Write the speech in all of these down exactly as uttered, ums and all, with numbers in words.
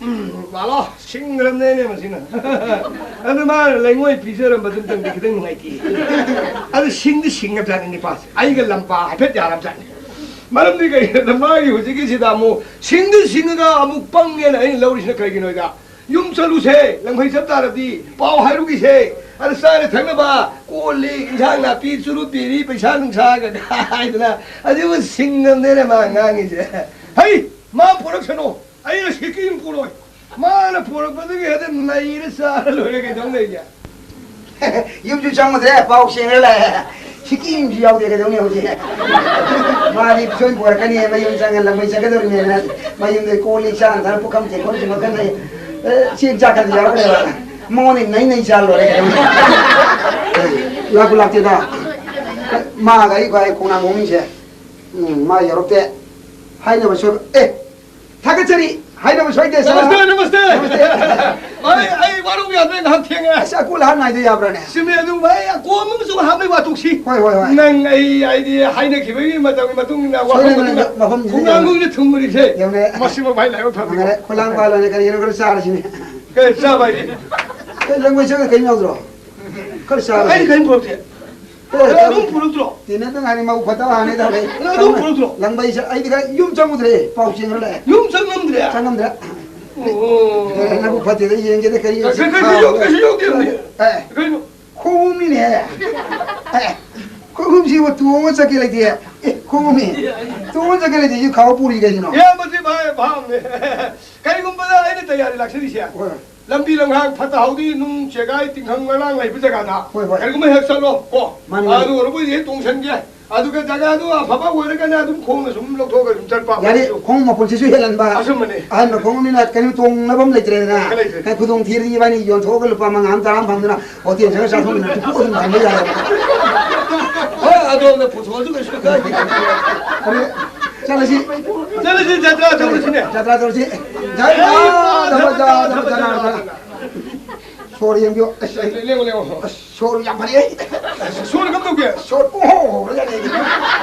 ꯃꯥꯂꯣ, ꯁꯤꯡꯈ꯭ꯔꯕꯅꯦꯅꯦ ꯃꯁꯤꯅ꯫ ꯑꯗꯨ ꯃꯥꯅ ꯂꯩꯉꯣꯏ ꯄꯤꯖꯔꯝꯕꯗꯨꯝꯇꯪꯗꯤ ꯈꯤꯇꯪ ꯅꯨꯡꯉꯥꯏꯇꯦ꯫ ꯑꯗꯨ ꯁꯤꯡꯗꯤ ꯁꯤꯡꯉꯕꯖꯥꯠꯅꯤ ꯅꯤꯄꯥꯁꯦ꯫ ꯑꯩꯒ ꯂꯝꯄꯥ ꯍꯥꯏꯐꯦꯠ ꯌꯥꯔꯕꯖꯥꯠꯅꯤ꯫ ꯃꯔꯝꯗꯤ ꯀꯩꯒꯤꯅꯣꯗ ꯃꯥꯒꯤ ꯍꯧꯖꯤꯛꯀꯤꯁꯤꯗ ꯑꯃꯨꯛ ꯁꯤꯡꯗꯤ ꯁꯤꯡꯉꯒ ꯑꯃꯨꯛ ꯄꯪꯉꯦꯅ ꯑꯩꯅ ꯂꯧꯔꯤꯁꯤꯅ ꯀꯩꯒꯤꯅꯣꯗ, ꯌꯨꯝ ꯆꯠꯂꯨꯁꯦ, ꯂꯪꯐꯩ ꯆꯠ ꯇꯥꯔꯗꯤ ꯄꯥꯎ ꯍꯥꯏꯔꯨꯈꯤꯁꯦ, ꯑꯗ ꯆꯥꯅ ꯊꯛꯅꯕ ꯀꯣꯜ ꯂꯤꯛ, ꯏꯟꯁꯥꯡ ꯅꯥꯄꯤ, ꯆꯨꯔꯨꯞ ꯕꯤꯔꯤ, ꯄꯩꯁꯥ ꯅꯨꯡꯁꯥꯒ ꯍꯥꯏꯗꯅ, ꯑꯗꯨꯕꯨ ꯁꯤꯡꯉꯕꯅꯦꯅꯦ ꯃꯥ ꯉꯥꯡꯉꯤꯁꯦ꯫ ꯍꯩ, ꯃꯥ ꯄꯨꯔꯛꯁꯅꯨ꯫ ꯑꯩꯅ ꯁꯤꯀꯤꯝ ꯄꯨꯔꯣꯏ꯫ ꯃꯥꯅ ꯄꯨꯔꯛꯄꯗꯨꯒꯤ ꯍꯦꯛꯇ ꯅꯩꯔ ꯆꯥꯔ ꯂꯣꯏꯔꯦ, ꯀꯩꯗꯧ ꯂꯩꯒꯦ? ꯌꯨꯝꯁꯨ ꯆꯪꯉꯨꯗ꯭ꯔꯦ, ꯄꯥꯎ ꯁꯦꯡꯅ ꯂꯥꯛꯑꯦ꯫ ꯁꯤꯀꯤꯝꯁꯨ ꯌꯥꯎꯗꯦ, ꯀꯩꯗꯧꯅꯤ ꯍꯧꯖꯤꯛ? ꯃꯥꯗꯤ ꯁꯣꯏ ꯄꯨꯔꯛꯀꯅꯤ, ꯃꯌꯨꯝ ꯆꯪꯉ ꯂꯝꯕꯩ ꯆꯠꯀꯗꯧꯔꯤꯅꯦꯅ ꯃꯌꯨꯝꯗ ꯀꯣꯜ ꯂꯤꯛ ꯆꯥꯅ ꯊꯛꯅ ꯄꯨꯈꯝ ꯇꯦꯡꯀꯣꯠ ꯆꯨꯝꯃꯛꯀꯅꯤ꯫ ꯑꯦ, ꯆꯦꯡ ꯆꯥꯛꯀꯗꯤ ꯌꯥꯎꯔꯛꯀꯅꯦꯕ꯫ ꯃꯉꯣꯟꯗ ꯅꯩ ꯅꯩ ꯆꯥ ꯂꯣꯏꯔꯦ, ꯀꯩꯗꯧꯅꯤ? ꯂꯥꯛꯄꯨ ꯂꯥꯛꯇꯦꯗ꯫ ꯃꯥꯒ ꯑꯩꯒ ꯑꯩ ꯈꯣꯡꯅꯥꯡ ꯃꯃꯤꯡꯁꯦ꯫ ꯎꯝ, ꯃꯥ ꯌꯧꯔꯛꯇꯦ꯫ ꯍꯥꯏꯅꯕ ꯁꯣꯏꯕ꯫ ꯑꯦ, ꯊꯥꯒꯠꯆꯔꯤ꯫ ꯍꯥꯏꯅꯕ ꯁꯣꯏꯗꯦ, ꯁꯥꯔ꯫ ꯅꯃꯁꯇꯦ, ꯅꯃꯁꯇꯦ꯫ ꯅꯃꯁꯇꯦ꯫ ꯑꯩ, ꯑꯩ ꯋꯥꯔꯧꯕ ꯌꯥꯗ꯭ꯔꯦ, ꯉꯥꯏꯍꯥꯛ ꯊꯦꯡꯉꯦ꯫ ꯑꯁ, ꯑꯀꯣꯜ ꯑꯍꯥꯟ ꯉꯥꯏꯗ ꯌꯥꯕ꯭ꯔꯥꯅꯦ? ꯆꯨꯝꯃꯦ, ꯑꯗꯨ ꯚꯥꯏ, ꯑꯀꯣꯝ ꯑꯃꯁꯨ ꯍꯥꯞꯄꯩ ꯋꯥꯊꯣꯛꯁꯤ꯫ ꯍꯣꯏ, ꯍꯣꯏ, ꯍꯣꯏ꯫ ꯅꯪ ꯑꯩ, ꯑꯩꯗꯤ ꯍꯥꯏꯅꯈꯤꯕꯒꯤ ꯃꯇꯝꯒꯤ ꯃꯇꯨꯡ ꯏꯟꯅ ꯁꯣꯏꯗꯅ ꯋꯥꯐꯝ ꯑꯗꯨꯅ ꯃꯐꯝꯁꯤꯗ ꯈꯣꯡꯅꯥꯡ ꯌꯧꯔꯦ꯫ ꯈꯣꯡꯁꯦ ꯊꯨꯡꯕꯅꯤꯁꯦ꯫ ꯌꯧꯔꯦ꯫ ꯃꯁꯤꯃ ꯚꯥꯏ ꯂꯥꯏꯕꯛ ꯐꯕꯅꯤ꯫ ꯌꯧꯔꯦ꯫ ꯈꯣꯂꯥꯡ ꯄꯥꯜꯂꯣꯅꯦ, ꯀꯔꯤꯒꯤꯅꯣ ꯈꯔ ꯆꯥꯔꯁꯤꯅꯦ꯫ ꯀꯩ ꯆꯥꯕ ꯍꯥꯏꯗꯤ? ꯑꯦ, ꯂꯪꯕꯩ ꯆꯪꯉ ꯀꯩꯝ ꯌꯥꯎꯗ꯭ꯔꯣ? ꯈꯔ ꯆꯥꯔꯁꯤ꯫ ꯑꯩ ꯀꯩꯝ ꯄꯨꯔꯛꯇꯦ꯫ ꯑꯦ, ꯑꯗꯨꯝ ꯄꯨꯔꯛꯇ꯭ꯔꯣ? ꯇꯤꯟꯅꯗ ꯉꯥꯏꯔꯤ, ꯃꯧ ꯐꯠꯇꯕ ꯍꯥꯟꯅꯩ ꯇꯧꯔꯦ꯫ ꯅꯪ ꯑꯗꯨꯝ ꯄꯨꯔꯛꯇ꯭ꯔꯣ? ꯂꯪꯕꯩ ꯆ-, ꯑꯩꯗꯤ ꯈꯔ ꯌꯨꯝ ꯆꯪꯉꯨꯗ꯭ꯔꯦ, ꯄꯥꯎ ꯆꯦꯟꯈ꯭ꯔ ꯂꯥꯛꯑꯦ꯫ ꯌꯨꯝ ꯆꯪꯉꯝꯗ꯭ꯔꯦ? ꯆꯪꯉꯝꯗ꯭ꯔꯦ꯫ ꯑꯣ꯫ ꯑꯦ, ꯅꯕꯨꯛ ꯐꯠꯇꯦꯗ, ꯌꯦꯡꯒꯦꯗ ꯀꯔꯤ ꯀꯩ-, ꯀꯩ-, ꯀꯩꯁꯨ ꯌꯥꯎ-, ꯀꯩꯁꯨ ꯌꯥꯎꯗꯦ, ꯌꯥꯎꯗꯦ꯫ ꯑꯦ, ꯀꯩꯅꯣ? ꯈꯣꯡꯎꯞꯅꯤꯅꯦ꯫ ꯑꯦ, ꯈꯣꯡꯎꯞꯁꯤꯕꯨ ꯇꯣꯡꯉ ꯆꯠꯀꯦ ꯂꯩꯇꯦ꯫ ꯑꯦ, ꯈꯣꯡꯎꯞꯅꯤ꯫ ꯇꯣꯡꯉ ꯆꯠꯀꯦ ꯂꯩꯇꯦ, ꯁꯤ ꯈꯥꯎ ꯄꯨꯔꯤ ꯀꯩꯒꯤꯅꯣ? ꯏꯌꯥꯝꯕꯗꯤ ꯚꯥꯏ ꯚꯥꯞꯅꯦ꯫ ꯀꯔꯤꯒꯨꯝꯕꯗ ꯑꯩꯅ ꯇꯌꯥꯔꯤ ꯂꯥꯛꯆꯔꯤꯁꯦ꯫ ꯍꯣꯏ꯫ ꯂꯝꯕꯤ ꯂꯝꯈꯥꯡ ꯐꯠꯇ ꯍꯥꯎꯗꯤ ꯅꯨꯡ ꯆꯦꯒꯥꯏ ꯇꯤꯡꯈꯪ ꯃꯔꯥꯡ ꯂꯩꯕ ꯖꯒꯥꯗ ꯍꯣꯏ, ꯍꯣꯏ꯫ ꯀꯔꯤꯒꯨꯝꯕ ꯍꯦꯛ ꯆꯠꯂꯣ ꯀꯣ꯫ ꯃꯥꯅꯤ, ꯃꯥꯅꯤ꯫ ꯑꯗꯨ ꯑꯣꯏꯔꯕꯨꯗꯤ ꯍꯦꯛ ꯇꯣꯡꯁꯟꯒꯦ꯫ ꯑꯗꯨꯒ ꯖꯒꯥꯗꯨ ꯑꯐꯕ ꯑꯣꯏꯔꯒꯅ ꯑꯗꯨꯝ ꯈꯣꯡꯅ ꯁꯨꯝ ꯂꯧꯊꯣꯛꯑꯒ ꯑꯗꯨꯝ ꯆꯠꯄ꯫ ꯌꯥꯔꯦ, ꯈꯣꯡꯎꯞ ꯃꯈꯨꯜꯁꯤꯁꯨ ꯍꯦꯜꯍꯟꯕ꯫ ꯑꯆꯨꯝꯕꯅꯤ꯫ ꯑꯍꯟꯕ ꯈꯣꯡꯎꯞꯅꯤꯅ ꯀꯩꯅꯣ ꯇꯣꯡꯅꯕ ꯑꯃ ꯂꯩꯇ꯭ꯔꯦꯗꯅ꯫ ꯂꯩꯇ꯭ꯔꯦ꯫ ꯈꯔ ꯈꯨꯗꯣꯡ ꯊꯤꯔꯗꯤ ꯏꯕꯥꯅꯤ ꯌꯣꯟꯊꯣꯛꯑꯒ ꯂꯨꯄꯥ ꯃꯉꯥ ꯑꯃ ꯇꯔꯥ ꯑꯃ ꯐꯪꯗꯅ ꯍꯣꯇꯦꯜ ꯆꯠꯂꯒ ꯆꯥꯊꯣꯛꯃꯤꯟꯅ ꯇꯨꯝꯊꯣꯛꯑ ꯑꯗꯨꯝ ꯊꯝꯕ ꯌꯥꯔꯦ꯫ ꯍꯣꯏ, ꯑꯗꯣꯝꯅ ꯄꯨꯊꯣꯛꯑꯁꯨ ꯀꯩꯁꯨ ꯀꯥꯏꯗꯦ꯫ ꯑꯗꯨ ꯆꯠꯂꯁꯤ꯫ ꯆꯠꯂꯁꯤ, ꯖꯇ꯭ꯔꯥ ꯇꯧꯔꯁꯤꯅꯦ꯫ ꯖꯇ꯭ꯔꯥ ꯇꯧꯔꯁꯤ꯫ ꯖꯥꯏ ꯃꯥ, ꯙꯝꯃ ꯆꯥ, ꯙꯝꯃ ꯆꯥ, ꯙꯝꯃ ꯆꯥ꯫ ꯁꯣꯔ ꯌꯦꯡꯕꯤꯌꯨ꯫ ꯑꯁ, ꯑꯩ ꯂꯦꯡꯉꯨ, ꯂꯦꯡꯉꯨ꯫ ꯑꯁ, ꯁꯣꯔ ꯌꯥꯝ ꯐꯔꯦ ꯑꯩ꯫ ꯁꯣꯔ ꯀꯝꯗꯧꯒꯦ? ꯁꯣꯔ ꯄꯨꯡꯍꯣ ꯍꯣꯔꯖꯥꯠꯅꯤ ꯑꯩꯗꯤ꯫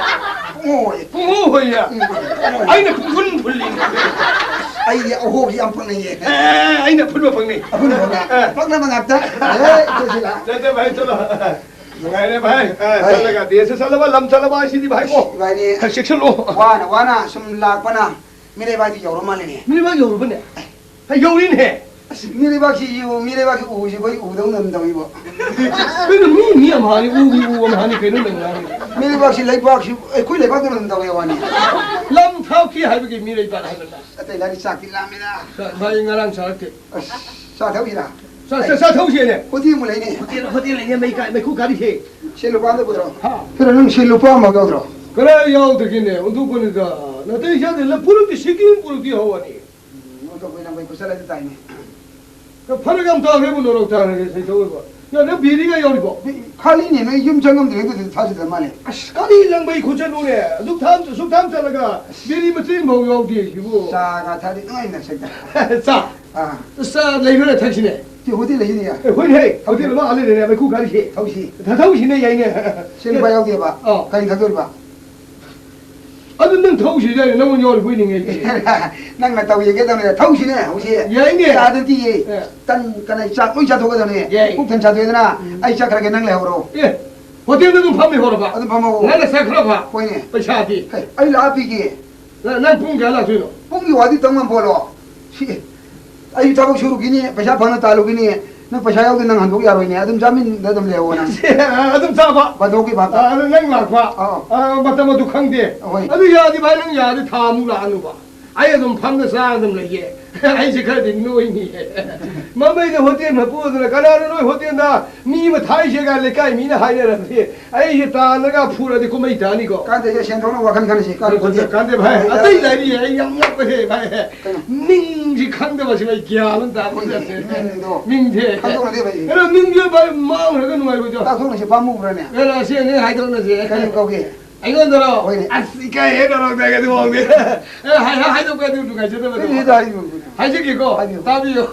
ꯄꯨꯡꯍꯣ ꯍꯣꯏ꯫ ꯄꯨꯡꯍꯣ ꯍꯣꯏꯌꯦ? ꯎꯝ꯫ ꯑꯩꯅ ꯄꯨꯡꯐꯨꯟ ꯐꯨꯜꯂꯤ꯫ ꯑꯩꯗꯤ ꯑꯍꯣꯕꯁꯤ ꯌꯥꯝ ꯄꯛꯅꯩꯌꯦ꯫ ꯑꯦ, ꯑꯩꯅ ꯑꯐꯨꯟꯕ ꯄꯛꯅꯩ꯫ ꯑꯐꯨꯟꯕ ꯄꯛꯅꯩ꯫ ꯑꯦ꯫ ꯄꯛꯅꯕ ꯉꯥꯛꯇ꯫ ꯑꯦ, ꯏꯆꯦ ꯁꯤꯂꯥ꯫ ꯆꯠꯁꯦ ꯚꯥꯏ, ꯆꯠꯂꯣ꯫ ꯅꯨꯡꯉꯥꯏꯔꯦ ꯚꯥꯏ꯫ ꯑꯦ, ꯍꯣꯏ꯫ ꯆꯠꯂꯒ ꯗꯦꯁ ꯆꯠꯂꯕ, ꯂꯝ ꯆꯠꯂꯕ ꯍꯥꯏꯁꯤꯗꯤ ꯚꯥꯏꯀꯣ꯫ ꯏꯕꯥꯅꯤ ꯈꯔ ꯆꯦꯛꯁꯤꯜꯂꯣ꯫ ꯋꯥꯅ ꯋꯥꯅ ꯁꯨꯝ ꯂꯥꯛꯄꯅ ꯃꯤꯔꯩꯕꯥꯛꯇꯤ ꯌꯧꯔ ꯃꯥꯜꯂꯦꯅꯦ꯫ ꯃꯤꯔꯩꯕꯥꯛ ꯌꯧꯔꯕꯅꯦ? ꯑꯦ, ꯌꯧꯔꯤꯅꯦ꯫ ꯑꯁ, ꯃꯤꯔꯩꯕꯥꯛꯁꯤ, ꯃꯤꯔꯩꯕꯥꯛꯀꯤ ꯎꯁꯤ ꯑꯩꯈꯣꯏ ꯎꯗꯧꯅ ꯑꯗꯨꯝ ꯇꯧꯏꯕꯣ꯫ ꯀꯩꯅꯣ, ꯃꯤ, ꯃꯤ ꯑꯃꯍꯥꯅꯤ, ꯎꯒꯤ ꯎ ꯑꯃꯍꯥꯅꯤ, ꯀꯩꯅꯣ ꯅꯪ ꯉꯥꯡꯉꯤꯗꯣ? ꯃꯤꯔꯩꯕꯥꯛꯁꯤ ꯂꯩꯕꯥꯛꯁꯤ ꯑꯩꯈꯣꯏ ꯂꯩꯕꯥꯛꯇꯧꯅ ꯑꯗꯨꯝ ꯇꯧꯏ ꯋꯥꯅꯤ꯫ ꯂꯝ ꯊꯥꯎꯈꯤ ꯍꯥꯏꯕꯒꯤ ꯃꯤꯔꯩꯕꯥꯛ ꯍꯥꯏꯕ ꯅꯠꯇꯦ꯫ ꯑꯇꯩ ꯂꯥꯏꯔꯤ ꯆꯥꯛꯇꯤ ꯂꯥꯝꯃꯤꯗ꯫ ꯆꯥꯛ ꯚꯥꯏ ꯉꯔꯥꯡ ꯆꯥꯔꯛꯇꯦ꯫ ꯑꯁ, ꯆꯥ ꯊꯛꯎꯁꯤꯔꯥ? ꯆꯥ, ꯆꯥ, ꯆꯥ ꯊꯛꯎꯁꯤꯅꯦ꯫ ꯍꯣꯇꯦꯜ ꯑꯃ ꯂꯩꯅꯦ꯫ ꯍꯣꯇꯦꯜ, ꯍꯣꯇꯦꯜ ꯂꯩꯅꯦ, ꯃꯩ ꯀꯥ-, ꯃꯩꯈꯨ ꯀꯥꯔꯤꯁꯦ꯫ ꯁꯦ ꯂꯨꯄꯥ ꯑꯝꯇ ꯄꯨꯊꯣꯔꯛꯑꯣ꯫ ꯍꯥ? ꯀꯩꯅꯣ, ꯅꯪ ꯁꯦ ꯂꯨꯄꯥ ꯑꯃ ꯌꯥꯎꯗ꯭ꯔꯣ? ꯀꯗꯥꯏ ꯌꯥꯎꯗꯒꯦꯅꯦ? ꯑꯣꯟꯊꯣꯛꯄꯅꯤꯗ꯫ ꯅꯥꯇꯩ ꯆꯥꯗꯦ꯫ ꯂꯐꯨꯔꯛꯇꯤ ꯁꯤꯀꯤ ꯄꯨꯔꯛꯇꯤ ꯍꯧꯔꯅꯤ꯫ ꯎꯝ, ꯑꯣꯟꯊꯣꯛꯄꯅꯤ, ꯅꯪ ꯃꯩ ꯈꯨꯠꯁꯜꯂꯗꯤ ꯇꯥꯏꯅꯦ꯫ ꯐꯔꯛ ꯌꯥꯝ ꯇꯥꯈ꯭ꯔꯦꯕꯨ ꯅꯣꯔꯣꯛ ꯇꯥꯈ꯭ꯔꯒꯦ, ꯁꯩꯇꯧ ꯑꯣꯏꯕ꯫ ꯌꯥ, ꯅꯪ ꯕꯤꯔꯤꯒ ꯌꯥꯎꯔꯤꯕꯣ? ꯕꯤ-, ꯈꯥꯂꯤꯅꯦ, ꯅꯣꯏ ꯌꯨꯝ ꯆꯪꯉꯝꯗ꯭ꯔꯦ, ꯑꯗꯨꯗꯤ ꯊꯥꯖꯗ ꯃꯥꯜꯂꯦ꯫ ꯑꯁ, ꯀꯔꯤ ꯂꯪꯕꯩ ꯈꯨꯠꯆꯠꯅꯨꯅꯦ? ꯑꯗꯨꯛ ꯊꯥꯝ, ꯑꯁꯨꯛ ꯊꯥꯝ ꯆꯠꯂꯒ ꯕꯤꯔꯤ ꯃꯆꯦꯠ ꯑꯃꯐꯥꯎ ꯌꯥꯎꯗꯦ ꯁꯤꯕꯨ꯫ ꯆꯥꯒ ꯊꯛꯑꯗꯤ ꯅꯨꯡꯉꯥꯏꯅ ꯁꯛꯇ꯫ ꯆꯥ? ꯑꯥ꯫ ꯆꯥ ꯂꯩꯕ꯭ꯔꯥ ꯊꯛꯁꯤꯅꯦ? ꯁꯤ ꯍꯣꯇꯦꯜ ꯂꯩꯁꯤꯅꯦ꯫ ꯑꯦ, ꯍꯣꯏꯅꯦ, ꯍꯣꯇꯦꯜ ꯑꯃ ꯑꯥ ꯂꯩꯔꯦꯅꯦ, ꯃꯩꯈꯨ ꯀꯥꯔꯤꯁꯦ꯫ ꯊꯧꯁꯤ꯫ ꯊ-, ꯊꯧꯁꯤꯅꯦ, ꯌꯥꯏꯅꯦ꯫ ꯁꯤ ꯂꯨꯄꯥ ꯌꯥꯎꯗꯦꯕ꯫ ꯑꯥ꯫ ꯀꯔꯤ ꯊꯛꯇꯣꯔꯤꯕ? ꯑꯗꯨ ꯅꯪ ꯊꯧꯁꯤꯗ ꯅꯪꯉꯣꯟꯗ ꯌꯥꯎꯔꯤꯕꯣꯏ ꯅꯤꯡꯉꯦ ꯑꯩꯗꯤ꯫ ꯅꯪꯅ ꯇꯧ ꯌꯦꯡꯒꯦ ꯇꯧꯅꯦ꯫ ꯊꯧꯁꯤꯅꯦ ꯍꯧꯖꯤꯛ꯫ ꯌꯥꯏꯅꯦ꯫ ꯆꯥꯗꯗꯤ ꯑꯦ꯫ ꯇꯟ ꯀꯅꯥ ꯆꯥꯛ ꯂꯣꯏ ꯆꯥꯊꯣꯛꯀꯗꯕꯅꯦ꯫ ꯌꯥꯏ꯫ ꯄꯨꯛ ꯊꯟ ꯆꯥꯊꯣꯛꯑꯦꯗꯅ ꯎꯝ꯫ ꯑꯩ ꯆꯠꯈ꯭ꯔꯒꯦ ꯅꯪ ꯂꯩꯍꯧꯔꯣ꯫ ꯑꯦ, ꯍꯣꯇꯦꯜꯗ ꯑꯗꯨꯝ ꯐꯝ ꯂꯩꯍꯧꯔꯕ? ꯑꯗꯨꯝ ꯐꯝꯍꯧꯔꯣ꯫ ꯅꯪꯅ ꯆꯠꯈ꯭ꯔꯕ? ꯍꯣꯏꯅꯦ꯫ ꯄꯩꯁꯥꯗꯤ? ꯍꯦ, ꯑꯩ ꯂꯥꯛꯑ ꯄꯤꯒꯦ꯫ ꯅ-, ꯅꯪ ꯄꯨꯡ ꯀꯌꯥ ꯂꯥꯛꯇꯣꯏꯅꯣ? ꯄꯨꯡꯒꯤ ꯋꯥꯗꯤ ꯇꯝ ꯉꯝꯄꯣꯠꯂꯣ꯫ ꯁꯤ ꯑꯩꯁꯨ ꯊꯕꯛ ꯁꯨꯔꯨꯈꯤꯅꯤ, ꯄꯩꯁꯥ ꯐꯪꯅ ꯇꯥꯜꯂꯨꯈꯤꯅꯤ꯫ ꯅꯪ ꯄꯩꯁꯥ ꯌꯥꯎꯗꯦ, ꯅꯪ ꯍꯟꯗꯣꯛ ꯌꯥꯔꯣꯏꯅꯦ꯫ ꯑꯗꯨꯝ ꯆꯥꯃꯤꯟꯗ ꯑꯗꯨꯝ ꯂꯩꯍꯧꯑꯣ ꯅꯪ꯫ ꯑꯗꯨꯝ ꯆꯥꯕ꯫ ꯕꯟꯊꯣꯛꯀꯤ ꯚꯥꯞꯇ꯫ ꯑ, ꯑꯗꯨ ꯅꯪ ꯂꯥꯛꯄ꯫ ꯑꯥ꯫ ꯑ, ꯃꯇꯝ ꯑꯗꯨ ꯈꯪꯗꯦ꯫ ꯍꯣꯏ꯫ ꯑꯗꯨ ꯌꯥꯔꯗꯤ ꯚꯥꯏ, ꯅꯪ ꯌꯥꯔꯗꯤ ꯊꯥ ꯑꯃꯨꯛ ꯂꯥꯛꯑꯅꯨꯕ꯫ ꯑꯩ ꯑꯗꯨꯝ ꯐꯝꯅ ꯆꯥꯔ ꯑꯗꯨꯝ ꯂꯩꯒꯦ꯫ ꯑꯩꯁꯦ ꯈꯔꯗꯤ ꯅꯣꯏꯅꯤ꯫ ꯃꯃꯩꯗ ꯍꯣꯇꯦꯜ ꯃꯄꯨ ꯑꯗꯨꯅ, "ꯀꯅꯥꯅꯣ ꯅꯣꯏ ꯍꯣꯇꯦꯜꯗ ꯃꯤ ꯑꯃ ꯊꯥꯏꯁꯦꯒ ꯂꯩꯀꯥꯏ ꯃꯤꯅ ꯍꯥꯏꯅꯔꯕꯗꯤ?" ꯑꯩꯁꯦ ꯇꯥꯅꯒ ꯐꯨꯔꯗꯤ ꯀꯨꯝꯍꯩ ꯇꯥꯅꯤꯀꯣ꯫ ꯀꯥꯟꯗꯦꯁꯦ, ꯁꯦꯟ ꯊꯣꯛꯅꯕ ꯋꯥꯈꯜ ꯈꯟꯅꯁꯤ꯫ ꯀꯥꯟꯗꯦ, ꯀꯥꯟꯗꯦ, ꯀꯥꯟꯗꯦ ꯚꯥꯏ꯫ ꯑꯇꯩ ꯂꯥꯏꯔꯤ, ꯑꯩ ꯌꯥꯝ ꯉꯛꯄꯁꯦ ꯚꯥꯏ꯫ ꯀꯩꯅꯣ? ꯃꯤꯡꯁꯤ ꯈꯪꯗꯕꯁꯤ ꯚꯥꯏ, ꯒ꯭ꯌꯥꯟ ꯑꯃ ꯇꯥꯕ ꯍꯣꯏꯅꯦ, ꯅꯠꯇꯦ꯫ ꯃꯤꯡꯗꯣ ꯃꯤꯡꯁꯦ꯫ ꯈꯪꯗꯣꯛꯅꯗꯦ ꯚꯥꯏ꯫ ꯀꯩꯅꯣ, ꯃꯤꯡꯁꯦ ꯚꯥꯏ ꯃꯥꯡꯈ꯭ꯔꯒ ꯅꯨꯡꯉꯥꯏꯔꯣꯏꯗ꯭ꯔꯣ? ꯇꯥꯊꯣꯛꯅꯁꯤ, ꯄꯥꯝꯃꯨꯕ꯭ꯔꯅꯦ? ꯀꯩꯅꯣ, ꯑꯁꯤ ꯑꯅꯤ ꯍꯥꯏꯗꯣꯛꯅꯁꯦ꯫ ꯀꯔꯤ ꯀꯧꯒꯦ? ꯑꯩꯉꯣꯟꯗꯔꯣ? ꯍꯣꯏꯅꯦ꯫ ꯑꯁ, ꯏꯀꯥꯏꯍꯦ, ꯅꯔꯣꯛꯇꯒ ꯑꯗꯨ ꯐꯥꯎꯗꯤ꯫ ꯑꯦ, ꯍꯥꯏ-, ꯍꯥꯏ-, ꯍꯥꯏꯗꯣꯛꯄ ꯑꯗꯨ ꯅꯨꯡꯉꯥꯏꯖꯗꯕꯗꯣ꯫ ꯀꯔꯤ ꯍꯥꯏꯗꯣ ꯍꯥꯏꯕꯤꯌꯨ? ꯍꯥꯏꯖꯒꯦꯀꯣ꯫ ꯍꯥꯏꯕꯤꯌꯨ꯫ ꯇꯥꯕꯤꯌꯨ꯫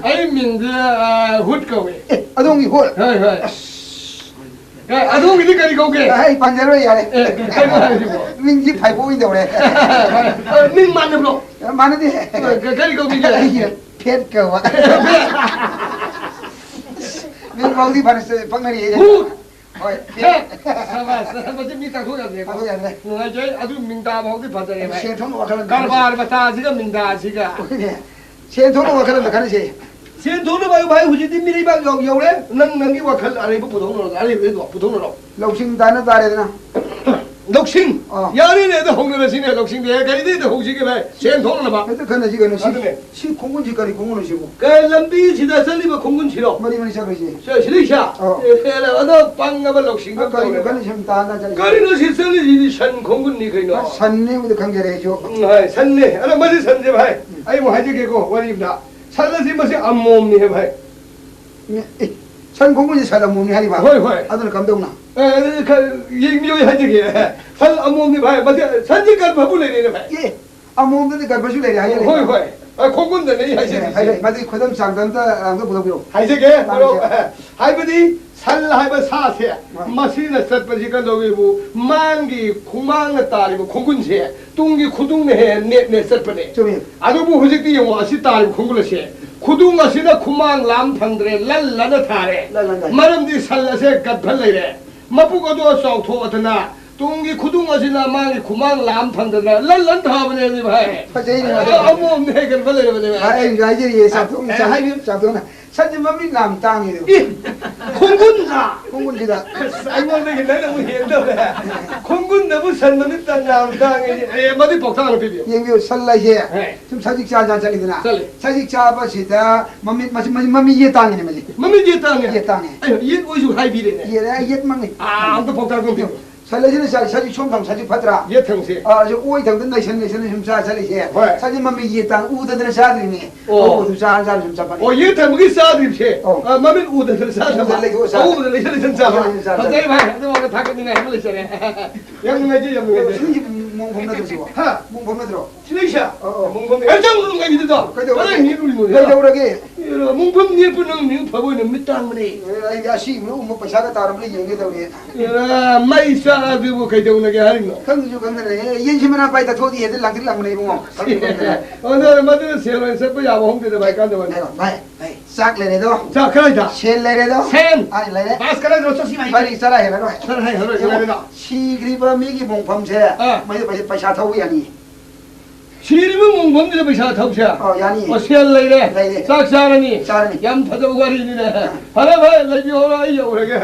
ꯑꯩ ꯃꯤꯡꯁꯦ, ꯑ, ꯍꯨꯠ ꯀꯧꯋꯦ꯫ ꯑꯦ, ꯑꯗꯣꯝꯒꯤ ꯍꯨꯠ? ꯍꯣꯏ, ꯍꯣꯏ꯫ ꯑꯁ꯫ ꯑꯦ, ꯑꯗꯣꯝꯒꯤꯗꯤ ꯀꯔꯤ ꯀꯧꯒꯦ? ꯑꯩ ꯄꯟꯖꯔꯣꯏ, ꯌꯥꯔꯦ꯫ ꯑꯦ, ꯀꯩꯅꯣ ꯍꯥꯏꯁꯤꯕꯣ? ꯃꯤꯡꯁꯤ ꯐꯥꯏꯕꯣꯛ ꯑꯣꯏꯅ ꯇꯧꯔꯦ꯫ ꯑ, ꯃꯤꯡ ꯃꯥꯟꯅꯕ꯭ꯔꯣ? ꯃꯥꯟꯅꯗꯦ꯫ ꯑ, ꯀ-, ꯀꯔꯤ ꯀꯧꯕꯤꯒꯦ? ꯑꯩꯒꯤ ꯐꯦꯠ ꯀꯧꯕ꯫ ꯐꯦꯠ꯫ ꯃꯤꯡ ꯐꯥꯎꯗꯤ ꯐꯅ ꯄꯛꯅꯔꯤ ꯑꯩ꯫ ꯍꯨ꯫ ꯍꯣꯏ, ꯐꯦꯠ꯫ ꯁꯕꯥꯁ, ꯃꯁꯤ ꯃꯤ ꯇꯥꯛꯊꯣꯛ ꯌꯥꯗ꯭ꯔꯦꯀꯣ꯫ ꯇꯥꯛꯊꯣꯛ ꯌꯥꯗ꯭ꯔꯦ꯫ ꯅꯨꯡꯉꯥꯏꯖꯩ, ꯑꯗꯨ ꯃꯤꯡ ꯇꯥꯕ ꯐꯥꯎꯗꯤ ꯐꯖꯔꯦ, ꯚꯥꯏ꯫ ꯁꯦꯟ ꯊꯨꯝꯒꯤ ꯋꯥꯈꯜ ꯑꯃ ꯈꯜꯂꯁꯤ꯫ ꯀꯔꯕꯥꯔ ꯃꯆꯥꯁꯤꯒ ꯃꯤꯡꯗꯥꯁꯤꯒ꯫ ꯍꯣꯏꯅꯦ꯫ ꯁꯦꯟ ꯊꯣꯛꯅꯕ ꯋꯥꯈꯜ ꯑꯃꯗ ꯈꯜꯂꯁꯦ꯫ ꯁꯦꯟ ꯊꯣꯛꯅꯕ ꯍꯥꯏꯌꯨ ꯚꯥꯏ, ꯍꯧꯖꯤꯛꯇꯤ ꯃꯤꯔꯩꯕꯥꯛ ꯌꯧ-, ꯌꯧꯔꯦ꯫ ꯅꯪ ꯅꯪꯒꯤ ꯋꯥꯈꯜ ꯑꯔꯩꯕ ꯄꯨꯊꯣꯛꯅꯔꯣ, ꯑꯔꯩꯕꯗꯣ ꯄꯨꯊꯣꯛꯅꯔꯣ꯫ ꯂꯧꯁꯤꯡ ꯇꯥꯟꯅ ꯇꯥꯔꯦꯗꯅ꯫ ꯂꯧꯁꯤꯡ? ꯑꯥ꯫ ꯌꯥꯔꯦꯅꯦ, ꯑꯗꯣ ꯍꯧꯅꯔꯁꯤꯅꯦ, ꯂꯧꯁꯤꯡꯗꯤ꯫ ꯀꯔꯤꯗꯩꯗ ꯍꯧꯁꯤꯒꯦ ꯚꯥꯏ? ꯁꯦꯟ ꯊꯣꯛꯅꯕ꯫ ꯍꯦꯛꯇ ꯈꯟꯅꯁꯤ ꯀꯩꯅꯣ, ꯁꯤ, ꯑꯗꯨꯅꯦ꯫ ꯁꯤ ꯈꯣꯡꯒꯨꯟꯁꯤ ꯀꯔꯤ ꯈꯣꯡꯒꯨꯟꯅꯣ ꯁꯤꯕꯨ? ꯀꯩ ꯂꯝꯕꯤꯁꯤꯗ ꯆꯠꯂꯤꯕ ꯈꯣꯡꯒꯨꯟꯁꯤꯔꯣ? ꯃꯔꯤ ꯃꯔꯤ ꯆꯠꯈ꯭ꯔꯤꯁꯦ꯫ ꯁꯦ, ꯁꯤꯗꯩꯁꯤꯗ? ꯑꯥ꯫ ꯑꯦ, ꯑꯦ, ꯑꯗꯣ ꯄꯪꯉꯕ ꯂꯧꯁꯤꯡ ꯑꯃ ꯀꯔꯤꯅꯣ ꯇꯧꯔꯦ꯫ ꯈꯜꯂꯤ ꯁꯨꯝ ꯇꯥꯟꯅ ꯆꯠꯂꯤꯁꯦ? ꯀꯔꯤꯅꯣ ꯁꯤ ꯆꯠꯂꯤꯁꯤꯗꯤ ꯁꯟ ꯈꯣꯡꯒꯨꯟꯅꯤ ꯀꯩꯅꯣ? ꯑꯁ, ꯁꯟꯅꯦꯕꯨꯗꯤ ꯈꯪꯖꯔꯦ ꯑꯩꯁꯨ꯫ ꯎꯝ, ꯍꯣꯏ, ꯁꯟꯅꯦ꯫ ꯑꯗꯣ ꯃꯁꯤ ꯁꯟꯁꯦ ꯚꯥꯏ, ꯎꯝ꯫ ꯑꯩ ꯑꯃꯨꯛ ꯍꯥꯏꯖꯒꯦꯀꯣ, ꯋꯥꯔꯤ ꯑꯝꯗ꯫ ꯁꯟ ꯑꯁꯤ ꯃꯁꯤ ꯑꯃꯣꯝꯅꯤ ꯍꯥꯏ ꯚꯥꯏ꯫ ꯑꯦ, ꯁꯟ ꯈꯣꯡꯒꯨꯟꯁꯦ ꯁꯟ ꯑꯃꯣꯝꯅꯤ ꯍꯥꯏꯔꯤꯕ? ꯍꯣꯏ, ꯍꯣꯏ꯫ ꯑꯗꯨꯅ ꯀꯝꯗꯧꯅ? ꯑꯦ, ꯑꯗꯨꯗꯤ ꯈꯔ ꯌꯦꯡꯕꯤꯌꯨ, ꯑꯩ ꯍꯥꯏꯖꯒꯦ꯫ ꯁꯟ ꯑꯃꯣꯝꯅꯤ ꯚꯥꯏ, ꯃꯁꯤ ꯁꯟꯁꯤ ꯒꯔꯚꯕꯨ ꯂꯩꯔꯦꯅꯦ ꯚꯥꯏ꯫ ꯑꯦ, ꯑꯃꯣꯝꯗꯗꯤ ꯒꯔꯚꯁꯨ ꯂꯩꯔꯦ ꯍꯥꯏꯖꯔꯤꯕ? ꯍꯣꯏ, ꯍꯣꯏ꯫ ꯑ, ꯈꯣꯡꯒꯨꯟꯗꯅꯦ ꯑꯩ ꯍꯥꯏꯖꯔꯤꯁꯦ꯫ ꯍꯥꯏ, ꯍꯥꯏ, ꯃꯗꯨꯒꯤ ꯈꯨꯗꯝ ꯆꯥꯡꯗꯝꯇ ꯑꯝꯇ ꯄꯨꯊꯣꯛꯄꯤꯔꯛꯎ꯫ ꯍꯥꯏꯖꯒꯦ, ꯃꯔꯨꯞ꯫ ꯍꯥꯏꯕꯗꯤ ꯁꯟ ꯍꯥꯏꯕ ꯁꯥꯁꯦ, ꯍꯣꯏ꯫ ꯃꯁꯤꯅ ꯆꯠꯄꯁꯤ ꯀꯝꯗꯧꯋꯦꯕꯨ, ꯃꯥꯡꯒꯤ ꯈꯣꯡꯃꯥꯡꯅ ꯇꯥꯔꯤꯕ ꯈꯣꯡꯒꯨꯟꯁꯦ ꯇꯨꯡꯒꯤ ꯈꯨꯗꯨꯡꯅ ꯍꯦꯟꯅ ꯅꯦꯠ ꯅꯦꯠ ꯆꯠꯄꯅꯦ꯫ ꯆꯨꯝꯃꯤ꯫ ꯑꯗꯨꯕꯨ ꯍꯧꯖꯤꯛꯇꯤ ꯌꯦꯡꯉꯣ, ꯑꯁꯤ ꯇꯥꯔꯤꯕ ꯈꯣꯡꯒꯨꯟ ꯑꯁꯦ, ꯈꯨꯗꯨꯡ ꯑꯁꯤꯅ ꯈꯨꯃꯥꯡ ꯂꯥꯝ ꯐꯪꯗ꯭ꯔꯦ, ꯂꯟ ꯂꯟꯅ ꯊꯥꯔꯦ꯫ ꯂꯟ ꯂꯟ ꯊꯥꯔꯦ꯫ ꯃꯔꯝꯗꯤ ꯁꯟ ꯑꯁꯦ ꯒꯠꯐ ꯂꯩꯔꯦ꯫ ꯃꯄꯨꯛ ꯑꯗꯣ ꯆꯥꯎꯊꯣꯛꯑꯗꯅ ꯇꯨꯡꯒꯤ ꯈꯨꯗꯨꯡ ꯑꯁꯤꯅ ꯃꯥꯒꯤ ꯈꯨꯃꯥꯡ ꯂꯥꯝ ꯐꯪꯗꯗꯅ ꯂꯟ ꯂꯟ ꯊꯥꯕꯅꯦ ꯍꯧꯖꯤꯛ ꯚꯥꯏ꯫ ꯐꯖꯩꯅꯦ, ꯐꯖꯩ꯫ ꯑ, ꯑꯃꯣꯝꯅꯦ ꯍꯦꯟꯒꯠꯄ ꯂꯩꯔꯕꯅꯦ ꯚꯥꯏ꯫ ꯑꯩ ꯍꯥꯏꯖꯔꯤꯌꯦ, ꯆꯥꯎꯊꯣꯛꯅ ꯑꯦ, ꯁꯟ-, ꯍꯥꯏꯕꯤꯌꯨ꯫ ꯆꯥꯎꯊꯣꯛꯅ꯫ ꯁꯟꯁꯦ ꯃꯃꯤꯠ ꯌꯥꯝ ꯇꯥꯡꯉꯦ ꯑꯗꯨ꯫ ꯏ! ꯈꯣꯡꯒꯨꯟꯗ! ꯈꯣꯡꯒꯨꯟꯁꯤꯗ꯫ ꯑꯁ, ꯑꯩꯉꯣꯟꯗꯒꯤ ꯅꯪꯅ ꯑꯃꯨꯛ ꯍꯦꯟꯗꯧꯔꯦ꯫ ꯈꯣꯡꯒꯨꯟꯗꯕꯨ ꯁꯟ ꯃꯃꯤꯠ ꯇꯥꯡ-, ꯌꯥꯝ ꯇꯥꯡꯉꯦ꯫ ꯑꯦ, ꯃꯗꯨꯏ ꯄꯥꯎꯇꯥꯛ ꯑꯃ ꯄꯤꯕꯤꯌꯨ꯫ ꯌꯦꯡꯕꯤꯌꯨ, ꯁꯟ ꯍꯥꯏꯁꯦ ꯑꯦ꯫ ꯁꯨꯝ ꯁꯖꯤꯛ ꯆꯥ ꯆꯥ ꯆꯠꯂꯤꯗꯅ꯫ ꯆꯠꯂꯤ꯫ ꯁꯖꯤꯛ ꯆꯥꯕꯁꯤꯗ ꯃꯃꯤꯠ, ꯃꯁꯤ, ꯃꯁꯤ ꯃꯃꯤꯠ ꯌꯦꯠ ꯇꯥꯡꯉꯤꯅꯦ ꯃꯁꯤ꯫ ꯃꯃꯤꯠ ꯌꯦꯠ ꯇꯥꯡꯉꯦ? ꯌꯦꯠ ꯇꯥꯡꯉꯦ꯫ ꯑꯩ ꯌꯦꯠ ꯑꯣꯏꯁꯨ ꯍꯥꯏꯕꯤꯔꯦꯅꯦ꯫ ꯌꯦꯠ, ꯌꯦꯠ ꯃꯪꯉꯤ꯫ ꯑꯥ, ꯑꯝꯇ ꯄꯥꯎꯇꯥꯛ ꯑꯃ ꯄꯤꯕꯤꯌꯨ꯫ ꯁꯟ ꯑꯁꯤꯅ ꯁꯥ-, ꯁꯖꯤꯛ ꯁꯣꯝ ꯊꯪ ꯁꯖꯤꯛ ꯐꯠꯇ꯭ꯔꯥ? ꯌꯦꯠ ꯊꯪꯁꯦ꯫ ꯑꯥ, ꯑꯁꯤ ꯑꯣꯏ ꯊꯪꯗ ꯅꯩꯁꯟ ꯅꯩꯁꯟꯅ ꯁꯨꯝ ꯆꯥ ꯆꯠꯂꯤꯁꯦ꯫ ꯍꯣꯏ꯫ ꯁꯖꯤꯛ ꯃꯃꯤꯠ ꯌꯦꯠ ꯇꯥꯡ ꯎꯗꯗꯅ ꯆꯥꯗ꯭ꯔꯤꯅꯦ꯫ ꯑꯣ꯫ ꯑꯗꯨ ꯆꯥ ꯆꯥ ꯁꯨꯝ ꯆꯠꯄꯅꯦ꯫ ꯑꯣ, ꯌꯦꯠ ꯊꯪꯕꯒꯤ ꯆꯥꯗ꯭ꯔꯤꯕꯁꯦ꯫ ꯑꯣ꯫ ꯑꯥ, ꯃꯃꯤꯠ ꯎꯗꯗꯅ ꯆꯥꯗꯕ꯫ ꯎꯗ ꯂꯩꯊꯣꯛꯑ ꯆꯥ-, ꯑꯎꯕꯗ ꯂꯩꯁꯟ ꯂꯩꯁꯟ ꯆꯥꯕ꯫ ꯂꯩꯁꯟ ꯂꯩꯁꯟ ꯆꯥꯕ꯫ ꯐꯖꯩ ꯚꯥꯏ, ꯑꯗꯨꯃꯛꯅ ꯊꯥꯒꯠꯅꯤꯡꯉꯥꯏ ꯑꯃ ꯂꯩꯖꯔꯦ꯫ ꯌꯥꯝ ꯅꯨꯡꯉꯥꯏꯖꯩ, ꯌꯥꯝ ꯅꯨꯡꯉꯥꯏꯖꯩ꯫ ꯁꯤꯒꯤ ꯃꯑꯣꯡ ꯐꯝ ꯅꯠꯇ꯭ꯔꯣ ꯁꯤꯕꯣ? ꯍꯥ? ꯃꯑꯣꯡ ꯐꯝ ꯅꯠꯇ꯭ꯔꯣ? ꯁꯤꯗꯩꯁꯦ? ꯑꯣ, ꯑꯣ꯫ ꯃꯑꯣꯡ ꯐꯝ꯫ ꯑꯦ, ꯆꯪꯉꯨ, ꯅꯨꯡꯉꯥꯏꯕꯤꯗꯨꯗꯣ꯫ ꯀꯩꯗꯧꯔꯒꯦ? ꯀꯗꯥꯏ ꯃꯤ ꯂꯨꯔꯤꯅꯣ? ꯀꯩꯗꯧꯔꯒꯦ? ꯃꯨꯡꯐꯝ ꯅꯦꯛꯄ ꯅꯪ ꯃꯤꯡ ꯐꯕ ꯑꯣꯏꯅ ꯃꯤꯠ ꯇꯥꯡꯕꯅꯦ꯫ ꯑꯦ, ꯑꯩꯗꯤ ꯑꯁꯤꯒꯨꯝꯕ ꯎꯃ ꯄꯩꯁꯥꯒ ꯇꯥꯔꯝꯕ꯭ꯔꯥ ꯌꯦꯡꯒꯦ ꯇꯧꯔꯤ꯫ ꯑꯦ, ꯃꯩ ꯆꯥꯛꯑꯗꯨꯕꯨ ꯀꯩꯗꯧꯅꯒꯦ ꯍꯥꯏꯔꯤꯅꯣ? ꯈꯪꯗ꯭ꯔꯁꯨ ꯈꯪꯗꯅ, ꯑꯦ, ꯌꯦꯟꯁꯤ ꯃꯅꯥ ꯄꯥꯏ ꯇꯥꯊꯣꯛꯑꯗꯤ ꯍꯦꯛꯇ ꯂꯥꯡꯇ꯭ꯔꯤꯛ ꯂꯥꯡꯕꯅꯦ ꯏꯕꯨꯡꯉꯣ꯫ ꯈꯪꯗ꯭ꯔꯁꯨ ꯈꯪꯗꯅ꯫ ꯑꯣ, ꯅꯪ ꯃꯗꯨꯅ ꯁꯦꯜ ꯑꯣꯏꯅ ꯆꯠꯄ ꯌꯥꯕ ꯍꯣꯡꯗꯦꯗ ꯚꯥꯏ, ꯀꯥꯟꯗ ꯚꯥꯏ꯫ ꯍꯥꯏꯔꯣ, ꯚꯥꯏ, ꯚꯥꯏ, ꯆꯥꯛ ꯂꯩꯔꯦꯗꯣ꯫ ꯆꯥꯛ ꯀꯗꯥꯏꯗ? ꯁꯦꯜ ꯂꯩꯔꯦꯗꯣ꯫ ꯁꯦꯜ? ꯑꯥ, ꯂꯩꯔꯦ꯫ ꯕꯥꯁ ꯀꯗꯥꯏꯗꯅꯣ? ꯆꯠꯁꯤ ꯚꯥꯏ꯫ ꯒꯥꯔꯤ ꯆꯔꯥ ꯍꯦꯜꯂꯔꯣꯏ꯫ ꯆꯔꯥ ꯍꯦꯜꯂꯔꯣꯏ, ꯌꯦꯡꯉꯣ, ꯂꯩꯔꯦꯗꯣ꯫ ꯁꯤꯈ꯭ꯔꯤꯕ ꯃꯤꯒꯤ ꯃꯣꯡꯐꯝꯁꯦ, ꯑꯥ꯫ ꯃꯩꯗ ꯄꯩꯁꯥ, ꯄꯩꯁꯥ ꯊꯧꯕ ꯌꯥꯅꯤ꯫ ꯁꯤꯔꯤꯕ ꯃꯣꯡꯐꯝꯁꯤꯗ ꯄꯩꯁꯥ ꯊꯧꯁꯦ? ꯑꯣ, ꯌꯥꯅꯤ꯫ ꯑꯣ, ꯁꯦꯜ ꯂꯩꯔꯦ꯫ ꯂꯩꯔꯦ꯫ ꯆꯥꯛ ꯆꯥꯔꯅꯤ꯫ ꯆꯥꯔꯅꯤ꯫ ꯌꯥꯝ ꯐꯖꯕ ꯋꯥꯔꯤꯅꯤꯅꯦ꯫ ꯐꯔꯦ, ꯐꯔꯦ, ꯂꯩꯕꯤꯍꯧꯔꯣ, ꯑꯩ ꯌꯧꯔꯒꯦ꯫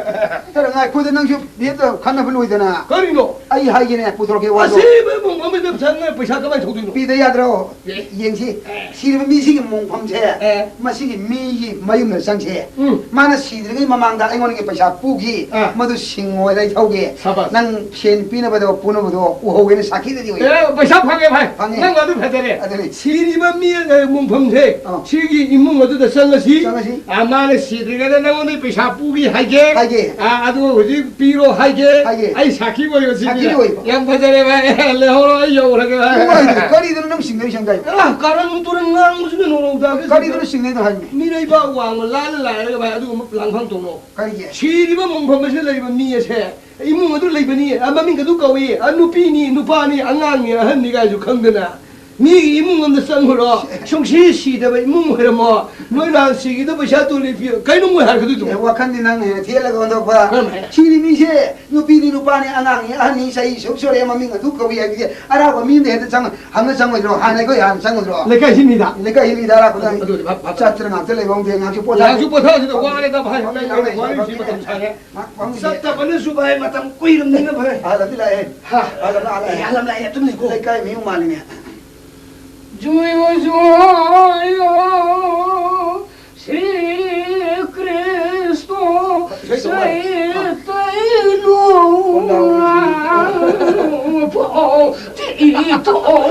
ꯈꯔ ꯉꯥꯏꯈꯣꯗ, ꯅꯪꯁꯨ ꯚꯦꯠꯇ ꯈꯟꯅꯕ ꯂꯣꯏꯗꯅ꯫ ꯀꯔꯤꯅꯣ? ꯑꯩ ꯍꯥꯏꯒꯦꯅꯦ, ꯄꯨꯊꯣꯔꯛꯀꯦ ꯋꯥꯗꯣ꯫ ꯑꯁꯤꯕ ꯃꯣꯡꯐꯝꯁꯤꯗ ꯄꯩꯁꯥ, ꯄꯩꯁꯥ ꯀꯃꯥꯏꯅ ꯊꯧꯗꯣꯏꯅꯣ? ꯄꯤꯗ ꯌꯥꯗ꯭ꯔꯣ? ꯑꯦ꯫ ꯌꯦꯡꯁꯤ꯫ ꯑꯦ꯫ ꯁꯤꯔꯤꯕ ꯃꯤꯁꯤꯒꯤ ꯃꯣꯡꯐꯝꯁꯦ, ꯑꯦ꯫ ꯃꯁꯤꯒꯤ ꯃꯤꯒꯤ ꯃꯌꯨꯝꯗ ꯆꯪꯁꯦ꯫ ꯎꯝ꯫ ꯃꯥꯅ ꯁꯤꯗ꯭ꯔꯤꯉꯩ ꯃꯃꯥꯡꯗ ꯑꯩꯉꯣꯟꯗꯒꯤ ꯄꯩꯁꯥ ꯄꯨꯈꯤ, ꯑꯥ꯫ ꯃꯗꯨ ꯁꯤꯡꯉꯣꯏꯗ ꯑꯩ ꯊꯧꯒꯦ꯫ ꯁꯕꯥꯁ꯫ ꯅꯪ ꯁꯦꯟ ꯄꯤꯅꯕꯗꯣ, ꯄꯨꯅꯕꯗꯣ ꯎꯍꯧꯒꯦꯅ ꯁꯥꯈꯤꯗꯗꯤ ꯑꯣꯏ꯫ ꯑꯦ, ꯄꯩꯁꯥ ꯐꯪꯉꯦ, ꯚꯥꯏ꯫ ꯐꯪꯉꯦ꯫ ꯅꯪ ꯑꯗꯨ ꯐꯖꯔꯦ꯫ ꯑꯗꯨꯅꯤ꯫ ꯁꯤꯔꯤꯕ ꯃꯤ, ꯑꯦ, ꯃꯣꯡꯐꯝꯁꯦ, ꯑꯥ꯫ ꯁꯤꯒꯤ ꯏꯃꯨꯡ ꯑꯗꯨꯗ ꯆꯪꯉꯁꯤ꯫ ꯆꯪꯉꯁꯤ꯫ ꯑꯥ, ꯃꯥꯅ ꯁꯤꯗ꯭ꯔꯤꯉꯩꯗ ꯅꯪꯉꯣꯟꯗ ꯄꯩꯁꯥ ꯄꯨꯈꯤ ꯍꯥꯏꯒꯦ꯫ ꯍꯥꯏꯒꯦ꯫ ꯑꯥ, ꯑꯗꯨ ꯍꯧꯖꯤꯛ ꯄꯤꯔꯣ ꯍꯥꯏꯒꯦ꯫ ꯍꯥꯏꯒꯦ꯫ ꯑꯩ ꯁꯥꯈꯤ ꯑꯣꯏꯔꯣ ꯁꯤꯒꯤ꯫ ꯁꯥꯈꯤ ꯑꯣꯏꯕ꯫ ꯌꯥꯝ ꯐꯖꯔꯦ, ꯚꯥꯏ꯫ ꯂꯩꯍꯧꯔꯣ, ꯑꯩ ꯌꯧꯔꯒꯦ, ꯚꯥꯏ꯫ ꯅꯨꯡꯉꯥꯏꯇꯦ꯫ ꯀꯔꯤꯗꯅꯣ ꯅꯪ ꯁꯤꯡꯅꯔꯤꯁꯦ ꯑꯝꯇ ꯍꯥꯏꯌꯨ꯫ ꯑꯥ, ꯀꯥꯔꯟ ꯇꯨꯔꯟ ꯉꯥꯡꯕꯁꯤꯅ ꯅꯣꯡꯃꯗ ꯀꯔꯤꯗꯅꯣ ꯁꯤꯡꯅꯩꯗꯣ ꯍꯥꯏꯌꯨ꯫ ꯃꯤꯔꯩꯕꯥꯛ ꯋꯥꯡꯃ ꯂꯥꯜꯂ ꯂꯥꯏꯔꯒ, ꯚꯥꯏ, ꯑꯗꯨꯒꯨꯝꯕ ꯂꯥꯡꯐꯝ ꯇꯧꯅꯣ꯫ ꯀꯔꯤꯒꯤ? ꯁꯤꯔꯤꯕ ꯃꯣꯡꯐꯝ ꯑꯁꯤꯗ ꯂꯩꯔꯤꯕ ꯃꯤ ꯑꯁꯦ ꯏꯃꯨꯡ ꯑꯗꯨ ꯂꯩꯕꯅꯤ, ꯑ, ꯃꯃꯤꯡ ꯑꯗꯨ ꯀꯧꯏ, ꯑ, ꯅꯨꯄꯤꯅꯤ, ꯅꯨꯄꯥꯅꯤ, ꯑꯉꯥꯡꯅꯤ, ꯑꯍꯟꯅꯤ ꯀꯥꯏꯁꯨ ꯈꯪꯗꯅ ꯃꯤꯒꯤ ꯏꯃꯨꯡ ꯑꯝꯗ ꯆꯪꯉꯨꯔꯣ, ꯁꯨꯡꯁꯤ ꯁꯤꯗꯕ ꯏꯃꯨꯡ ꯑꯣꯏꯔꯝꯃꯣ, ꯅꯣꯏ ꯂꯥꯟ ꯁꯤꯒꯤꯗ ꯄꯩꯁꯥ ꯇꯣꯂꯤ ꯄꯤꯌꯨ, ꯀꯩꯅꯣ ꯃꯣꯏ ꯍꯥꯏꯔꯛꯀꯗꯣꯏꯗꯨꯕꯣ? ꯑꯦ, ꯋꯥꯈꯜꯗꯤ ꯅꯪꯅ ꯍꯦꯟꯅ ꯊꯦꯠꯂꯒ ꯑꯣꯟꯊꯣꯛꯄ꯫ ꯀꯔꯝ ꯍꯥꯏꯅ? ꯁꯤꯅꯤ ꯃꯤꯁꯦ, ꯅꯨꯄꯤꯅꯤ, ꯅꯨꯄꯥꯅꯤ, ꯑꯉꯥꯡꯅꯤ, ꯑꯍꯟꯅꯤ, ꯆꯍꯤ ꯁꯨꯛ ꯁꯨꯔꯦ, ꯃꯃꯤꯡ ꯑꯗꯨ ꯀꯧꯏ ꯍꯥꯏꯕꯗꯤ ꯑꯔꯥꯞꯄ ꯃꯤ ꯑꯝꯗ ꯍꯦꯛꯇ ꯆꯪꯉ-, ꯍꯪꯉ ꯆꯪꯉꯣꯏꯗ꯭ꯔꯣ? ꯍꯥꯟꯅ ꯑꯩꯈꯣꯏ ꯍꯥꯟꯅ ꯆꯪꯉꯨꯗ꯭ꯔꯣ? ꯂꯩꯀꯥꯏꯁꯤ ꯃꯤꯗ꯫ ꯂꯩꯀꯥꯏꯁꯤ ꯃꯤꯗ ꯑꯔꯥꯞꯄꯗ ꯑꯗꯨ, ꯑꯗꯨꯗꯤ ꯚꯥꯞ, ꯚꯥꯞ ꯆꯠꯇꯅ ꯉꯥꯛꯇ ꯂꯩꯕ ꯉꯝꯗꯦ, ꯉꯥꯏꯍꯥꯛꯁꯨ ꯄꯣꯊꯥ-, ꯉꯥꯏꯍꯥꯛꯁꯨ ꯄꯣꯊꯥꯁꯤꯗ ꯋꯥꯔꯦꯗ ꯚꯥꯏ, ꯉꯥꯏꯍꯥꯛ ꯂꯩ, ꯂꯩ, ꯂꯩ, ꯋꯥꯔꯤ ꯁꯤ ꯃꯇꯝ ꯁꯥꯡꯉꯦ꯫ ꯉꯥꯏꯍꯥꯛ ꯋꯥꯔꯤ ꯁꯤ꯫ ꯆꯠꯇꯕꯅꯁꯨ ꯚꯥꯏ, ꯃꯇꯝ ꯀꯨꯏꯔꯝꯅꯤꯅ ꯚꯥꯏ꯫ ꯑꯍꯜ ꯑꯃꯗꯤ ꯂꯥꯛꯑꯦ꯫ ꯍꯥ? ꯑꯍꯜ ꯑꯃ ꯂꯥꯛꯑꯦ꯫ ꯑꯦ, ꯑꯍꯜ ꯑꯃ ꯂꯥꯛꯑꯦ, ꯑꯗꯨꯝ ꯂꯩꯀꯣ꯫ ꯂꯩꯀꯥꯏ ꯃꯤꯌꯨꯝ ꯃꯥꯜꯂꯤꯅꯦ꯫ ꯖꯣꯌꯣ, ꯖꯣꯌꯣ, ꯁ꯭ꯔꯤ ꯀ꯭ꯔꯤꯁ꯭ꯇꯣ ꯏꯁꯩ ꯇꯧ ꯍꯥꯏ꯫ ꯆꯩꯇꯟꯌ ꯄꯥꯎ ꯇꯤ ꯇꯣ ꯄꯥꯎ꯫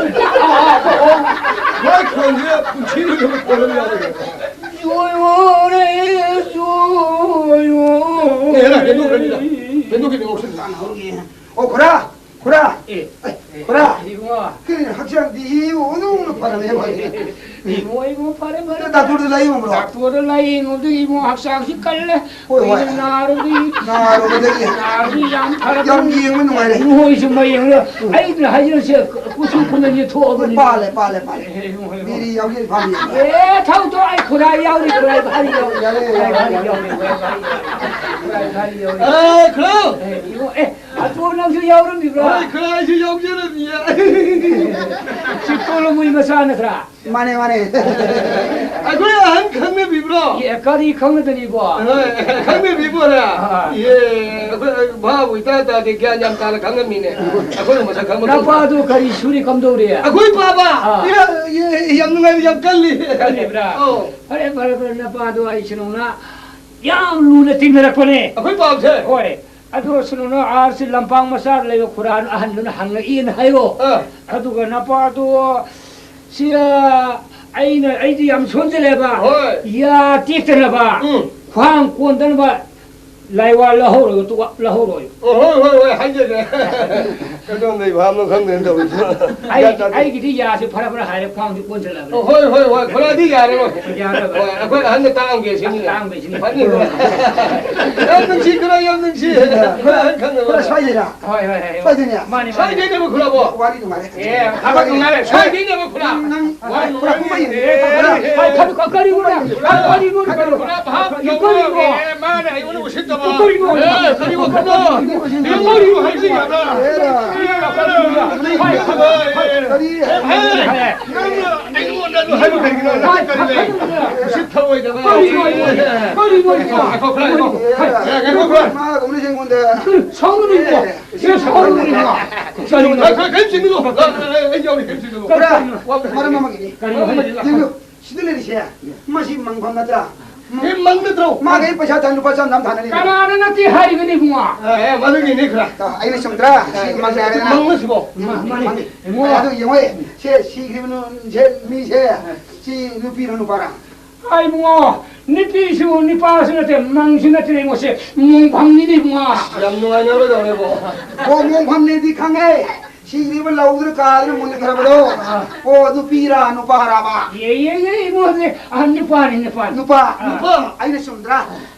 ꯃꯥꯏ ꯈꯣꯟꯁꯦ ꯄꯨꯟꯁꯤꯗ ꯑꯗꯨꯝ ꯀꯣꯟꯅꯕ ꯌꯥꯎꯔꯣꯏ꯫ ꯖꯣꯌꯣ ꯔꯦ, ꯖꯣꯌꯣ꯫ ꯑꯦ, ꯍꯦꯔꯥ, ꯍꯦꯟꯗꯣꯛꯈ꯭ꯔꯅꯤꯗ꯫ ꯍꯦꯟꯗꯣꯛꯈꯤꯅꯤ, ꯑꯣꯛꯁꯤꯟ꯫ ꯑꯣ, ꯈꯨꯔꯥ! ꯈꯨꯔꯥ! ꯑꯦ, ꯑꯦ, ꯈꯨꯔꯥ! ꯏꯕꯨꯡꯉꯣ꯫ ꯀꯩꯅꯣ, ꯍꯛꯆꯥꯡꯗꯤ ꯏꯎ ꯑꯗꯨꯝ ꯐꯔꯝꯃꯦ, ꯍꯣꯏ꯫ ꯏꯕꯨꯡꯉꯣ, ꯏꯕꯨꯡꯉꯣ, ꯐꯔꯦ, ꯐꯔꯦ, ꯗꯥꯛꯇꯔꯗ ꯂꯥꯏꯌꯦꯡꯉꯨꯕ꯭ꯔꯣ? ꯗꯥꯛꯇꯔꯗ ꯂꯥꯏꯌꯦꯡꯉꯨꯕꯗꯒꯤ ꯏꯕꯨꯡꯉꯣ ꯍꯛꯆꯥꯡꯁꯤ ꯀꯜꯂꯦ꯫ ꯍꯣꯏ, ꯍꯣꯏ꯫ ꯀꯨꯏꯅ ꯅꯥꯔꯨꯕꯗꯒꯤ꯫ ꯅꯥꯔꯨꯕꯗꯒꯤ꯫ ꯅꯥꯔꯨꯕꯗꯒꯤ ꯌꯥꯝ ꯐꯔꯕꯅꯤ꯫ ꯌꯥꯝ ꯌꯦꯡꯕ ꯅꯨꯡꯉꯥꯏꯔꯦ꯫ ꯅꯣꯏꯁꯨ ꯃꯌꯦꯡꯂ꯫ ꯑꯩꯅ ꯍꯥꯏꯖꯔꯤꯁꯦ ꯀꯨꯆꯨ ꯀꯨꯃꯦꯟꯁꯦ ꯊꯣꯛꯑꯕꯅꯤ꯫ ꯄꯥꯜꯂꯦ, ꯄꯥꯜꯂꯦ, ꯄꯥꯜꯂꯦ꯫ ꯑꯦ, ꯏꯕꯨꯡꯉꯣ, ꯏꯕꯨꯡꯉꯣ꯫ ꯃꯤꯔꯤ ꯌꯥꯎꯒꯦ ꯐꯥꯝ ꯌꯦꯡꯉꯦ꯫ ꯑꯦ, ꯊꯧꯗꯣ ꯑꯩ ꯈꯨꯔꯥꯏ ꯌꯥꯎꯔꯤ, ꯈꯨꯔꯥꯏ ꯚꯥꯔꯤ ꯌꯥꯎꯔꯤ꯫ ꯌꯥꯔꯦ, ꯈꯨꯔꯥꯏ ꯌꯥꯔꯦ, ꯚꯥꯔꯤ ꯌꯥꯎꯔꯤ, ꯈꯨꯔꯥꯏ ꯚꯥꯔꯤ ꯌꯥꯎꯔꯤ꯫ ꯈꯨꯔꯥꯏ ꯚꯥꯔꯤ ꯌꯥꯎꯔꯤ꯫ ꯑꯦ, ꯈꯨꯔꯥ꯫ ꯑꯦ, ꯏꯕꯨꯡꯉꯣ, ꯑꯦ, ꯑꯗꯣ ꯅꯪꯁꯨ ꯌꯥꯎꯔꯝꯃꯤꯕ꯭ꯔꯣ? ꯍꯣꯏ, ꯈꯨꯔꯥꯏꯁꯨ ꯌꯥꯎꯖꯔꯝꯃꯤꯌꯦ꯫ ꯁꯤ ꯇꯣꯂꯣꯃꯨꯏ ꯃꯆꯥ ꯅꯠꯇ꯭ꯔꯥ? ꯃꯥꯅꯦ, ꯃꯥꯅꯦ꯫ ꯑꯩꯈꯣꯏ ꯑꯍꯟ ꯈꯪꯅꯕꯤꯕ꯭ꯔꯣ? ꯑꯦ, ꯀꯔꯤ ꯈꯪꯅꯗꯣꯔꯤꯕꯣ? ꯍꯣꯏ, ꯈꯪꯅꯕꯤꯕꯣꯔꯥ? ꯑꯥ꯫ ꯑꯦ, ꯑꯩꯈꯣꯏ ꯚꯥꯕꯨ ꯏꯇꯥ ꯇꯥꯗꯦ, ꯒ꯭ꯌꯥꯟ ꯌꯥꯝ ꯇꯥꯅ ꯈꯪꯉꯝꯃꯤꯅꯦ꯫ ꯑꯩꯈꯣꯏꯅ ꯃꯁꯛ ꯈꯪꯕ ꯅꯄꯥꯗꯨ ꯀꯔꯤ ꯁꯨꯔꯤ ꯀꯝꯗꯧꯔꯤ? ꯑꯩꯈꯣꯏ ꯄꯥꯕ? ꯑꯥ꯫ ꯏꯔꯥ-, ꯏ-, ꯌꯥꯝ ꯅꯨꯡꯉꯥꯏꯅ ꯌꯥꯝ ꯀꯜꯂꯤ꯫ ꯀꯜꯂꯤꯕ꯭ꯔꯥ? ꯑꯧ꯫ ꯐꯔꯦ, ꯐꯔꯦ, ꯐꯔꯦ, ꯅꯄꯥꯗꯣ ꯑꯩ ꯁꯤꯅꯧꯅ ꯌꯥꯝ ꯂꯨꯅ ꯇꯤꯟꯅꯔꯛꯄꯅꯦ꯫ ꯑꯩꯈꯣꯏ ꯄꯥꯕꯁꯦ? ꯍꯣꯏ꯫ ꯑꯗꯨ ꯁꯨꯅꯨꯅ ꯑꯥꯔꯁꯤ ꯂꯝꯄꯥꯛ ꯃꯆꯥꯗ ꯂꯩꯕ ꯈꯨꯔꯥ ꯑꯍꯟꯗꯨꯅ ꯍꯪꯉꯛꯏꯅ ꯍꯥꯏꯌꯣ꯫ ꯑꯥ꯫ ꯑꯗꯨꯒ ꯅꯄꯥꯗꯣ ꯁꯤꯗ ꯑꯩꯅ, ꯑꯩꯗꯤ ꯌꯥꯝ ꯁꯣꯟꯖꯜꯂꯦꯕ꯫ ꯍꯣꯏ꯫ ꯌꯥ ꯇꯦꯛꯇꯅꯕ, ꯎꯝ꯫ ꯈ꯭ꯋꯥꯡ ꯀꯣꯟꯗꯅꯕ ꯂꯥꯏꯋꯥ ꯂꯧꯍꯧꯔꯣꯏ, ꯇꯨ-, ꯂꯧꯍꯧꯔꯣꯏ꯫ ꯑꯣ, ꯍꯣꯏ, ꯍꯣꯏ, ꯍꯣꯏ, ꯍꯥꯏꯖꯒꯦ꯫ ꯀꯗꯣꯝꯗꯩ ꯐꯥꯕꯅꯣ ꯈꯪꯗꯦꯅ ꯇꯧꯔꯤꯁꯦ꯫ ꯑꯩ, ꯒ꯭ꯌꯥꯟ ꯇꯥꯗꯦ꯫ ꯑꯩꯒꯤꯗꯤ ꯌꯥꯁꯦ ꯐꯔꯥ ꯐꯔꯥ ꯍꯥꯏꯔꯦ, ꯈ꯭ꯋꯥꯡꯁꯦ ꯀꯣꯟꯁꯤꯜꯂꯛꯑꯕꯅꯦ꯫ ꯑꯣ, ꯍꯣꯏ, ꯍꯣꯏ, ꯍꯣꯏ, ꯈꯨꯔꯥꯗꯤ ꯌꯥꯔꯦ, ꯍꯣꯏ꯫ ꯌꯥꯔꯦ, ꯍꯣꯏ꯫ ꯍꯣꯏ, ꯑꯩꯈꯣꯏ ꯑꯍꯟꯅ ꯇꯥꯛꯑꯝꯒꯦ ꯁꯤꯅꯤꯅꯦ꯫ ꯇꯥꯛꯑꯝꯒꯦ ꯁꯤꯅꯤ꯫ ꯐꯅꯤ, ꯍꯣꯏ꯫ ꯌꯥꯝ ꯅꯨꯡꯁꯤ, ꯈꯨꯔꯥ, ꯌꯥꯝ ꯅꯨꯡꯁꯤ꯫ ꯑꯩꯈꯣꯏ ꯑꯍꯟ ꯈꯪꯅꯕ꯫ ꯈꯨꯔꯥ ꯁ꯭ꯋꯥꯏꯗꯩꯔꯥ? ꯍꯣꯏ, ꯍꯣꯏ, ꯍꯣꯏ, ꯍꯣꯏ꯫ ꯁ꯭ꯋꯥꯏꯗꯩꯅꯦ? ꯃꯥꯅꯤ, ꯃꯥꯅꯤ꯫ ꯁ꯭ꯋꯥꯏꯗꯩꯅꯦꯕ, ꯈꯨꯔꯥꯕꯣ? ꯋꯥꯔꯤ ꯅꯨꯡꯉꯥꯏꯔꯦ꯫ ꯑꯦ, ꯊꯕꯛ ꯅꯨꯡꯉꯥꯏꯔꯦ꯫ ꯁ꯭ꯋꯥꯏꯗꯩꯅꯦꯕ, ꯈꯨꯔꯥ꯫ ꯅꯪ, ꯅꯪ ꯋꯥꯔꯤ ꯈꯨꯔꯥ ꯅꯨꯡꯉꯥꯏꯔꯦ꯫ ꯀꯨꯝꯕ ꯌꯦꯡꯉꯦ꯫ ꯑꯦ, ꯀꯔꯤ, ꯀꯔꯤ, ꯀꯔꯤꯅꯣ? ꯀꯔꯤꯅꯣ? ꯀꯔꯤꯅꯣ? ꯈꯨꯔꯥ ꯚꯥꯞ ꯀꯔꯤꯅꯣ? ꯌꯧꯔꯦ꯫ ꯑꯦ, ꯃꯥꯅ ꯑꯩꯉꯣꯟꯗ ꯎꯁꯤꯠꯇꯕ꯫ ꯀꯔꯤꯅꯣ? ꯑꯦ, ꯀꯔꯤꯅꯣ? ꯀꯔꯤꯅꯣ? ꯀꯔꯤꯅꯣ ꯍꯥꯏꯕꯤꯒꯗ꯭ꯔꯥ? ꯀꯔꯤ? ꯅꯪꯅ ꯑꯩꯉꯣꯟꯗ ꯑꯗꯨ ꯍꯥꯏꯕ ꯀꯔꯤꯒꯤꯅꯣ? ꯅꯪ ꯀꯔꯤ ꯂꯩ? ꯎꯁꯤꯠ ꯊꯑꯣꯏꯗꯕ꯫ ꯀꯔꯤꯅꯣ? ꯀꯔꯤꯅꯣ? ꯉꯥꯏꯈꯣ, ꯈꯔ ꯉꯥꯏꯈꯣ꯫ ꯉꯥꯏꯈꯣ, ꯈꯔ꯫ ꯃꯥ ꯀꯧꯅꯤꯁꯦ ꯑꯩꯉꯣꯟꯗ꯫ ꯁꯥꯎꯅꯨ, ꯏꯕꯨꯡꯉꯣ꯫ ꯁꯤ ꯁꯥꯎꯅꯨ, ꯏꯕꯨꯡꯉꯣ꯫ ꯀꯔꯤꯅꯣ? ꯈꯔ, ꯈꯔ, ꯈꯔ ꯆꯤꯡꯉꯨ꯫ ꯑꯩ ꯌꯥꯎꯔꯤ, ꯈꯔ ꯆꯤꯡꯉꯨ꯫ ꯈꯔ, ꯃꯔꯝ ꯑꯃꯒꯤꯅꯤ꯫ ꯀꯔꯤꯅꯣ? ꯃꯔꯝ ꯑꯃꯒꯤꯅꯤ꯫ ꯌꯦꯡꯉꯨ꯫ ꯁꯤꯗ ꯂꯩꯔꯤꯁꯦ, ꯃꯁꯤ ꯃꯪꯐꯝ ꯅꯠꯇ꯭ꯔꯥ? ꯑꯦ, ꯃꯪ ꯅꯠꯇ꯭ꯔꯣ? ꯃꯥꯒꯤ ꯄꯩꯁꯥ ꯇꯥꯟ ꯂꯨꯄꯥ ꯆꯥꯝ ꯆꯥꯝ ꯊꯥꯅꯔꯤꯕ꯫ ꯀꯅꯥꯅ ꯅꯠꯇꯦ ꯍꯥꯏꯔꯤꯕꯅꯤ, ꯏꯕꯨꯡꯉꯣ? ꯑꯦ, ꯑꯦ, ꯃꯗꯨꯒꯤꯅꯤ ꯈꯔ꯫ ꯑ, ꯑꯩꯅ ꯆꯨꯝꯗ꯭ꯔꯥ? ꯁꯤ ꯃꯪ ꯍꯥꯏꯔꯦꯗꯅ꯫ ꯃꯪꯂꯣ ꯁꯤꯕꯣ? ꯃꯥ-, ꯃꯥꯅꯤ꯫ ꯃꯪꯅꯤ꯫ ꯏꯕꯨꯡꯉꯣ꯫ ꯑꯗꯨ ꯌꯦꯡꯉꯣ, ꯁꯦ, ꯁꯤꯈ꯭ꯔꯤꯕ ꯅꯨ-, ꯁꯦ, ꯃꯤꯁꯦ, ꯁꯤ ꯅꯨꯄꯤꯔꯣ ꯅꯨꯄꯥꯔꯥ? ꯑꯥꯏ, ꯏꯕꯨꯡꯉꯣ, ꯅꯨꯄꯤꯁꯨ ꯅꯨꯄꯥꯁꯨ ꯅꯠꯇꯦ, ꯃꯪꯁꯨ ꯅꯠꯇꯦ, ꯏꯕꯨꯡꯉꯣ, ꯁꯦ ꯃꯣꯡꯐꯝꯅꯤꯅꯦ, ꯏꯕꯨꯡꯉꯣ꯫ ꯌꯥꯝ ꯅꯨꯡꯉꯥꯏꯅꯔꯣꯏꯗꯧꯔꯦꯕꯣ꯫ ꯑꯣ, ꯃꯣꯡꯐꯝꯅꯦꯗꯤ ꯈꯪꯉꯦ꯫ ꯁꯤꯈ꯭ꯔꯤꯕ ꯂꯧꯗꯨꯅ ꯀꯥꯗꯅ ꯃꯨꯟꯈ꯭ꯔꯕꯗꯣ꯫ ꯑꯣ, ꯅꯨꯄꯤꯔꯥ ꯅꯨꯄꯥꯔꯥꯕ? ꯌꯦ, ꯌꯦ, ꯌꯦ, ꯏꯃꯣꯁꯦ, ꯑꯥ, ꯅꯨꯄꯥꯅꯤ, ꯅꯨꯄꯥꯅꯤ꯫ ꯅꯨꯄꯥ? ꯑꯥ꯫ ꯅꯨꯄꯥ? ꯑꯩꯅ ꯆꯨꯝꯗ꯭ꯔꯥ?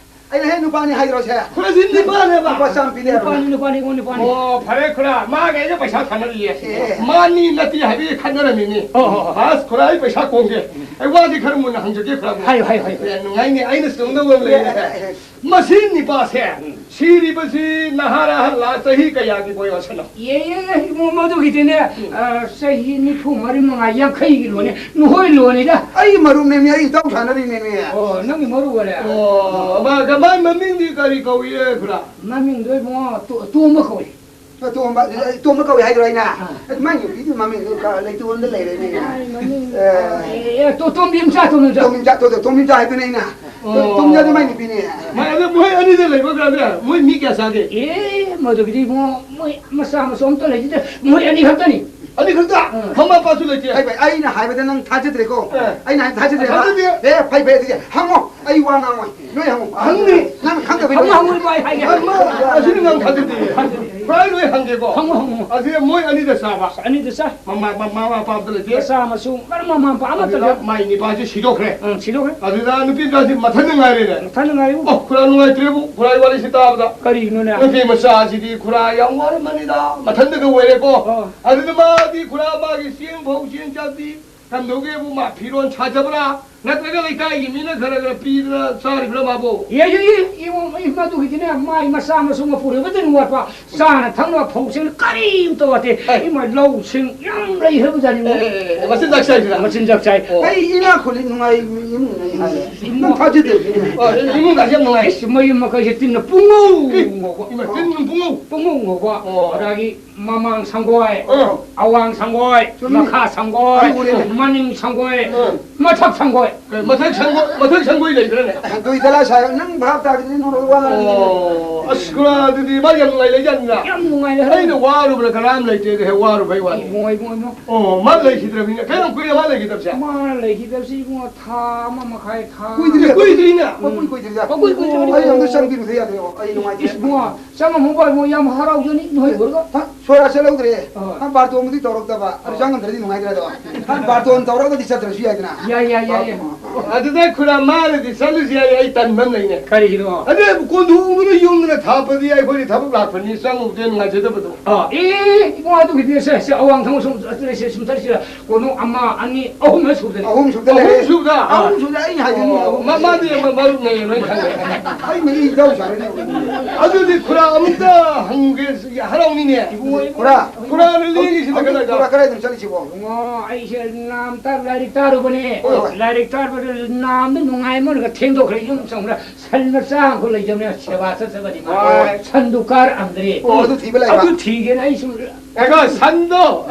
ꯑꯩꯅ ꯍꯦꯛ ꯅꯨꯄꯥꯅꯤ ꯍꯥꯏꯔꯣꯁꯦ? ꯈꯨꯔꯥꯁꯤ ꯅꯨꯄꯥꯅꯦꯕ? ꯂꯨꯄꯥ ꯆꯥꯝ ꯄꯤꯅꯦ ꯍꯥꯏꯔꯣ? ꯅꯨꯄꯥꯅꯤ, ꯅꯨꯄꯥꯅꯤ, ꯏꯃꯣ, ꯅꯨꯄꯥꯅꯤ꯫ ꯑꯣ, ꯐꯔꯦ, ꯈꯨꯔꯥ, ꯃꯥꯒ ꯑꯩꯒ ꯄꯩꯁꯥ ꯊꯥꯅꯔꯤꯌꯦ꯫ ꯑꯦ꯫ ꯃꯥꯅꯤ ꯅꯠꯇꯦ ꯍꯥꯏꯕꯒꯤ ꯈꯠꯅꯔꯝꯃꯤꯅꯤ꯫ ꯑꯣ, ꯑꯣ, ꯑꯣ꯫ ꯑꯁ, ꯈꯨꯔꯥ, ꯑꯩ ꯄꯩꯁꯥ ꯀꯣꯡꯒꯦ꯫ ꯑꯩ ꯋꯥꯗꯤ ꯈꯔ ꯃꯨꯟꯅ ꯍꯪꯖꯒꯦ, ꯈꯨꯔꯥ꯫ ꯍꯥꯏꯌꯨ, ꯍꯥꯏꯌꯨ, ꯍꯥꯏꯌꯨ꯫ ꯑꯦ, ꯅꯨꯡꯉꯥꯏꯅꯤ, ꯑꯩꯅ ꯆꯨꯝꯗꯧꯕ ꯑꯃ ꯂꯩꯌꯦ꯫ ꯑꯦ, ꯑꯦ, ꯑꯦ꯫ ꯃꯁꯤ ꯅꯤꯄꯥꯁꯦ, ꯎꯝ꯫ ꯁꯤꯔꯤꯕꯁꯤ ꯅꯍꯥꯔ ꯑꯍꯜꯂ, ꯆꯍꯤ ꯀꯌꯥꯒꯤ ꯕꯣꯌꯣꯁꯅꯣ? ꯌꯦ, ꯌꯦ, ꯌꯦ, ꯏꯕꯨꯡꯉꯣ, ꯃꯗꯨꯒꯤꯗꯤꯅꯦ, ꯎꯝ꯫ ꯑ, ꯆꯍꯤ ꯅꯤꯐꯨ ꯃꯔꯤ ꯃꯉꯥ, ꯌꯥꯡꯈꯩꯒꯤ ꯂꯣꯟꯅꯦ, ꯅꯣꯏ ꯂꯣꯟꯅꯤꯗ꯫ ꯑꯩ ꯃꯔꯨꯞꯅꯦꯃꯤ, ꯑꯩ ꯏꯇꯥꯎ ꯁꯥꯟꯅꯔꯤꯅꯦꯃꯤ꯫ ꯑꯣ, ꯅꯪꯒꯤ ꯃꯔꯨꯞ ꯑꯣꯏꯔꯦ? ꯑꯣ, ꯃꯥ, ꯃꯥꯏ ꯃꯃꯤꯡꯗꯤ ꯀꯔꯤ ꯀꯧꯏ, ꯈꯨꯔꯥ? ꯃꯃꯤꯡꯗꯣ ꯏꯕꯨꯡꯉꯣ, ꯇꯣ-, ꯇꯣꯝꯕ ꯀꯧꯏ꯫ ꯇꯣꯝꯕ, ꯇꯣꯝꯕ ꯀꯧꯏ ꯍꯥꯏꯗ꯭ꯔꯣ ꯑꯩꯅ? ꯑꯥ꯫ ꯑꯗꯨ ꯃꯥꯏ ꯅꯨꯄꯤꯗꯨ ꯃꯃꯤꯡꯗꯨ ꯀ-, ꯂꯩꯇꯣꯟꯗ ꯂꯩꯔꯦꯅꯦ꯫ ꯃꯥꯏ ꯃꯃꯤꯡ, ꯑꯦ꯫ ꯑꯦ, ꯑꯦ, ꯇꯣ-, ꯇꯣꯝꯕꯤꯝꯆꯥ, ꯇꯣꯝꯕꯤꯝꯆꯥ꯫ ꯇꯣꯝꯕꯤꯝꯆꯥ, ꯇꯣ-, ꯇꯣ-, ꯇꯣꯝꯕꯤꯝꯆꯥ ꯍꯥꯏꯗꯨꯅ ꯑꯩꯅ꯫ ꯑꯣ꯫ ꯇꯣꯝꯕꯤꯝꯆꯥꯗꯨ ꯃꯥꯏ ꯅꯨꯄꯤꯅꯦ꯫ ꯃꯥꯏ ꯑꯗꯨ ꯃꯣꯏ ꯑꯅꯤꯗ ꯂꯩꯕ ꯀꯥꯟꯗ ꯃꯣꯏ ꯃꯤ ꯀꯌꯥ ꯆꯥꯒꯦ? ꯑꯦ, ꯃꯗꯨꯒꯤꯗꯤ ꯏꯕꯨꯡꯉꯣ, ꯃꯣꯏ ꯃꯆꯥ ꯃꯁꯨ ꯑꯝꯇ ꯂꯩꯖꯗꯦ꯫ ꯃꯣꯏ ꯑꯅꯤ ꯈꯛꯇꯅꯤ꯫ ꯑꯅꯤ ꯈꯛꯇ? ꯎꯝ꯫ ꯃꯃꯥ ꯃꯄꯥꯁꯨ ꯂꯩꯇꯦ? ꯐꯩ, ꯐꯩ, ꯑꯩꯅ ꯍꯥꯏꯕꯗ ꯅꯪ ꯊꯥꯖꯗ꯭ꯔꯦꯀꯣ? ꯑꯦ꯫ ꯑꯩꯅ ꯍꯥꯏꯕ ꯊꯥꯖꯗ꯭ꯔꯦꯕ? ꯊꯥꯖꯗꯦ꯫ ꯑꯦ, ꯐꯩ, ꯐꯩ, ꯑꯗꯨꯗꯤ ꯍꯪꯉꯣ꯫ ꯑꯩ ꯋꯥ ꯉꯥꯡꯉꯣꯏ꯫ ꯅꯣꯏ ꯍꯪꯉꯨ꯫ ꯍꯪꯅꯤ꯫ ꯅꯪ ꯈꯪꯗꯕꯩ ꯍꯪꯉꯨ, ꯃꯑꯣꯡ ꯍꯪꯉꯨ, ꯏꯕꯥꯏ, ꯍꯥꯏꯒꯦ꯫ ꯍꯪꯉꯨ꯫ ꯑꯁꯤꯗꯤ ꯅꯪ ꯈꯪꯗꯗꯤ꯫ ꯈꯪꯗꯦ꯫ ꯄꯨꯔꯥ ꯂꯣꯏ ꯍꯪꯒꯦꯀꯣ꯫ ꯍꯪꯉꯨ, ꯍꯪꯉꯨ꯫ ꯑꯁꯤꯗ ꯃꯣꯏ ꯑꯅꯤꯗ ꯆꯥꯕ꯫ ꯑꯅꯤꯗ ꯆꯥ꯫ ꯃꯃꯥ, ꯃꯃꯥ, ꯃꯃꯥ ꯃꯄꯥ ꯑꯝꯇ ꯂꯩꯇꯦ꯫ ꯃꯆꯥ ꯃꯁꯨ ꯃꯔꯝ ꯃꯃꯥ ꯃꯄꯥ ꯑꯃꯠꯇ ꯑꯗꯨꯗ ꯂꯩ꯫ ꯃꯥꯏ ꯅꯤꯄꯥꯁꯤ ꯁꯤꯗꯣꯛꯈ꯭ꯔꯦ꯫ ꯎꯝ, ꯁꯤꯗꯣꯛꯈ꯭ꯔꯦ꯫ ꯑꯗꯨꯗ ꯅꯨꯄꯤ ꯃꯆꯥꯁꯤ ꯃꯊꯟꯗ ꯉꯥꯏꯔꯦꯅꯦ꯫ ꯃꯊꯟꯗ ꯉꯥꯏꯔꯦ꯫ ꯑꯣ, ꯈꯨꯔꯥ ꯅꯨꯡꯉꯥꯏꯇ꯭ꯔꯦꯕꯨ, ꯈꯨꯔꯥꯏ ꯋꯥꯔꯤꯁꯤ ꯇꯥꯕꯗ꯫ ꯀꯔꯤꯅꯣꯅꯦ? ꯅꯨꯄꯤ ꯃꯆꯥꯁꯤꯗꯤ ꯈꯨꯔꯥ ꯌꯥꯝ ꯋꯥꯔꯝꯃꯅꯤꯗ, ꯃꯊꯟꯗꯒ ꯑꯣꯏꯔꯦꯀꯣ꯫ ꯑꯣ꯫ ꯑꯗꯨꯅ ꯃꯥꯗꯤ ꯈꯨꯔꯥ ꯃꯥꯒꯤ ꯆꯦꯡ ꯐꯧ, ꯆꯦꯡ ꯆꯥꯛꯇꯤ ꯀꯝꯗꯧꯒꯦꯕꯨ, ꯃꯥ ꯐꯤꯔꯣꯟ ꯁꯥꯖꯕ꯭ꯔꯥ? ꯅꯠꯇ꯭ꯔꯒ ꯂꯩꯀꯥꯏꯒꯤ ꯃꯤꯅ ꯈꯔ ꯈꯔ ꯄꯤꯗꯅ ꯆꯥꯔꯤꯕ꯭ꯔꯥ ꯃꯥꯕꯨ? ꯑꯦ, ꯑꯦ, ꯑꯦ, ꯏꯃꯨꯡ, ꯏꯃꯨꯡ ꯑꯗꯨꯒꯤꯗꯤꯅꯦ, ꯃꯥꯏ ꯃꯆꯥ ꯃꯁꯨ ꯃꯄꯨꯔꯣꯏꯕꯗꯅꯤ ꯋꯥꯠꯄ꯫ ꯆꯥꯅ ꯊꯛꯅꯕ ꯐꯧꯁꯤꯡ ꯀꯔꯤꯝꯇ ꯋꯥꯠꯇꯦ꯫ ꯑꯦ꯫ ꯏꯃꯥ, ꯂꯧꯁꯤꯡ ꯌꯥꯝ ꯂꯩꯈ꯭ꯔꯕꯖꯥꯠꯅꯤ꯫ ꯑꯦ, ꯑꯦ, ꯑꯦ, ꯃꯆꯤꯟꯖꯥꯛ ꯆꯥꯏꯁꯤꯔꯥ? ꯃꯆꯤꯟꯖꯥꯛ ꯆꯥꯏ꯫ ꯑꯣ꯫ ꯑꯩ ꯏꯅꯥꯛ ꯈꯨꯜꯂꯤ, ꯅꯨꯡꯉꯥꯏ ꯏꯃꯨꯡꯅꯦ ꯍꯥꯏ꯫ ꯏꯃꯨꯡ ꯅꯪ ꯊꯥꯖꯗꯦ꯫ ꯑꯣ, ꯏꯃꯨꯡ ꯀꯥꯁꯦ ꯌꯥꯝ ꯅꯨꯡꯉꯥꯏ꯫ ꯏꯁ, ꯃꯌꯨꯝ ꯃꯀꯩꯁꯦ ꯇꯤꯟꯅ ꯄꯨꯡꯉꯧ ꯉꯧꯕ꯫ ꯏꯃꯥ, ꯇꯤꯟ ꯄꯨꯡꯉꯧ? ꯄꯨꯡꯉꯧ ꯉꯧꯕ꯫ ꯑꯣ꯫ ꯑꯗꯒꯤ ꯃꯃꯥꯡ ꯁꯪꯒꯣꯏ, ꯑꯥ꯫ ꯑꯋꯥꯡ ꯁꯪꯒꯣꯏ, ꯆꯨꯝꯃꯤ꯫ ꯃꯈꯥ ꯁꯪꯒꯣꯏ, ꯑꯩ ꯎꯔꯦꯅꯦ꯫ ꯃꯅꯤꯡ ꯁꯪꯒꯣꯏ, ꯑꯥ꯫ ꯃꯊꯛ ꯁꯪꯒꯣꯏ꯫ ꯀꯩ, ꯃꯊꯛ ꯁꯪꯒꯣꯏ, ꯃꯊꯛ ꯁꯪꯒꯣꯏ ꯂꯩꯕ꯭ꯔꯥꯅꯦ? ꯁꯪꯒꯣꯏ ꯗꯂꯥ ꯁꯥꯏ, ꯅꯪ ꯚꯥꯞ ꯇꯥꯗ꯭ꯔꯗꯤ ꯅꯪ ꯋꯥ ꯉꯥꯡꯅꯤꯡꯉꯦ꯫ ꯑꯣ, ꯑꯁ, ꯈꯨꯔꯥ, ꯑꯗꯨꯗꯤ ꯃꯥ ꯌꯥꯝ ꯅꯨꯡꯉꯥꯏ ꯂꯩꯖꯥꯠꯅꯤꯅ꯫ ꯌꯥꯝ ꯅꯨꯡꯉꯥꯏ ꯂꯩ꯫ ꯑꯩꯅ ꯋꯥꯔꯨꯕ꯭ꯔꯥ ꯀꯅꯥꯝ ꯂꯩꯇꯦ, ꯍꯦꯛ ꯋꯥꯔꯨꯕꯩ ꯋꯥꯅꯤ꯫ ꯏꯕꯨꯡꯉꯣ, ꯏꯕꯨꯡꯉꯣ, ꯏꯕꯨꯡꯉꯣ꯫ ꯑꯣ, ꯃꯥ ꯂꯩꯈꯤꯗ꯭ꯔꯕꯅꯤꯅ꯫ ꯀꯌꯥꯝ ꯀꯨꯏꯔꯦ ꯃꯥ ꯂꯩꯈꯤꯗꯕꯁꯦ? ꯃꯥ ꯂꯩꯈꯤꯗꯕꯁꯤ ꯏꯕꯨꯡꯉꯣ, ꯊꯥ ꯑꯃ ꯃꯈꯥꯏ, ꯊꯥ ꯀꯨꯏꯗ꯭ꯔꯤ, ꯀꯨꯏꯗ꯭ꯔꯤꯅ꯫ ꯃꯄꯨꯡ ꯀꯨꯏꯗ꯭ꯔꯤꯗ꯫ ꯃꯄꯨꯡ ꯀꯨꯏꯗ꯭ꯔꯤꯕꯅꯤ꯫ ꯑꯩ ꯑꯝꯇ ꯆꯪꯕꯤꯔꯨꯗ ꯌꯥꯗ꯭ꯔꯦꯕ꯫ ꯑꯩ ꯅꯨꯡꯉꯥꯏꯇꯦ꯫ ꯏꯁ, ꯏꯕꯨꯡꯉꯣ, ꯆꯪꯉꯝꯃꯨ ꯏꯕꯨꯡꯉꯣ, ꯌꯥꯝ ꯍꯔꯥꯎꯖꯅꯤ ꯅꯣꯏ ꯎꯔꯒ꯫ ꯍꯥ? ꯁꯣꯔꯥ ꯆꯠꯍꯧꯗ꯭ꯔꯦ꯫ ꯑꯣ꯫ ꯅꯪ ꯕꯥꯔꯇꯣꯟꯕꯨꯗꯤ ꯇꯧꯔꯛꯇꯕ꯫ ꯑꯗꯨ ꯑꯣ꯫ ꯆꯪꯉꯝꯗ꯭ꯔꯗꯤ ꯅꯨꯡꯉꯥꯏꯇ꯭ꯔꯦ ꯑꯗꯣ꯫ ꯅꯪ ꯕꯥꯔꯇꯣꯟ ꯇꯧꯔꯒꯗꯤ ꯆꯠꯇ꯭ꯔꯁꯨ ꯌꯥꯏꯗꯅ꯫ ꯌꯥꯏ, ꯌꯥꯏ, ꯌꯥꯏ, ꯌꯥꯏ꯫ ꯑꯗꯨꯗ ꯈꯨꯔꯥ ꯃꯥꯅꯗꯤ ꯆꯠꯂꯨꯁꯤ ꯍꯥꯏ, ꯑꯩ ꯇꯟꯕ ꯑꯃ ꯂꯩꯅꯦ꯫ ꯀꯔꯤꯒꯤꯅꯣ? ꯑꯗꯨ ꯀꯣꯟꯊꯣꯡꯗꯨꯅ ꯌꯨꯝꯗꯨꯅ ꯊꯥꯞꯄꯗꯤ ꯑꯩꯈꯣꯏꯗꯤ ꯊꯕꯛ ꯂꯥꯛꯄꯅꯤ ꯆꯪꯉꯨꯕꯗ ꯅꯨꯡꯉꯥꯏꯖꯗꯕꯗꯣ꯫ ꯑꯥ, ꯑꯦ, ꯏꯕꯨꯡ, ꯑꯗꯨꯒꯤꯗꯤ ꯁꯦ, ꯁꯦ, ꯑꯋꯥꯡ ꯊꯪꯕ ꯁꯨꯝ ꯆꯠꯂꯁꯦ, ꯁꯨꯝ ꯆꯠꯁꯤꯔ꯫ ꯀꯣꯟꯊꯣꯡ ꯑꯃ, ꯑꯅꯤ, ꯑꯍꯨꯝ ꯍꯦꯛ ꯁꯨꯕꯗꯅꯤ꯫ ꯑꯍꯨꯝ ꯁꯨꯕꯗ ꯂꯩꯔꯦ꯫ ꯑꯍꯨꯝ ꯁꯨꯕꯗ? ꯑꯍꯨꯝ ꯁꯨꯕꯗ ꯑꯩ ꯍꯥꯏꯁꯤꯅꯤ꯫ ꯑꯣ, ꯃ-, ꯃꯥꯗꯤ ꯃ-, ꯃꯔꯨꯞꯅꯦ, ꯂꯣꯏ ꯈꯪꯉꯦ꯫ ꯑꯩ ꯃꯤ ꯏꯖꯥꯎ ꯁꯥꯔꯦꯅꯦ꯫ ꯑꯗꯨꯗꯤ ꯈꯨꯔꯥ ꯑꯃꯨꯛꯇ ꯍꯪꯒꯦ, ꯍꯔꯥꯎꯅꯤꯅꯦ꯫ ꯏꯕꯨꯡꯉꯣ, ꯈꯨꯔꯥ꯫ ꯈꯨꯔꯥ ꯂꯤꯡꯉꯤꯁꯤꯅ ꯍꯧꯖꯤꯛ ꯀꯗꯥꯏꯗ? ꯈꯨꯔꯥ ꯀꯗꯥꯏꯗꯅꯣ ꯆꯠꯂꯤꯁꯤꯕꯣ? ꯏꯕꯨꯡꯉꯣ, ꯑꯩꯁꯦ ꯅꯥꯝꯇ ꯂꯥꯏꯔꯤꯛ ꯇꯥꯔꯨꯕꯅꯦ꯫ ꯍꯣꯏ, ꯍꯣꯏ꯫ ꯂꯥꯏꯔꯤꯛ ꯇꯥꯔꯨꯕꯗ ꯅꯥꯝꯗ ꯅꯨꯡꯉꯥꯏꯃꯟꯈ꯭ꯔꯒ ꯊꯦꯡꯗꯣꯛꯈ꯭ꯔꯦ꯫ ꯌꯨꯝ ꯆꯪꯕꯗ ꯁꯟ ꯃꯆꯥ ꯑꯃꯈꯛ ꯂꯩꯖꯕꯅꯦ, ꯁꯦꯕꯥ ꯆꯠꯆꯕꯅꯤ ꯃꯥ꯫ ꯍꯣꯏ꯫ ꯁꯟꯗꯨ ꯀꯥꯔꯛꯑꯝꯗ꯭ꯔꯦ꯫ ꯑꯣ, ꯑꯗꯨ ꯊꯤꯕ ꯂꯥꯛꯏꯕ? ꯑꯗꯨ ꯊꯤꯒꯦꯅ ꯑꯩ ꯁꯨꯝ ꯉꯥꯏꯈꯣ, ꯁꯟꯗꯣ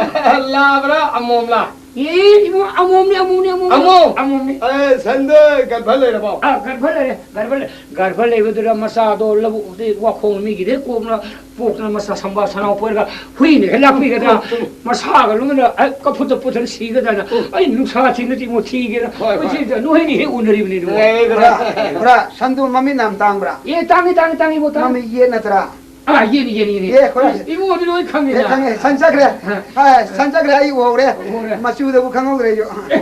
ꯂꯥꯕ꯭ꯔꯥ ꯑꯃꯣꯝꯂꯥ? ꯑꯦ, ꯏꯕꯨꯡꯉꯣ, ꯑꯃꯣꯝꯅꯤ, ꯑꯃꯣꯝꯅꯤ, ꯑꯃꯣꯝꯅꯤ꯫ ꯑꯃꯣꯝ? ꯑꯃꯣꯝꯅꯤ꯫ ꯑꯦ, ꯁꯟꯗꯣ ꯒꯔꯚ ꯂꯩꯔꯕꯣ? ꯑꯥ, ꯒꯔꯚ ꯂꯩꯔꯦ, ꯒꯔꯚ ꯂꯩ-, ꯒꯔꯚ ꯂꯩꯕꯗꯨꯗ ꯃꯆꯥꯗꯣ ꯂꯧꯕꯨꯛꯇ ꯋꯥꯈꯣꯡ ꯃꯤꯒꯤꯗꯩ ꯀꯣꯛꯅ ꯄꯣꯛꯇꯅ ꯃꯆꯥ ꯁꯝꯕꯥ ꯁꯅꯥꯎ ꯄꯣꯏꯔꯒ ꯍꯨꯏꯅ ꯍꯦꯛ ꯂꯥꯛꯄꯤꯒꯗ꯭ꯔꯥ? ꯎꯝ, ꯎꯝ꯫ ꯃꯁꯥꯒ ꯂꯣꯏꯅ, ꯑꯦ, ꯀꯐꯨꯠꯇ ꯄꯨꯊꯅ ꯁꯤꯒꯗ꯭ꯔꯥ? ꯎꯝ꯫ ꯑꯩ ꯅꯨꯡꯁꯥ ꯊꯤꯅꯗꯤ ꯑꯃꯨꯛ ꯊꯤꯒꯦꯅ꯫ ꯍꯣꯏ, ꯍꯣꯏ꯫ ꯃꯁꯤꯗ ꯅꯣꯏꯅꯤ ꯍꯦꯛ ꯎꯅꯔꯤꯕꯅꯤꯗꯣ꯫ ꯑꯦ, ꯈꯨꯔꯥ, ꯈꯨꯔꯥ, ꯁꯟꯗꯣ ꯃꯃꯤꯠ ꯌꯥꯝ ꯇꯥꯡꯕ꯭ꯔꯥ? ꯑꯦ, ꯇꯥꯡꯉꯤ, ꯇꯥꯡꯉꯤ, ꯇꯥꯡꯉꯤ, ꯏꯕꯣ, ꯇꯥꯡꯉꯤ꯫ ꯃꯃꯤꯠ ꯌꯦꯠ ꯅꯠꯇ꯭ꯔꯥ? ꯑꯥ, ꯌꯦꯠꯅꯤ, ꯌꯦꯠꯅꯤ, ꯌꯦꯠꯅꯤ꯫ ꯑꯦ, ꯈꯨꯔꯥ꯫ ꯏꯕꯨꯡꯉꯣꯗꯤ ꯂꯣꯏ ꯈꯪꯉꯤꯗ꯫ ꯑꯦ, ꯈꯪꯉꯦ꯫ ꯁꯟ ꯆꯠꯈ꯭ꯔꯦ꯫ ꯑ꯫ ꯑ, ꯁꯟ ꯆꯠꯈ꯭ꯔꯦ, ꯑꯩ ꯎꯍꯧꯔꯦ꯫ ꯎꯍꯧꯔꯦ꯫ ꯃꯆꯨꯗꯕꯨ ꯈꯪꯍꯧꯗ꯭ꯔꯦ ꯑꯩꯁꯨ꯫ ꯑꯦ,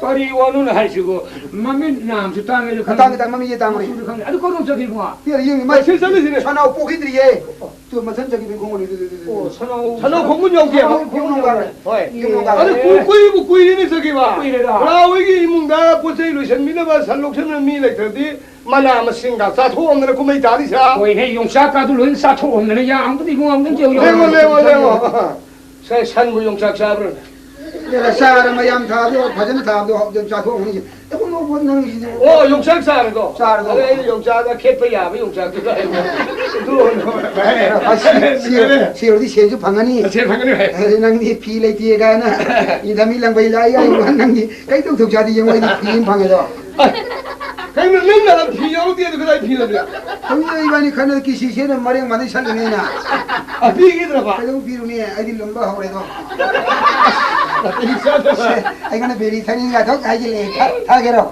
ꯀꯔꯤ ꯋꯥꯅꯣꯅꯦ ꯍꯥꯏꯁꯤꯕꯨ? ꯃꯃꯤꯠ ꯅꯥꯝꯁꯨ ꯇꯥꯡꯉꯦ, ꯑꯗꯨ ꯈꯪꯉꯦ꯫ ꯇꯥꯡꯉꯦ, ꯇꯥꯡꯉꯦ, ꯃꯃꯤꯠꯁꯦ ꯇꯥꯡꯕꯅꯦ꯫ ꯃꯆꯨꯗꯨ ꯈꯪꯉꯦ꯫ ꯑꯗꯨ ꯀꯔꯣꯝ ꯆꯠꯈꯤꯕꯣ? ꯌꯦ, ꯌꯦꯡꯉꯤ, ꯃꯥ ꯃꯁꯤ ꯆꯠꯂꯤꯁꯤꯅꯦ꯫ ꯁꯅꯥꯎ ꯄꯣꯛꯈꯤꯗ꯭ꯔꯤꯌꯦ꯫ ꯑꯗꯨ ꯃꯊꯟ ꯆꯠꯈꯤꯕꯅꯤ ꯈꯣꯡꯒꯣꯜ꯫ ꯑꯣ, ꯁꯅꯥꯎ꯫ ꯁꯅꯥꯎ ꯈꯣꯡꯒꯨꯟ ꯌꯧꯗꯦꯕ? ꯁꯅꯥꯎ ꯈꯣꯡꯒꯨꯟ ꯌꯧꯗꯦ꯫ ꯍꯣꯏ꯫ ꯌꯨꯝ ꯌꯧꯗꯦ꯫ ꯑꯗꯨ ꯀꯨꯏ-, ꯀꯨꯏꯕꯨ ꯀꯨꯏꯔꯦꯅꯦ ꯆꯠꯈꯤꯕ꯫ ꯀꯨꯏꯔꯦꯗ꯫ ꯕ꯭ꯔꯥ ꯍꯣꯏꯒꯤ ꯏꯃꯨꯡꯗ ꯄꯣꯠ ꯆꯩ ꯂꯣꯏꯁꯟꯕꯤꯅꯕ ꯁꯟ ꯂꯧꯁꯟꯕ ꯃꯤ ꯂꯩꯇ꯭ꯔꯗꯤ ꯃꯅꯥ ꯃꯁꯤꯡꯒ ꯆꯥꯊꯣꯛꯑꯝꯗꯅ ꯀꯨꯝꯍꯩ ꯇꯥꯔꯤꯁꯦ꯫ ꯍꯣꯏꯅꯦ, ꯌꯣꯡꯆꯥꯛꯀꯥꯗꯨ ꯂꯣꯏꯅ ꯆꯥꯊꯣꯛꯑꯝꯗꯅ ꯌꯥꯝꯕꯗꯤ ꯏꯕꯨꯡ ꯑꯝꯇꯪ ꯌꯦꯡꯉꯨ, ꯂꯦꯡꯉꯣ, ꯌꯦꯡꯉꯨ, ꯂꯦꯡꯉꯣ, ꯌꯦꯡꯉꯣ꯫ ꯂꯦꯡꯉꯣ꯫ ꯁꯦ, ꯁꯟꯕꯨ ꯌꯣꯡꯆꯥꯛ ꯆꯥꯕ꯭ꯔꯣꯅꯦ? ꯑꯦ, ꯆꯥꯔ ꯃꯌꯥꯝ ꯊꯥꯕꯗꯣ, ꯐꯖꯅ ꯊꯥꯕꯗꯣ, ꯑꯗꯨꯝ ꯆꯥꯊꯣꯛꯑꯝꯒꯅꯤ꯫ ꯑꯦ, ꯀꯨꯝꯃꯣ, ꯀꯨꯝꯃꯣ, ꯅꯪꯒꯤꯁꯤꯗꯤ꯫ ꯑꯣ, ꯌꯣꯡꯆꯥꯛ ꯆꯥꯔꯗꯣ? ꯆꯥꯔꯗꯣ꯫ ꯑꯗ ꯑꯩꯗꯤ ꯌꯣꯡꯆꯥꯛ ꯑꯈꯦꯠꯄ ꯌꯥꯕ ꯌꯣꯡꯆꯥꯛꯇꯨ ꯆꯥꯏ꯫ ꯑꯗꯨ ꯑꯣꯏꯅ꯫ ꯑꯁ, ꯁꯤ, ꯁꯤ ꯑꯣꯏꯔꯗꯤ ꯁꯦꯟꯁꯨ ꯐꯪꯉꯅꯤ꯫ ꯁꯦꯟ ꯐꯪꯒꯅꯤ, ꯍꯣꯏ꯫ ꯑꯗ ꯅꯪꯗꯤ ꯐꯤ ꯂꯩꯇꯦ ꯀꯥꯏꯅ, ꯏꯟꯊꯃꯤ ꯂꯪꯕꯩ ꯂꯥꯏ ꯀꯥꯏꯅ, ꯅꯪꯗꯤ ꯀꯩꯗꯧ ꯊꯧꯁꯥꯗꯤ ꯌꯦꯡꯉꯣ, ꯑꯩꯗꯤ ꯐꯤ ꯑꯃ ꯐꯪꯉꯦꯗꯣ꯫ ꯀꯩꯅꯣ, ꯅꯪ ꯅꯍꯥꯟ ꯐꯤ ꯌꯥꯎꯔꯛꯇꯦ, ꯑꯗꯨ ꯀꯗꯥꯏ ꯐꯤ ꯂꯩꯕ? ꯍꯧꯖꯤꯛ ꯏꯕꯥꯅꯤ ꯈꯠꯅ ꯀꯤꯁꯤ ꯁꯦꯠꯅ ꯃꯔꯦꯡ ꯃꯥꯟꯅꯩ ꯁꯠꯂꯤꯅꯦꯅ꯫ ꯑ, ꯄꯤꯈꯤꯗ꯭ꯔꯕ? ꯀꯩꯗꯧ ꯄꯤꯔꯨꯅꯤ? ꯑꯩꯗꯤ ꯂꯨꯝꯕ ꯍꯧꯔꯦꯗꯣ꯫ ꯅꯥꯇꯩ ꯆꯥꯗꯕ꯫ ꯁꯦ, ꯑꯩꯉꯣꯟꯗ ꯕꯦꯔꯤ ꯊꯛꯅꯤꯡꯉꯥꯏ ꯊꯛ ꯍꯥꯏꯖꯤꯜꯂꯛꯑꯦ꯫ ꯊꯛ-, ꯊꯛꯑꯒꯦꯔꯣ?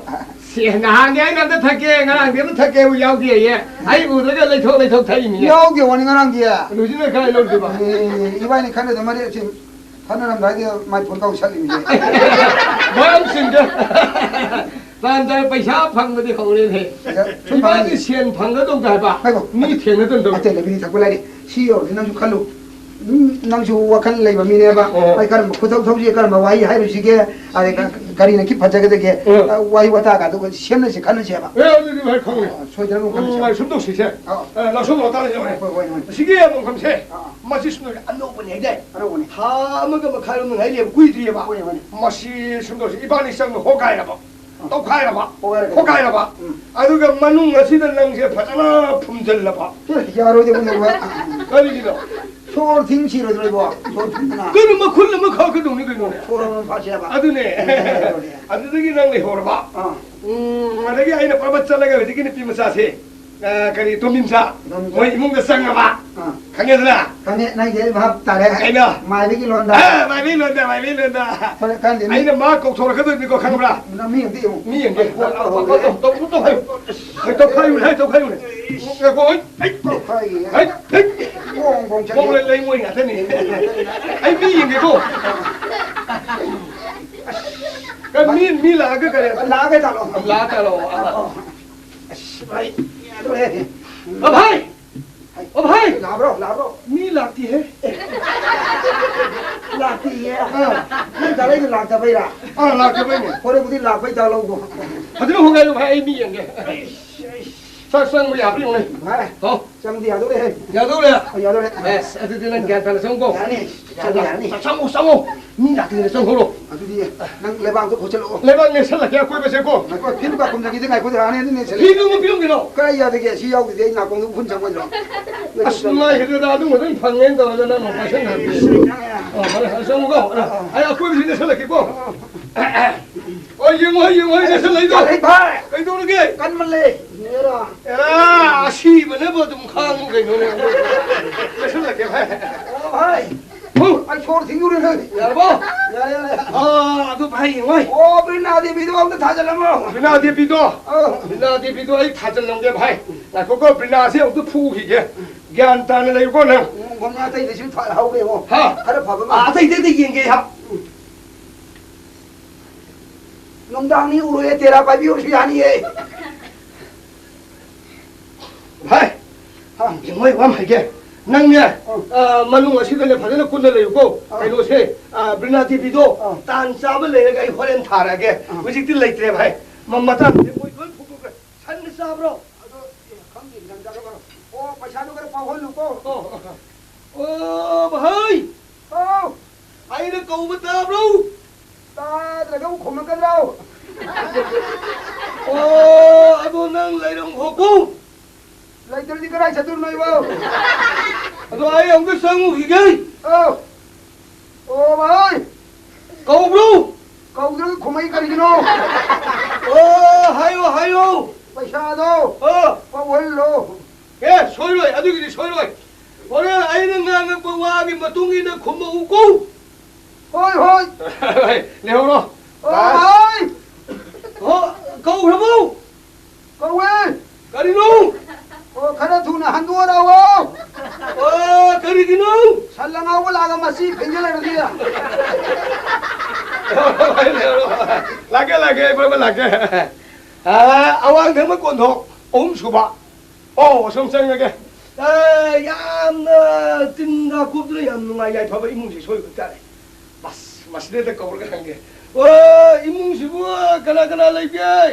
ꯁꯤ ꯅꯍꯥꯟꯗꯤ ꯑꯩꯅ ꯑꯝꯇ ꯊꯛꯀꯦ, ꯉꯔꯥꯡꯗꯤ ꯑꯝꯇ ꯊꯛꯀꯦ ꯌꯥꯎꯗꯦꯌꯦ꯫ ꯑꯩ ꯎꯗ꯭ꯔꯒ ꯂꯩꯊꯣꯛ ꯂꯩꯊꯣꯛ ꯊꯛꯏꯅꯤꯅꯦ꯫ ꯌꯥꯎꯗꯦ ꯋꯥꯅꯤ ꯉꯔꯥꯡꯗꯤ꯫ ꯍꯧꯖꯤꯛꯅ ꯀꯥꯏ ꯂꯧꯗꯣꯏꯕ? ꯑꯦ, ꯏꯕꯥꯅꯤ ꯈꯠꯅꯗ ꯃꯔꯦ ꯁꯤ ꯈꯠꯅꯔꯝꯗꯥꯏꯗ ꯃꯥꯏ ꯐꯣꯟ ꯀꯥꯎ ꯁꯠꯂꯤꯃꯤꯅꯦ꯫ ꯃꯔꯝꯁꯤꯡꯗ ꯇꯥꯟ ꯆꯥꯏ ꯄꯩꯁꯥ ꯐꯪꯕꯗꯤ ꯍꯧꯔꯦꯅꯦ꯫ ꯁꯨꯝ ꯏꯕꯥꯅꯤ ꯐꯪꯉꯤ꯫ ꯁꯦꯟ ꯐꯪꯒꯗꯧꯗ ꯍꯥꯏꯕ꯫ ꯉꯥꯏꯈꯣ꯫ ꯃꯤ ꯊꯦꯡꯅꯗꯧꯗꯣ꯫ ꯑꯇꯩ ꯂꯩꯕꯤꯔꯤ ꯊꯛꯄ ꯂꯩꯔꯤ꯫ ꯁꯤ ꯌꯧꯔꯗꯤ ꯅꯪꯁꯨ ꯈꯜꯂꯨ꯫ ꯎꯝ, ꯅꯪꯁꯨ ꯋꯥꯈꯜ ꯂꯩꯕ ꯃꯤꯅꯦꯕ꯫ ꯑꯣ꯫ ꯑꯩ ꯀꯔꯝꯕ ꯈꯨꯗꯧ ꯊꯧꯁꯤꯒꯦ, ꯀꯔꯝꯕ ꯋꯥꯍꯩ ꯍꯥꯏꯔꯨꯁꯤꯒꯦ, ꯑꯗꯩ ꯀ-, ꯀꯔꯤꯅ ꯈꯤ ꯐꯖꯒꯗꯒꯦ? ꯎꯝ꯫ ꯑ, ꯋꯥꯍꯩ ꯋꯥꯇꯥꯒ ꯑꯗꯨꯒ ꯁꯦꯝꯅꯁꯤ ꯈꯜꯂꯁꯦꯕ꯫ ꯑꯦ, ꯑꯗꯨꯗꯤ ꯚꯥꯏ ꯈꯪꯉꯦ꯫ ꯑ, ꯁꯣꯏꯗꯅꯕ ꯎꯝ, ꯈꯜꯂꯁꯦ꯫ ꯚꯥꯏ, ꯁꯨꯝ ꯇꯧꯁꯤꯁꯦ꯫ ꯑꯥ꯫ ꯑ, ꯂꯥꯛꯁꯣ ꯂꯥꯛꯇꯥ ꯂꯩꯖꯧꯅꯦ꯫ ꯍꯣꯏ, ꯍꯣꯏ, ꯍꯣꯏ꯫ ꯑꯁꯤꯒꯤ ꯃꯐꯝꯁꯦ, ꯑꯥ, ꯑꯥ꯫ ꯃꯁꯤ ꯁꯨꯝ ꯑꯅꯧꯕꯅꯦ ꯍꯥꯏꯗꯥꯏ? ꯑꯅꯧꯕꯅꯦ꯫ ꯊꯥ ꯑꯃꯒ ꯃꯈꯥꯏꯔꯣꯝ ꯉꯥꯏꯔꯤꯕ, ꯀꯨꯏꯗ꯭ꯔꯤꯑꯕ꯫ ꯍꯣꯏ, ꯍꯣꯏ꯫ ꯃꯁꯤ ꯁꯨꯝ ꯇꯧꯁꯤ, ꯏꯕꯥꯅꯤ ꯆꯪꯕ ꯍꯣꯒꯥꯏꯔꯕ꯫ ꯇꯧꯈꯥꯏꯔꯕ, ꯍꯣꯒꯥꯏꯔꯒ ꯈꯣꯒꯥꯏꯔꯕ꯫ ꯎꯝ꯫ ꯑꯗꯨꯒ ꯃꯅꯨꯡ ꯑꯁꯤꯗ ꯅꯪꯁꯦ ꯐꯖꯅ ꯐꯨꯝꯖꯤꯜꯂꯕ꯫ ꯑꯦ, ꯌꯥꯔꯣꯏꯗꯕ ꯅꯪꯕ꯫ ꯀꯔꯤꯒꯤꯅꯣ? ꯁꯣꯔ ꯊꯤꯡ ꯁꯤꯔꯣꯏꯗ꯭ꯔꯣ ꯏꯕꯣ? ꯁꯣꯔ ꯊꯤꯡꯗꯅ꯫ ꯀꯩꯅꯣ, ꯃꯈꯨꯟ ꯑꯃ ꯈꯥꯛꯀꯗꯧꯅꯤ ꯀꯩꯅꯣꯅꯦ꯫ ꯁꯣꯔ ꯑꯃ ꯐꯥꯁꯤꯜꯂꯕ꯫ ꯑꯗꯨꯅꯦ꯫ ꯎꯝ, ꯌꯥꯔꯣꯏꯅꯦ꯫ ꯑꯗꯨꯗꯒꯤ ꯅꯪ ꯂꯩꯍꯧꯔꯕ꯫ ꯑꯥ꯫ ꯎꯝ, ꯑꯗꯒꯤ ꯑꯩꯅ ꯄ꯭ꯔꯕꯠ ꯆꯠꯂꯒ ꯍꯧꯖꯤꯛꯀꯤ ꯅꯨꯄꯤ ꯃꯆꯥꯁꯦ ꯑ, ꯀꯔꯤ, ꯇꯣꯝꯕꯤꯝꯆꯥ, ꯇꯣꯝꯕꯤꯝꯆꯥ꯫ ꯃꯣꯏ ꯏꯃꯨꯡꯗ ꯆꯪꯉꯕ? ꯑꯥ꯫ ꯈꯪꯉꯦꯗꯅ? ꯈꯪꯉꯦ, ꯅꯪꯒꯤ ꯑꯩ ꯚꯥꯞ ꯇꯥꯔꯦ꯫ ꯀꯩꯅꯣ? ꯃꯥꯏꯕꯒꯤ ꯂꯣꯟꯗ꯫ ꯑ, ꯃꯥꯏꯕꯒꯤ ꯂꯣꯟꯗ, ꯃꯥꯏꯕꯒꯤ ꯂꯣꯟꯗ꯫ ꯍꯣꯏ, ꯈꯪꯗꯦ, ꯃꯤ ꯑꯩꯅ ꯃꯥ ꯀꯧꯊꯣꯔꯛꯀꯗꯣꯏꯅꯤꯀꯣ, ꯈꯪꯕ꯭ꯔꯥ? ꯅꯪ ꯃꯤ ꯑꯝꯇ ꯌꯦꯡꯉꯨ꯫ ꯃꯤ ꯌꯦꯡꯒꯦ꯫ ꯇꯧ-, ꯇꯧ-, ꯇꯧ-, ꯇꯧ-, ꯇꯧꯈꯥꯏꯌꯨ꯫ ꯍꯦ, ꯇꯧꯈꯥꯏꯌꯨꯅꯦ, ꯇꯧꯈꯥꯏꯌꯨꯅꯦ꯫ ꯉꯥꯏꯈꯣ, ꯍꯣꯏ, ꯍꯩ, ꯇꯧꯈꯥꯏꯌꯦ꯫ ꯍꯩ, ꯍꯩ꯫ ꯒꯣꯡ, ꯒꯣꯡ ꯆꯠꯂꯦ꯫ ꯒꯣꯡ ꯂꯩ-, ꯂꯩꯉꯣꯏ ꯉꯥꯛꯇꯅꯤ꯫ ꯑꯩ ꯃꯤ ꯌꯦꯡꯒꯦꯀꯣ꯫ ꯀ-, ꯃꯤ, ꯃꯤ ꯂꯥꯛꯑꯒ ꯀꯔꯤ? ꯂꯥꯛꯑꯒ ꯆꯠꯂꯣ꯫ ꯂꯥꯛꯑꯒ ꯆꯠꯂꯣ꯫ ꯑ, ꯑ꯫ ꯑꯁ, ꯚꯥꯏ, ꯌꯥꯗꯣꯔꯦ꯫ ꯑ, ꯚꯥꯏ! ꯑ, ꯚꯥꯏ! ꯂꯥꯛꯑꯕ꯭ꯔꯣ? ꯂꯥꯛꯑꯕ꯭ꯔꯣ? ꯃꯤ ꯂꯥꯛꯇꯤꯍꯦ꯫ ꯂꯥꯛꯇꯤꯌꯦ? ꯑꯥ꯫ ꯅꯪ ꯇꯥꯔꯛꯏꯗꯣ ꯂꯥꯛꯇꯕꯩꯔꯥ? ꯑꯥ, ꯂꯥꯛꯇꯕꯩꯅꯦ꯫ ꯍꯣꯔꯦꯟꯕꯨꯗꯤ ꯂꯥꯛꯄꯩ ꯇꯥꯛꯂꯧꯕꯣ꯫ ꯐꯖꯅ ꯍꯣꯡꯒꯥꯏꯂꯨ ꯚꯥꯏ, ꯑꯩ ꯃꯤ ꯌꯦꯡꯒꯦ꯫ ꯑꯩꯁ, ꯑꯩꯁ꯫ ꯆꯥꯛ ꯆꯪꯕ ꯌꯥꯕ꯭ꯔꯥ ꯌꯦꯡꯉꯨꯅꯦ꯫ ꯚꯥꯏ, ꯍꯥꯎ꯫ ꯆꯪꯗꯤ ꯌꯥꯗꯧꯔꯦꯍꯦ꯫ ꯌꯥꯗꯧꯔꯦ? ꯑ, ꯌꯥꯗꯧꯔꯦ꯫ ꯑꯁ, ꯑꯗꯨꯗꯤ ꯅꯪ ꯒ꯭ꯌꯥꯟ ꯇꯥꯅ ꯆꯪꯉꯨꯀꯣ꯫ ꯌꯥꯅꯤ꯫ ꯆꯪꯉꯨ, ꯌꯥꯅꯤ꯫ ꯆꯪꯉꯨ, ꯆꯪꯉꯨ꯫ ꯃꯤ ꯂꯥꯛꯇ꯭ꯔꯤꯉꯩꯗ ꯆꯪꯍꯧꯔꯣ꯫ ꯑꯗꯨꯗꯤ ꯅꯪ ꯂꯩꯕꯥꯛꯇꯣ ꯈꯣꯠꯆꯜꯂꯛꯑꯣ꯫ ꯂꯩꯕꯥꯛ ꯅꯦꯠꯁꯜꯂꯛꯀꯦ ꯑꯀꯣꯏꯕꯁꯦꯀꯣ꯫ ꯉꯥꯏꯈꯣ, ꯐꯤꯂꯝ ꯀꯥꯞꯐꯝ ꯆꯪꯈꯤꯗꯦ, ꯉꯥꯏꯈꯣ, ꯍꯥꯟꯅ ꯑꯗꯨꯝ ꯅꯦꯠꯁꯜꯂꯦ꯫ ꯐꯤꯗꯨ ꯑꯃ ꯄꯤꯔꯝꯒꯦꯔꯣ? ꯀꯥꯏ ꯌꯥꯗꯒꯦ? ꯁꯤ ꯌꯥꯎꯗ꯭ꯔꯗꯤ ꯑꯩ ꯅꯥꯀꯣꯡꯗꯣ ꯎꯐꯨꯟ ꯆꯪꯉꯣꯏꯗ꯭ꯔꯣ? ꯑꯁ, ꯅꯨꯡꯉꯥꯏꯈꯤꯗ꯭ꯔꯦꯗ, ꯑꯗꯨꯝꯕꯗ ꯑꯗꯨꯝ ꯐꯪꯉꯦꯅ ꯇꯧꯔꯒ ꯅꯪ ꯑꯃꯨꯛ ꯄꯥꯏꯁꯟꯈ꯭ꯔꯗꯤ꯫ ꯑꯣ, ꯐꯔꯦ, ꯐꯔꯦ, ꯆꯪꯉꯨꯀꯣ꯫ ꯑꯩ ꯑꯀꯣꯏꯕꯁꯤ ꯅꯦꯠꯁꯜꯂꯛꯀꯦꯀꯣ꯫ ꯑꯣ, ꯌꯦꯡꯉꯣ, ꯌꯦꯡꯉꯣ, ꯅꯦꯠꯁꯜꯂꯛꯏꯗꯣ꯫ ꯌꯥꯔꯦ, ꯐꯔꯦ꯫ ꯀꯩꯗꯧꯔꯒꯦ? ꯀꯟꯃꯜꯂꯦ꯫ ꯍꯦꯔꯥ꯫ ꯑꯦꯔꯥ, ꯑꯁꯤꯕꯅꯕꯨ ꯑꯗꯨꯝ ꯈꯥꯡꯉꯨ ꯀꯩꯅꯣꯅꯦ꯫ ꯅꯦꯠꯁꯜꯂꯛꯀꯦ, ꯚꯥꯏ꯫ ꯑꯣ, ꯚꯥꯏ꯫ ꯍꯨ! ꯑꯩ ꯁꯣꯔ ꯊꯤꯡꯗꯣꯔꯦ꯫ ꯌꯥꯔꯕꯣ? ꯌꯥꯔꯦ, ꯌꯥꯔꯦ꯫ ꯑꯥ, ꯑꯗꯨ ꯚꯥꯏ, ꯌꯦꯡꯉꯣꯏ꯫ ꯑꯣ, ꯕ꯭ꯔꯤꯅꯥ ꯗꯦꯕꯤꯗꯣ ꯑꯝꯇ ꯊꯥꯖꯤꯜꯂꯝꯃꯣ꯫ ꯕ꯭ꯔꯤꯅꯥ ꯗꯦꯕꯤꯗꯣ? ꯑꯧ꯫ ꯕ꯭ꯔꯤꯅꯥ ꯗꯦꯕꯤꯗꯣ ꯑꯩ ꯊꯥꯖꯤꯜꯂꯝꯒꯦ, ꯚꯥꯏ꯫ ꯉꯥꯏꯈꯣꯀꯣ, ꯕ꯭ꯔꯤꯅꯥꯁꯦ ꯑꯃꯨꯛꯇ ꯐꯨꯈꯤꯒꯦ꯫ ꯒ꯭ꯌꯥꯟ ꯇꯥꯅ ꯂꯩꯌꯨꯀꯣ ꯅꯪ꯫ ꯎꯝ, ꯒꯣꯃꯤꯅꯥ ꯑꯇꯩꯗꯁꯨ ꯐ-, ꯍꯧꯔꯦ ꯌꯦꯡꯉꯣ꯫ ꯍꯥ? ꯈꯔ ꯐꯕ ꯑꯃ꯫ ꯑꯥ, ꯑꯇꯩ, ꯑꯇꯩꯗ ꯌꯦꯡꯒꯦ, ꯍꯥ? ꯎꯝ꯫ ꯅꯨꯡꯗꯥꯡꯅꯤ ꯎꯔꯣꯏꯌꯦ, ꯇꯦꯔꯥ ꯄꯥꯏꯕꯤ ꯑꯣꯏꯔꯁꯨ ꯌꯥꯅꯤꯌꯦ꯫ ꯚꯥꯏ, ꯍꯥ? ꯌꯦꯡꯉꯣ, ꯌꯦꯡꯉꯣ, ꯑꯃ ꯍꯥꯏꯒꯦ꯫ ꯅꯪꯅꯦ, ꯑ꯫ ꯑ, ꯃꯅꯨꯡ ꯑꯁꯤꯗꯅꯦ ꯐꯖꯅ ꯀꯨꯟꯅ ꯂꯩꯌꯨꯀꯣ꯫ ꯑ꯫ ꯀꯩꯅꯣꯁꯦ, ꯑ, ꯕ꯭ꯔꯤꯅꯥ ꯗꯦꯕꯤꯗꯣ ꯑ꯫ ꯇꯥꯟ ꯆꯥꯕ ꯂꯩꯔꯒ ꯑꯩ ꯍꯣꯔꯦꯟ ꯊꯥꯔꯛꯑꯒꯦ꯫ ꯑ꯫ ꯍꯧꯖꯤꯛꯇꯤ ꯂꯩꯇ꯭ꯔꯦ, ꯚꯥꯏ꯫ ꯃ-, ꯃꯇꯥꯡꯁꯦ ꯃꯣꯏ ꯂꯣꯏ ꯐꯨꯗꯣꯛꯈ꯭ꯔꯦ꯫ ꯁꯟꯒ ꯆꯥꯕ꯭ꯔꯣ? ꯑꯗꯣ, ꯑꯦ, ꯈꯪꯗꯦ, ꯅꯪ ꯆꯥꯔꯣ, ꯆꯥꯔꯣ꯫ ꯑꯣ, ꯄꯩꯁꯥꯗꯣ ꯈꯔ ꯄꯥꯎꯍꯜꯂꯨꯀꯣ꯫ ꯑꯣ, ꯑꯣ, ꯑꯣ꯫ ꯑꯣ, ꯚꯥꯏ! ꯍꯥꯎ! ꯑꯩꯅ ꯀꯧꯕ ꯇꯥꯕ꯭ꯔꯣ? ꯇꯥꯗ꯭ꯔꯒ ꯑꯃꯨꯛ ꯈꯨꯝꯃꯛꯀꯗ꯭ꯔꯣ? ꯑꯣ, ꯑꯗꯣ ꯅꯪ ꯂꯩꯔꯝꯈꯣꯀꯣ꯫ ꯂꯩꯇ꯭ꯔꯗꯤ ꯀꯗꯥꯏ ꯆꯠꯇꯣꯏꯅꯣ ꯑꯩꯕꯣ? ꯑꯗꯣ ꯑꯩ ꯑꯃꯨꯛꯇ ꯆꯪꯉꯨꯈꯤꯒꯦ꯫ ꯑꯧ꯫ ꯑꯣ, ꯚꯥꯏ꯫ ꯀꯧꯕ꯭ꯔꯣ? ꯀꯧꯗ꯭ꯔꯒ ꯈꯨꯝꯃꯛꯏ ꯀꯔꯤꯒꯤꯅꯣ? ꯑꯣ, ꯍꯥꯏꯌꯣ, ꯍꯥꯏꯌꯣ꯫ ꯄꯩꯁꯥꯗꯣ ꯑꯣ꯫ ꯄꯥꯎꯍꯜꯂꯣ꯫ ꯑꯦ, ꯁꯣꯏꯔꯣꯏ, ꯑꯗꯨꯒꯤꯗꯤ ꯁꯣꯏꯔꯣꯏ꯫ ꯍꯣꯔꯦꯟ ꯑꯩꯅ ꯉꯥꯡꯉꯛꯄ ꯋꯥꯒꯤ ꯃꯇꯨꯡ ꯏꯟꯅ ꯈꯨꯝꯃꯛꯎꯀꯣ꯫ ꯍꯣꯏ, ꯍꯣꯏ꯫ ꯂꯩꯍꯧꯔꯣ꯫ ꯍꯣꯏ, ꯍꯣꯏ꯫ ꯍꯣ, ꯀꯧꯈ꯭ꯔꯕꯣ? ꯀꯧꯋꯦ꯫ ꯀꯔꯤꯅꯣ? ꯑꯣ, ꯈꯔ ꯊꯨꯅ ꯍꯟꯗꯣꯔꯛꯑꯣ꯫ ꯑꯣ, ꯀꯔꯤꯒꯤꯅꯣ? ꯁꯟ ꯑꯉꯥꯎꯕ ꯂꯥꯛꯑꯒ ꯃꯁꯤ ꯐꯤꯡꯒ ꯂꯩꯔꯗꯤ꯫ ꯂꯥꯛꯀꯦ, ꯂꯥꯛꯀꯦ, ꯑꯩ ꯐꯕ ꯂꯥꯛꯀꯦ꯫ ꯑꯥ, ꯑꯋꯥꯡ ꯊꯪꯕ ꯀꯣꯟꯊꯣꯡ ꯑꯍꯨꯝ ꯁꯨꯕ꯫ ꯑꯣ, ꯑꯁꯣꯝ ꯆꯪꯉꯒꯦ꯫ ꯑꯥ, ꯌꯥꯝꯅ ꯇꯤꯟꯒ ꯀꯨꯞꯇꯅ ꯌꯥꯝ ꯅꯨꯡꯉꯥꯏ ꯌꯥꯏꯐꯕ ꯏꯃꯨꯡꯁꯤ ꯁꯣꯏꯕ ꯇꯥꯔꯦ꯫ ꯑꯁ, ꯃꯁꯤꯗꯩꯗ ꯀꯧꯔꯒ ꯍꯪꯒꯦ꯫ ꯑꯣ, ꯏꯃꯨꯡꯁꯤꯕꯨ ꯀꯅꯥ ꯀꯅꯥ ꯂꯩꯒꯦ?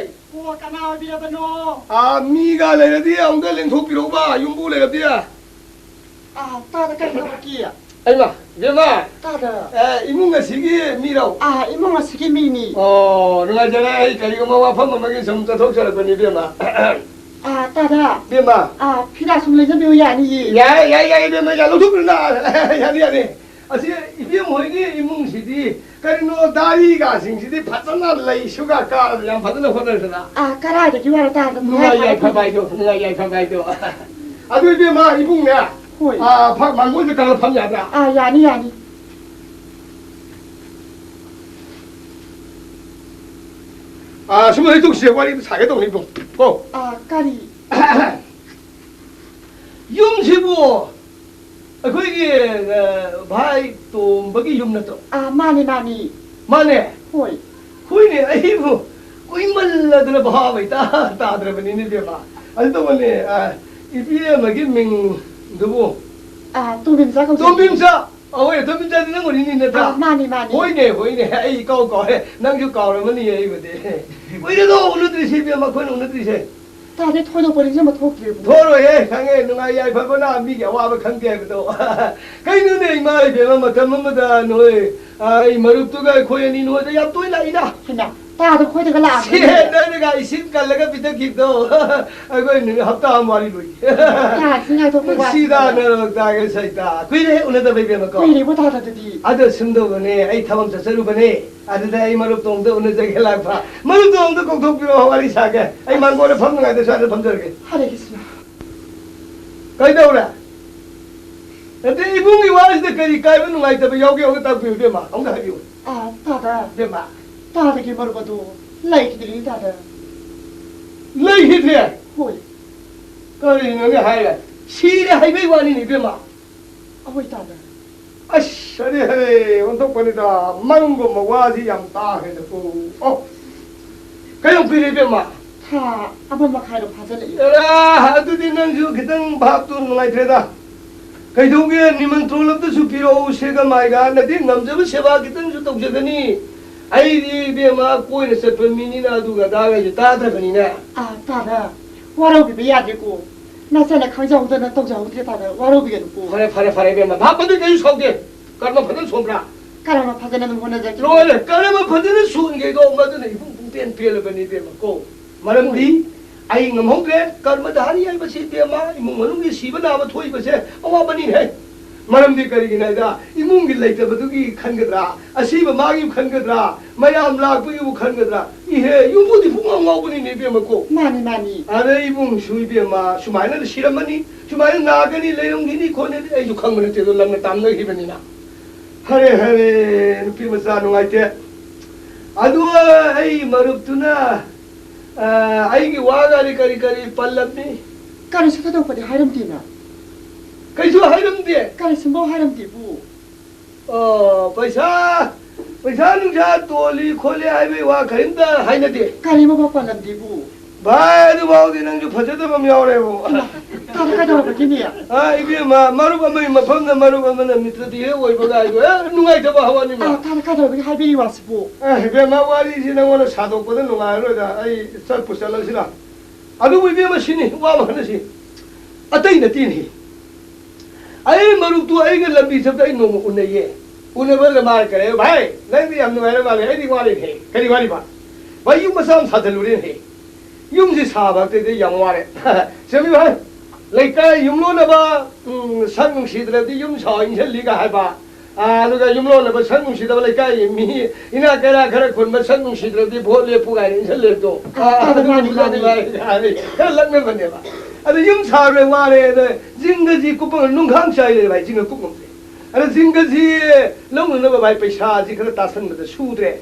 ꯑꯣ, ꯀꯅꯥ ꯑꯣꯏꯕꯤꯔꯕꯅꯣ? ꯑꯥ, ꯃꯤꯒ ꯂꯩꯔꯗꯤ ꯑꯃꯨꯛꯇ ꯂꯦꯡꯊꯣꯛꯄꯤꯔꯛꯎꯕ, ꯌꯨꯝꯕꯨ ꯂꯩꯔꯗꯤ꯫ ꯑꯥ, ꯇꯥꯗ ꯀꯔꯤ ꯊꯕꯛꯀꯤ? ꯑꯩꯃ, ꯏꯕꯦꯝꯃ! ꯇꯥꯗ꯫ ꯑꯦ, ꯏꯃꯨꯡ ꯑꯁꯤꯒꯤ ꯃꯤꯔꯣ? ꯑꯥ, ꯏꯃꯨꯡ ꯑꯁꯤꯒꯤ ꯃꯤꯅꯤ꯫ ꯑꯣ, ꯅꯨꯡꯉꯥꯏꯖꯔꯦ꯫ ꯑꯩ ꯀꯔꯤꯒꯨꯝꯕ ꯋꯥꯐꯝ ꯑꯃꯒꯤ ꯁꯨꯝ ꯆꯠꯊꯣꯛꯆꯔꯛꯄꯅꯤ, ꯏꯕꯦꯝꯃ꯫ ꯑꯥ, ꯇꯥꯗ꯫ ꯏꯕꯦꯝꯃ! ꯑꯥ, ꯐꯤꯗꯥ ꯁꯨꯝ ꯂꯩꯖꯕꯤꯌꯨ ꯌꯥꯅꯤꯌꯦ꯫ ꯌꯥꯏ, ꯌꯥꯏ, ꯌꯥꯏ, ꯏꯕꯦꯝꯃ, ꯌꯥ, ꯂꯧꯊꯣꯛꯄꯤꯔꯨꯅ꯫ ꯌꯥꯅꯤ, ꯌꯥꯅꯤ꯫ ꯑꯁꯤ ꯏꯕꯦꯝ ꯍꯣꯏꯒꯤ ꯏꯃꯨꯡꯁꯤꯗꯤ ꯀꯔꯤꯅꯣ, ꯗꯥꯔꯤꯒꯁꯤꯡꯁꯤꯗꯤ ꯐꯖꯅ ꯂꯩꯁꯨꯒ ꯀꯥꯔꯗꯅ ꯌꯥꯝ ꯐꯖꯅ ꯍꯣꯠꯅꯔꯗꯅ꯫ ꯑꯥ, ꯀꯔꯥꯏꯗꯒꯤ ꯋꯥꯔꯣ ꯇꯥꯗ ꯅꯨꯡꯉꯥꯏ ꯅꯨꯡꯉꯥꯏ ꯌꯥꯏꯐꯕ ꯍꯥꯏꯗꯣ, ꯅꯨꯡꯉꯥꯏ ꯌꯥꯏꯐꯕ ꯍꯥꯏꯗꯣ꯫ ꯑꯗꯨ ꯏꯕꯦꯝꯃ, ꯏꯕꯨꯡꯅꯦ, ꯍꯣꯏ꯫ ꯑꯥ, ꯐ-, ꯃꯥꯡꯒꯣꯜꯗ ꯀꯥꯈꯠꯂ ꯐꯝ ꯌꯥꯗ꯭ꯔꯥ? ꯑꯥ, ꯌꯥꯅꯤ, ꯌꯥꯅꯤ꯫ ꯑꯥ, ꯁꯨꯝ ꯂꯩꯊꯣꯛꯁꯦ, ꯋꯥꯔꯤ ꯑꯝꯇ ꯁꯥꯒꯦ ꯇꯧꯅꯤ, ꯏꯕꯨꯡ꯫ ꯀꯣ? ꯑꯥ, ꯀꯔꯤ? ꯌꯨꯝꯁꯤꯕꯨ ꯑꯩꯈꯣꯏꯒꯤ, ꯑ, ꯚꯥꯏ ꯇꯣꯝꯕꯒꯤ ꯌꯨꯝ ꯅꯠꯇ꯭ꯔꯣ? ꯑꯥ, ꯃꯥꯅꯤ, ꯃꯥꯅꯤ꯫ ꯃꯥꯅꯦ? ꯍꯣꯏ꯫ ꯍꯣꯏꯅꯦ, ꯑꯩꯕꯨ ꯀꯨꯏꯃꯜꯂꯗꯅ ꯚꯥꯕ ꯏꯇꯥ ꯇꯥꯗ꯭ꯔꯕꯅꯤꯅꯦ, ꯏꯕꯦꯝꯃ꯫ ꯑꯗꯨ ꯇꯧꯕꯅꯦ, ꯑ, ꯏꯕꯦꯝꯃꯒꯤ ꯃꯤꯡꯗꯨꯕꯨ? ꯑꯥ, ꯇꯣꯝꯕꯤꯝꯆꯥ ꯀꯧꯖꯩ꯫ ꯇꯣꯝꯕꯤꯝꯆꯥ? ꯑꯍꯣꯏ, ꯇꯣꯝꯕꯤꯝꯆꯥꯗꯤ ꯅꯪ ꯑꯣꯏꯔꯤꯅꯤꯅꯦ, ꯅꯠꯇ꯭ꯔꯥ? ꯑꯥ, ꯃꯥꯅꯤ, ꯃꯥꯅꯤ꯫ ꯍꯣꯏꯅꯦ, ꯍꯣꯏꯅꯦ, ꯑꯩ ꯏꯀꯥꯎ ꯀꯥꯎꯔꯦ꯫ ꯅꯪꯁꯨ ꯀꯥꯎꯔꯝꯃꯅꯤ ꯑꯩꯕꯨꯗꯤ꯫ ꯀꯨꯏꯔꯦꯗꯣ ꯎꯅꯗ꯭ꯔꯤꯁꯤ, ꯏꯕꯦꯝꯃ, ꯑꯩꯈꯣꯏꯅ ꯎꯅꯗ꯭ꯔꯤꯁꯦ꯫ ꯇꯥꯗꯦ, ꯊꯣꯏꯗꯣꯛꯄ ꯅꯤꯡꯁꯤꯡꯕ ꯊꯣꯛꯇ꯭ꯔꯦꯕꯨ꯫ ꯊꯣꯛꯑꯔꯣꯏꯍꯦ, ꯈꯪꯉꯦ, ꯅꯨꯡꯉꯥꯏ ꯌꯥꯏꯐꯕꯅ ꯃꯤꯒꯤ ꯑꯋꯥꯕ ꯈꯪꯗꯦ ꯍꯥꯏꯕꯗꯣ꯫ ꯀꯩꯅꯣꯅꯦ, ꯏꯃꯥ ꯏꯕꯦꯝꯃ, ꯃꯇꯝ ꯑꯃꯗ ꯅꯣꯏ, ꯑ, ꯑꯩ ꯃꯔꯨꯞꯇꯨꯒ ꯑꯩꯈꯣꯏ ꯑꯅꯤ ꯅꯣꯏꯗ ꯌꯥꯝ ꯇꯣꯏꯅ ꯂꯥꯛꯏꯗ꯫ ꯍꯩꯃꯥ, ꯇꯥꯗ ꯈꯣꯏꯗꯒ ꯂꯥꯛꯑꯝꯒꯅꯤ꯫ ꯁꯦ, ꯅꯣꯏꯅꯒ ꯏꯁꯤꯡ ꯀꯜꯂꯒ ꯄꯤꯊꯛꯈꯤꯕꯗꯣ꯫ ꯑꯩꯈꯣꯏ ꯅꯨꯃꯤꯠ ꯍꯞꯇꯥ ꯑꯃ ꯋꯥꯔꯤ ꯂꯣꯏꯈꯤ꯫ ꯇꯥ, ꯏꯁꯤꯡ ꯉꯥꯏꯊꯣꯛꯄ ꯅꯨꯡꯁꯤꯗ ꯋꯥꯠꯄ꯫ ꯅꯔꯣꯛꯇꯥꯒ ꯁꯩꯇꯥ꯫ ꯀꯨꯏꯔꯦ ꯎꯅꯗꯕ, ꯏꯕꯦꯝꯃꯀꯣ꯫ ꯀꯨꯏꯔꯦꯕꯨ ꯇꯥꯗ ꯑꯗꯨꯗꯤ꯫ ꯑꯗꯣ ꯁꯨꯝ ꯇꯧꯕꯅꯦ, ꯑꯩ ꯊꯕꯛ ꯆꯠꯆꯔꯨꯕꯅꯦ꯫ ꯑꯗꯨꯗ ꯑꯩ ꯃꯔꯨꯞ ꯇꯣꯝꯗ ꯎꯅꯖꯒꯦ ꯂꯥꯛꯄ꯫ ꯃꯔꯨꯞ ꯇꯣꯝꯗ ꯀꯧꯊꯣꯛꯄꯤꯔꯛꯑꯣ, ꯋꯥꯔꯤ ꯁꯥꯒꯦ꯫ ꯑꯩ ꯃꯥꯡꯒꯣꯜꯗ ꯐꯝꯅꯉꯥꯏꯗ ꯁ꯭ꯋꯥꯏꯗ ꯐꯝꯖꯔꯒꯦ꯫ ꯍꯔꯦ ꯀ꯭ꯔꯤꯁꯅ꯫ ꯀꯩꯗꯧꯔꯦ? ꯅꯠꯇꯦ, ꯏꯕꯨꯡꯒꯤ ꯋꯥꯁꯤꯗ ꯀꯔꯤ ꯀꯥꯏꯕ ꯅꯨꯡꯉꯥꯏꯇꯕ ꯌꯥꯎꯒꯦ? ꯑꯃꯨꯛꯇ ꯇꯥꯛꯄꯤꯌꯨ, ꯏꯕꯦꯝꯃ꯫ ꯑꯃꯨꯛꯇ ꯍꯥꯏꯕꯤꯌꯨ꯫ ꯑꯥ, ꯇꯥꯗ꯫ ꯏꯕꯦꯝꯃ꯫ ꯇꯥꯗꯒꯤ ꯃꯔꯨꯞ ꯑꯗꯨ ꯂꯩꯈꯤꯗ꯭ꯔꯤꯅꯤ, ꯇꯥꯗ꯫ ꯂꯩꯈꯤꯗ꯭ꯔꯦ? ꯍꯣꯏ꯫ ꯀꯔꯤꯅꯣꯅꯦ ꯍꯥꯏꯔꯦ? ꯁꯤꯔꯦ ꯍꯥꯏꯕꯩ ꯋꯥꯅꯤꯅꯦ, ꯏꯕꯦꯝꯃ꯫ ꯑꯍꯣꯏ, ꯇꯥꯗ꯫ ꯑꯁ, ꯍꯔꯦ, ꯍꯔꯦ, ꯑꯣꯟꯊꯣꯛꯄꯅꯤꯗ꯫ ꯃꯪꯒꯨꯝꯕ ꯋꯥꯁꯤ ꯌꯥꯝ ꯇꯥꯈ꯭ꯔꯦꯗꯀꯣ꯫ ꯑꯣ, ꯀꯌꯥꯝ ꯀꯨꯏꯔꯦ, ꯏꯕꯦꯝꯃ? ꯊꯥ ꯑꯃ ꯃꯈꯥꯏꯔꯣꯝ ꯐꯥꯖꯤꯜꯂꯛꯑꯦ꯫ ꯑꯦꯔꯥ, ꯑꯗꯨꯗꯤ ꯅꯪꯁꯨ ꯈꯤꯇꯪ ꯚꯥꯞꯇꯨ ꯅꯨꯡꯉꯥꯏꯇ꯭ꯔꯦꯗ꯫ ꯀꯩꯗꯧꯒꯦ, ꯅꯤꯃꯟꯇ꯭ꯔꯣꯟ ꯑꯝꯇꯁꯨ ꯄꯤꯔꯛꯎ, ꯁꯦꯒ ꯃꯥꯏꯒ꯫ ꯅꯗꯤ ꯉꯝꯖꯕ ꯁꯦꯕꯥ ꯈꯤꯇꯪꯁꯨ ꯇꯧꯖꯒꯅꯤ꯫ ꯑꯩꯗꯤ, ꯏꯕꯦꯝꯃ, ꯀꯣꯏꯅ ꯆꯠꯄ ꯃꯤꯅꯤꯅ ꯑꯗꯨꯒ ꯑꯗꯥꯒꯁꯦ ꯇꯥꯗ꯭ꯔꯕꯅꯤꯅ꯫ ꯑꯥ, ꯇꯥꯗ, ꯋꯥꯔꯧꯕꯤꯕ ꯌꯥꯗꯦꯀꯣ꯫ ꯅꯆꯥꯅ ꯈꯪꯖꯍꯧꯗꯅ ꯇꯧꯖꯍꯧꯗ꯭ꯔꯦ, ꯇꯥꯗ꯫ ꯋꯥꯔꯧꯕꯤꯒꯅꯨꯀꯣ꯫ ꯐꯔꯦ, ꯐꯔꯦ, ꯐꯔꯦ, ꯏꯕꯦꯝꯃ꯫ ꯚꯥꯞ ꯑꯗꯨ ꯀꯩꯁꯨ ꯁꯥꯎꯗꯦ꯫ ꯀꯔꯝꯕ ꯐꯖꯅ ꯁꯣꯟꯕ꯭ꯔꯥ? ꯀꯔꯝꯕ ꯐꯖꯅ ꯑꯗꯨꯝ ꯍꯣꯠꯅꯖꯒꯦ꯫ ꯂꯣꯏꯔꯦ꯫ ꯀꯔꯝꯕ ꯐꯖꯅ ꯁꯣꯟꯒꯦꯗꯣ ꯃꯗꯨꯅ ꯏꯄꯨꯡ ꯄꯨꯡꯄꯦꯟ ꯄꯦꯜꯂꯕꯅꯤ, ꯏꯕꯦꯝꯃ, ꯀꯣ꯫ ꯃꯔꯝꯗꯤ ꯍꯣꯏ꯫ ꯑꯩ ꯉꯝꯍꯧꯗ꯭ꯔꯦ꯫ ꯀꯔꯃꯙꯥꯔꯤ ꯍꯥꯏꯕꯁꯤ, ꯏꯕꯦꯝꯃ, ꯏꯃꯨꯡ ꯃꯅꯨꯡꯒꯤ ꯁꯤꯕ ꯅꯥꯕ ꯊꯣꯛꯏꯕꯁꯦ ꯑꯋꯥꯕꯅꯤꯅꯦ꯫ ꯃꯔꯝꯗꯤ ꯀꯔꯤꯒꯤꯅꯣ ꯍꯥꯏꯗ, ꯏꯃꯨꯡꯒꯤ ꯂꯩꯇꯕꯗꯨꯒꯤ ꯈꯟꯒꯗ꯭ꯔꯥ, ꯑꯁꯤꯕ ꯃꯥꯒꯤ ꯈꯟꯒꯗ꯭ꯔꯥ, ꯃꯌꯥꯝ ꯂꯥꯛꯄꯒꯤꯕꯨ ꯈꯟꯒꯗ꯭ꯔꯥ? ꯏꯍꯦ, ꯌꯨꯝꯕꯨꯗꯤ ꯄꯨꯡꯉꯥꯎ ꯉꯥꯎꯕꯅꯤꯅꯦ, ꯏꯕꯦꯝꯃꯀꯣ꯫ ꯃꯥꯅꯤ, ꯃꯥꯅꯤ꯫ ꯑꯗ ꯏꯕꯨꯡꯁꯨ, ꯏꯕꯦꯝꯃ, ꯁꯨꯃꯥꯏꯅ ꯁꯤꯔꯝꯃꯅꯤ, ꯁꯨꯃꯥꯏꯅ ꯅꯥꯒꯅꯤ, ꯂꯩꯔꯝꯈꯤꯅꯤ ꯈꯣꯠꯅꯤ, ꯑꯩꯁꯨ ꯈꯪꯕ ꯅꯠꯇꯦ, ꯑꯗꯣ ꯂꯝꯅ ꯇꯥꯝꯅꯈꯤꯕꯅꯤꯅ꯫ ꯍꯔꯦ, ꯍꯔꯦ, ꯅꯨꯄꯤ ꯃꯆꯥ ꯅꯨꯡꯉꯥꯏꯇꯦ꯫ ꯑꯗꯨꯒ ꯑꯩ ꯃꯔꯨꯞꯇꯨꯅ, ꯑ, ꯑꯩꯒꯤ ꯋꯥꯒꯗꯤ ꯀꯔꯤ ꯀꯔꯤ ꯄꯜꯂꯝꯃꯤ? ꯀꯔꯤꯁꯨ ꯊꯣꯏꯗꯣꯛꯄꯗꯤ ꯍꯥꯏꯔꯝꯗꯦꯅ꯫ ꯀꯩꯁꯨ ꯍꯥꯏꯔꯝꯗꯦ? ꯀꯔꯤꯁꯨ ꯍꯥꯏꯔꯝꯗꯦꯕꯨ꯫ ꯑꯣ, ꯄꯩꯁꯥ, ꯄꯩꯁꯥ ꯅꯨꯡꯁꯥ ꯇꯣꯜꯂꯤ ꯈꯣꯠꯂꯤ ꯍꯥꯏꯕꯒꯤ ꯋꯥ ꯀꯔꯤꯝꯇ ꯍꯥꯏꯅꯗꯦ꯫ ꯀꯔꯤꯃꯐꯥꯎ ꯄꯜꯂꯝꯗꯦꯕꯨ꯫ ꯚꯥꯏ, ꯑꯗꯨꯐꯥꯎꯗꯤ ꯅꯪꯁꯨ ꯐꯖꯗꯕ ꯑꯃ ꯌꯥꯎꯔꯦꯕꯨ꯫ ꯏꯃꯥ, ꯇꯥꯗ ꯀꯩꯗꯧꯔꯕꯒꯤꯅꯦ? ꯑ, ꯏꯕꯦꯝꯃ, ꯃꯔꯨꯞ ꯑꯃꯒꯤ ꯃꯐꯝꯗ ꯃꯔꯨꯞ ꯑꯃꯅ ꯃꯤꯇ꯭ꯔꯗꯤ ꯍꯦꯛ ꯑꯣꯏꯕ ꯀꯥꯏꯗꯣ, ꯑꯦ, ꯅꯨꯡꯉꯥꯏꯇꯕ ꯍꯋꯥꯅꯤꯃ꯫ ꯑ, ꯇꯥꯗ ꯀꯩꯗꯧꯔꯕꯒꯤ ꯍꯥꯏꯕꯤꯔꯤ ꯋꯥꯁꯤꯕꯨ? ꯑꯦ, ꯏꯕꯦꯝꯃ, ꯋꯥꯔꯤꯁꯤ ꯅꯪꯉꯣꯟꯗ ꯁꯥꯗꯣꯛꯄꯗ ꯅꯨꯡꯉꯥꯏꯔꯔꯣꯏꯗ, ꯑꯩ ꯆꯠꯄꯨ ꯆꯠꯂꯁꯤꯔ? ꯑꯗꯨꯕꯨ ꯏꯕꯦꯝꯃ, ꯁꯤꯅꯤ ꯋꯥ ꯃꯈꯜ ꯑꯁꯤ꯫ ꯑꯇꯩ ꯅꯠꯇꯦꯅꯦ꯫ ꯑꯩ ꯃꯔꯨꯞꯇꯨ ꯑꯩꯒ ꯂꯝꯕꯤ ꯆꯠꯄꯗ ꯑꯩ ꯅꯣꯡꯃ ꯎꯅꯩꯌꯦ꯫ ꯎꯅꯕꯗ ꯃꯥꯅ ꯀꯔꯤ ꯍꯥꯏ, "ꯚꯥꯏ, ꯅꯪꯗꯤ ꯌꯥꯝ ꯅꯨꯡꯉꯥꯏꯔ ꯃꯥꯜꯂꯦ, ꯑꯩꯗꯤ ꯋꯥꯔꯦꯅꯦ"꯫ "ꯀꯔꯤ ꯋꯥꯔꯤꯕ?" "ꯚꯥꯏ, ꯌꯨꯝ ꯃꯆꯥ ꯑꯃ ꯁꯥꯖꯜꯂꯨꯔꯦꯅꯦ꯫ ꯌꯨꯝꯁꯤ ꯁꯥꯕ ꯍꯥꯛꯇꯛꯇ ꯌꯥꯝ ꯋꯥꯔꯦ"꯫ "ꯆꯨꯝꯃꯤ ꯚꯥꯏ, ꯂꯩꯀꯥꯏ ꯌꯨꯝꯂꯣꯟꯅꯕ, ꯎꯝ, ꯁꯛ ꯅꯨꯡꯁꯤꯗ꯭ꯔꯗꯤ ꯌꯨꯝ ꯁꯥꯎ ꯏꯟꯁꯤꯜꯂꯤꯒ ꯍꯥꯏꯕ꯫ ꯑꯥ, ꯑꯗꯨꯒ ꯌꯨꯝꯂꯣꯟꯅꯕ ꯁꯛ ꯅꯨꯡꯁꯤꯗꯕ ꯂꯩꯀꯥꯏꯒꯤ ꯃꯤ ꯏꯅꯥꯛ ꯀꯩꯔꯥꯛ ꯈꯔ ꯈꯨꯟꯕ ꯁꯛ ꯅꯨꯡꯁꯤꯗ꯭ꯔꯗꯤ ꯚꯣꯠ ꯂꯦꯞꯄꯨ ꯀꯥꯏꯅ ꯏꯟꯁꯤꯜꯂꯦꯕꯗꯣ"꯫ ꯑꯥ, ꯑꯥ, ꯑꯗꯨ ꯃꯥꯅꯤ, ꯃꯥꯅꯤ꯫ ꯈꯔ ꯂꯛꯅꯕꯅꯦꯕ꯫ ꯑꯗ ꯌꯨꯝ ꯁꯥꯕꯗ ꯋꯥꯔꯦ, ꯑꯗ ꯖꯤꯡꯒꯁꯤ ꯀꯨꯞꯄꯒ ꯅꯨꯡꯈꯥꯡ ꯆꯥꯏ ꯂꯩ ꯚꯥꯏ, ꯖꯤꯡꯒ ꯀꯨꯞ ꯉꯝꯗ꯭ꯔꯦ꯫ ꯑꯗ ꯖꯤꯡꯒꯁꯤ ꯂꯧꯅꯅꯕ ꯚꯥꯏ, ꯄꯩꯁꯥꯁꯤ ꯈꯔ ꯇꯥꯁꯟꯕꯗ ꯁꯨꯗ꯭ꯔꯦ꯫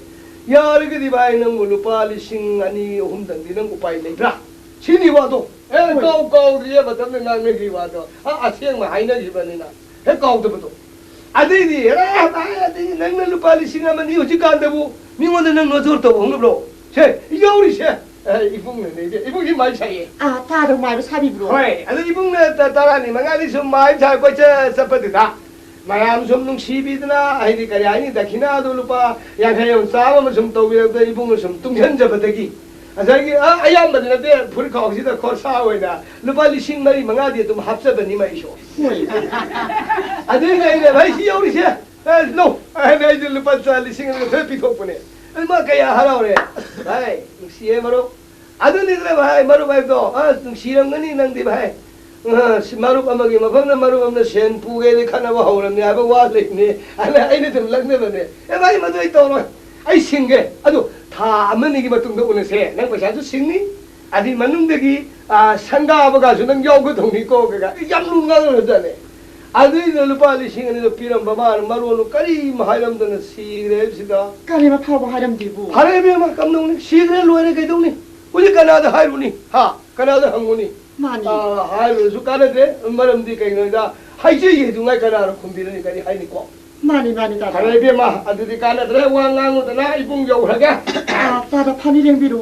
ꯌꯥꯔꯒꯗꯤ ꯚꯥꯏ, ꯅꯪꯕꯨ ꯂꯨꯄꯥ ꯂꯤꯁꯤꯡ ꯑꯅꯤ ꯑꯍꯨꯝꯗꯪꯗꯤ ꯅꯪ ꯎꯄꯥꯏ ꯂꯩꯕ꯭ꯔꯥ? ꯁꯤꯅꯤ ꯋꯥꯗꯣ꯫ ꯑꯦ, ꯍꯣꯏ꯫ ꯀꯥꯎ ꯀꯥꯎꯗ꯭ꯔꯤꯌꯦ, ꯃꯇꯝꯗ ꯉꯥꯡꯅꯈꯤ ꯋꯥꯗꯣ꯫ ꯑ, ꯑꯁꯦꯡꯕ ꯍꯥꯏꯅꯈꯤꯕꯅꯤꯅ ꯍꯦꯛ ꯀꯥꯎꯗꯕꯗꯣ꯫ ꯑꯗꯩꯗꯤ, ꯑꯦ, ꯚꯥꯏ, ꯑꯗꯩꯗꯤ ꯅꯪꯅ ꯂꯨꯄꯥ ꯂꯤꯁꯤꯡ ꯑꯃ ꯑꯅꯤ ꯍꯧꯖꯤꯛꯀꯥꯟꯗꯕꯨ ꯃꯤꯉꯣꯟꯗ ꯅꯪ ꯅꯣꯖꯔ ꯇꯧꯕ ꯍꯧꯅꯕ꯭ꯔꯣ? ꯁꯦ, ꯌꯥꯎꯔꯤꯁꯦ꯫ ꯑꯦ, ꯏꯕꯨꯡꯅꯅꯦ, ꯏꯕꯨꯡꯁꯤ ꯃꯥꯏ ꯁꯥꯏꯌꯦ꯫ ꯑꯥ, ꯊꯥꯗꯧ ꯃꯥꯏꯕ ꯁꯥꯕꯤꯕ꯭ꯔꯣ? ꯍꯣꯏ, ꯑꯗꯣ ꯏꯕꯨꯡꯅ ꯇ-, ꯇꯔꯥꯅꯤ ꯃꯉꯥꯅꯤ ꯁꯨꯝ ꯃꯥꯏ ꯁꯥ ꯀꯣꯏꯆꯠ ꯆꯠꯄꯗꯨꯗ ꯃꯌꯥꯝ ꯁꯨꯝ ꯅꯨꯡꯁꯤꯕꯤꯗꯅ, ꯍꯥꯏꯗꯤ ꯀꯔꯤ ꯍꯥꯏꯅꯤ, ꯗꯈꯤꯅꯥꯗꯣ ꯂꯨꯄꯥ ꯌꯥꯡꯈꯩ ꯑꯃ, ꯆꯥꯝꯃ ꯑꯃ ꯁꯨꯝ ꯇꯧꯕꯤꯔꯛꯄꯗ ꯏꯕꯨꯡꯅ ꯁꯨꯝ ꯇꯨꯡꯁꯤꯟꯖꯕꯗꯒꯤ, ꯉꯁꯥꯏꯒꯤ, ꯑ, ꯑꯌꯥꯝꯕꯗꯤ ꯅꯠꯇꯦ, ꯐꯨꯔꯤꯠꯈꯥꯎꯁꯤꯗ ꯈꯣꯔꯁꯥ ꯑꯣꯏꯅ ꯂꯨꯄꯥ ꯂꯤꯁꯤꯡ ꯃꯔꯤ ꯃꯉꯥꯗꯤ ꯑꯗꯨꯝ ꯍꯥꯞꯆꯕꯅꯤ ꯃꯩꯁꯨ꯫ ꯍꯣꯏ꯫ ꯑꯗꯨꯏꯅꯦ ꯑꯩꯅ, "ꯚꯥꯏ, ꯁꯤ ꯌꯧꯔꯤꯁꯦ, ꯑꯦ, ꯂꯧ" ꯍꯥꯏꯅ ꯑꯩꯁꯦ ꯂꯨꯄꯥ ꯆꯥ ꯂꯤꯁꯤꯡ ꯑꯅꯤꯒ ꯈꯔ ꯄꯤꯊꯣꯛꯄꯅꯦ꯫ ꯑꯗꯨ ꯃꯥ ꯀꯌꯥ ꯍꯔꯥꯎꯔꯦ꯫ ꯚꯥꯏ, ꯅꯨꯡꯁꯤꯌꯦ ꯃꯔꯨꯞ꯫ ꯑꯗꯨꯅꯤꯗꯅ ꯚꯥꯏ, ꯃꯔꯨꯞ ꯍꯥꯏꯕꯗꯣ꯫ ꯑ, ꯅꯨꯡꯁꯤꯔꯝꯒꯅꯤ ꯅꯪꯗꯤ ꯚꯥꯏ꯫ ꯑ, ꯁꯤ ꯃꯔꯨꯞ ꯑꯃꯒꯤ ꯃꯐꯝꯗ ꯃꯔꯨꯞ ꯑꯃꯅ ꯁꯦꯟ ꯄꯨꯒꯦꯗꯤ ꯈꯠꯅꯕ ꯍꯧꯔꯝꯅꯦ ꯍꯥꯏꯕ ꯋꯥ ꯂꯩꯕꯅꯦ꯫ ꯑꯗ ꯑꯩꯅ ꯑꯗꯨꯝ ꯂꯛꯅꯕꯅꯦ꯫ "ꯑꯦ ꯚꯥꯏ, ꯃꯗꯨ ꯑꯩ ꯇꯧꯔꯣꯏ꯫ ꯑꯩ ꯁꯤꯡꯒꯦ꯫ ꯑꯗꯨ ꯊꯥ ꯑꯃꯅꯤꯒꯤ ꯃꯇꯨꯡꯗ ꯎꯅꯁꯦ꯫ ꯅꯪ ꯄꯩꯁꯥꯁꯨ ꯁꯤꯡꯅꯤ꯫ ꯑꯗꯨꯒꯤ ꯃꯅꯨꯡꯗꯒꯤ, ꯑ, ꯁꯪꯒꯥꯕꯒꯁꯨ ꯅꯪ ꯌꯥꯎꯒꯗꯧꯅꯤꯀꯣ" ꯀꯩꯀꯥ꯫ ꯑꯩ ꯌꯥꯝ ꯂꯨ ꯉꯥꯡꯅꯔꯖꯥꯠꯅꯦ꯫ ꯑꯗꯨꯏꯗꯨꯅ ꯂꯨꯄꯥ ꯂꯤꯁꯤꯡ ꯑꯅꯤꯗꯣ ꯄꯤꯔꯝꯕ ꯃꯥꯅ ꯃꯔꯣꯟꯗꯣ ꯀꯔꯤꯝ ꯍꯥꯏꯔꯝꯗꯅ ꯁꯤꯈ꯭ꯔꯦ ꯍꯥꯏꯕꯁꯤꯗ꯫ ꯀꯔꯤꯝ ꯑꯐꯥꯎꯕ ꯍꯥꯏꯔꯝꯗꯦꯕꯨ꯫ ꯐꯔꯦ ꯏꯕꯦꯝꯃ, ꯀꯝꯗꯧꯅꯤ? ꯁꯤꯈ꯭ꯔꯦ ꯂꯣꯏꯔꯦ ꯀꯩꯗꯧꯅꯤ? ꯍꯧꯖꯤꯛ ꯀꯅꯥꯗ ꯍꯥꯏꯔꯨꯅꯤ? ꯍꯥ? ꯀꯅꯥꯗ ꯍꯪꯉꯨꯅꯤ? ꯃꯥꯅꯤ꯫ ꯑꯥ, ꯍꯥꯏꯔꯨꯔꯁꯨ ꯀꯥꯟꯅꯗ꯭ꯔꯦ꯫ ꯃꯔꯝꯗꯤ ꯀꯩꯒꯤꯅꯣꯗ ꯍꯥꯏꯖꯩ ꯍꯥꯏꯗꯨꯉꯥꯏ ꯀꯅꯥꯅ ꯈꯨꯝꯕꯤꯔꯅꯤ? ꯀꯔꯤ ꯍꯥꯏꯅꯤꯀꯣ? ꯃꯥꯅꯤ, ꯃꯥꯅꯤ, ꯇꯥꯗ꯫ ꯐꯔꯦ ꯏꯕꯦꯝꯃ, ꯑꯗꯨꯗꯤ ꯀꯥꯟꯅꯗ꯭ꯔꯦ꯫ ꯋꯥ ꯉꯥꯡꯉꯨꯗꯅ ꯏꯕꯨꯡ ꯌꯧꯈ꯭ꯔꯒꯦ꯫ ꯑꯥ, ꯇꯥꯗ, ꯐꯅꯤ ꯂꯦꯡꯕꯤꯔꯨ꯫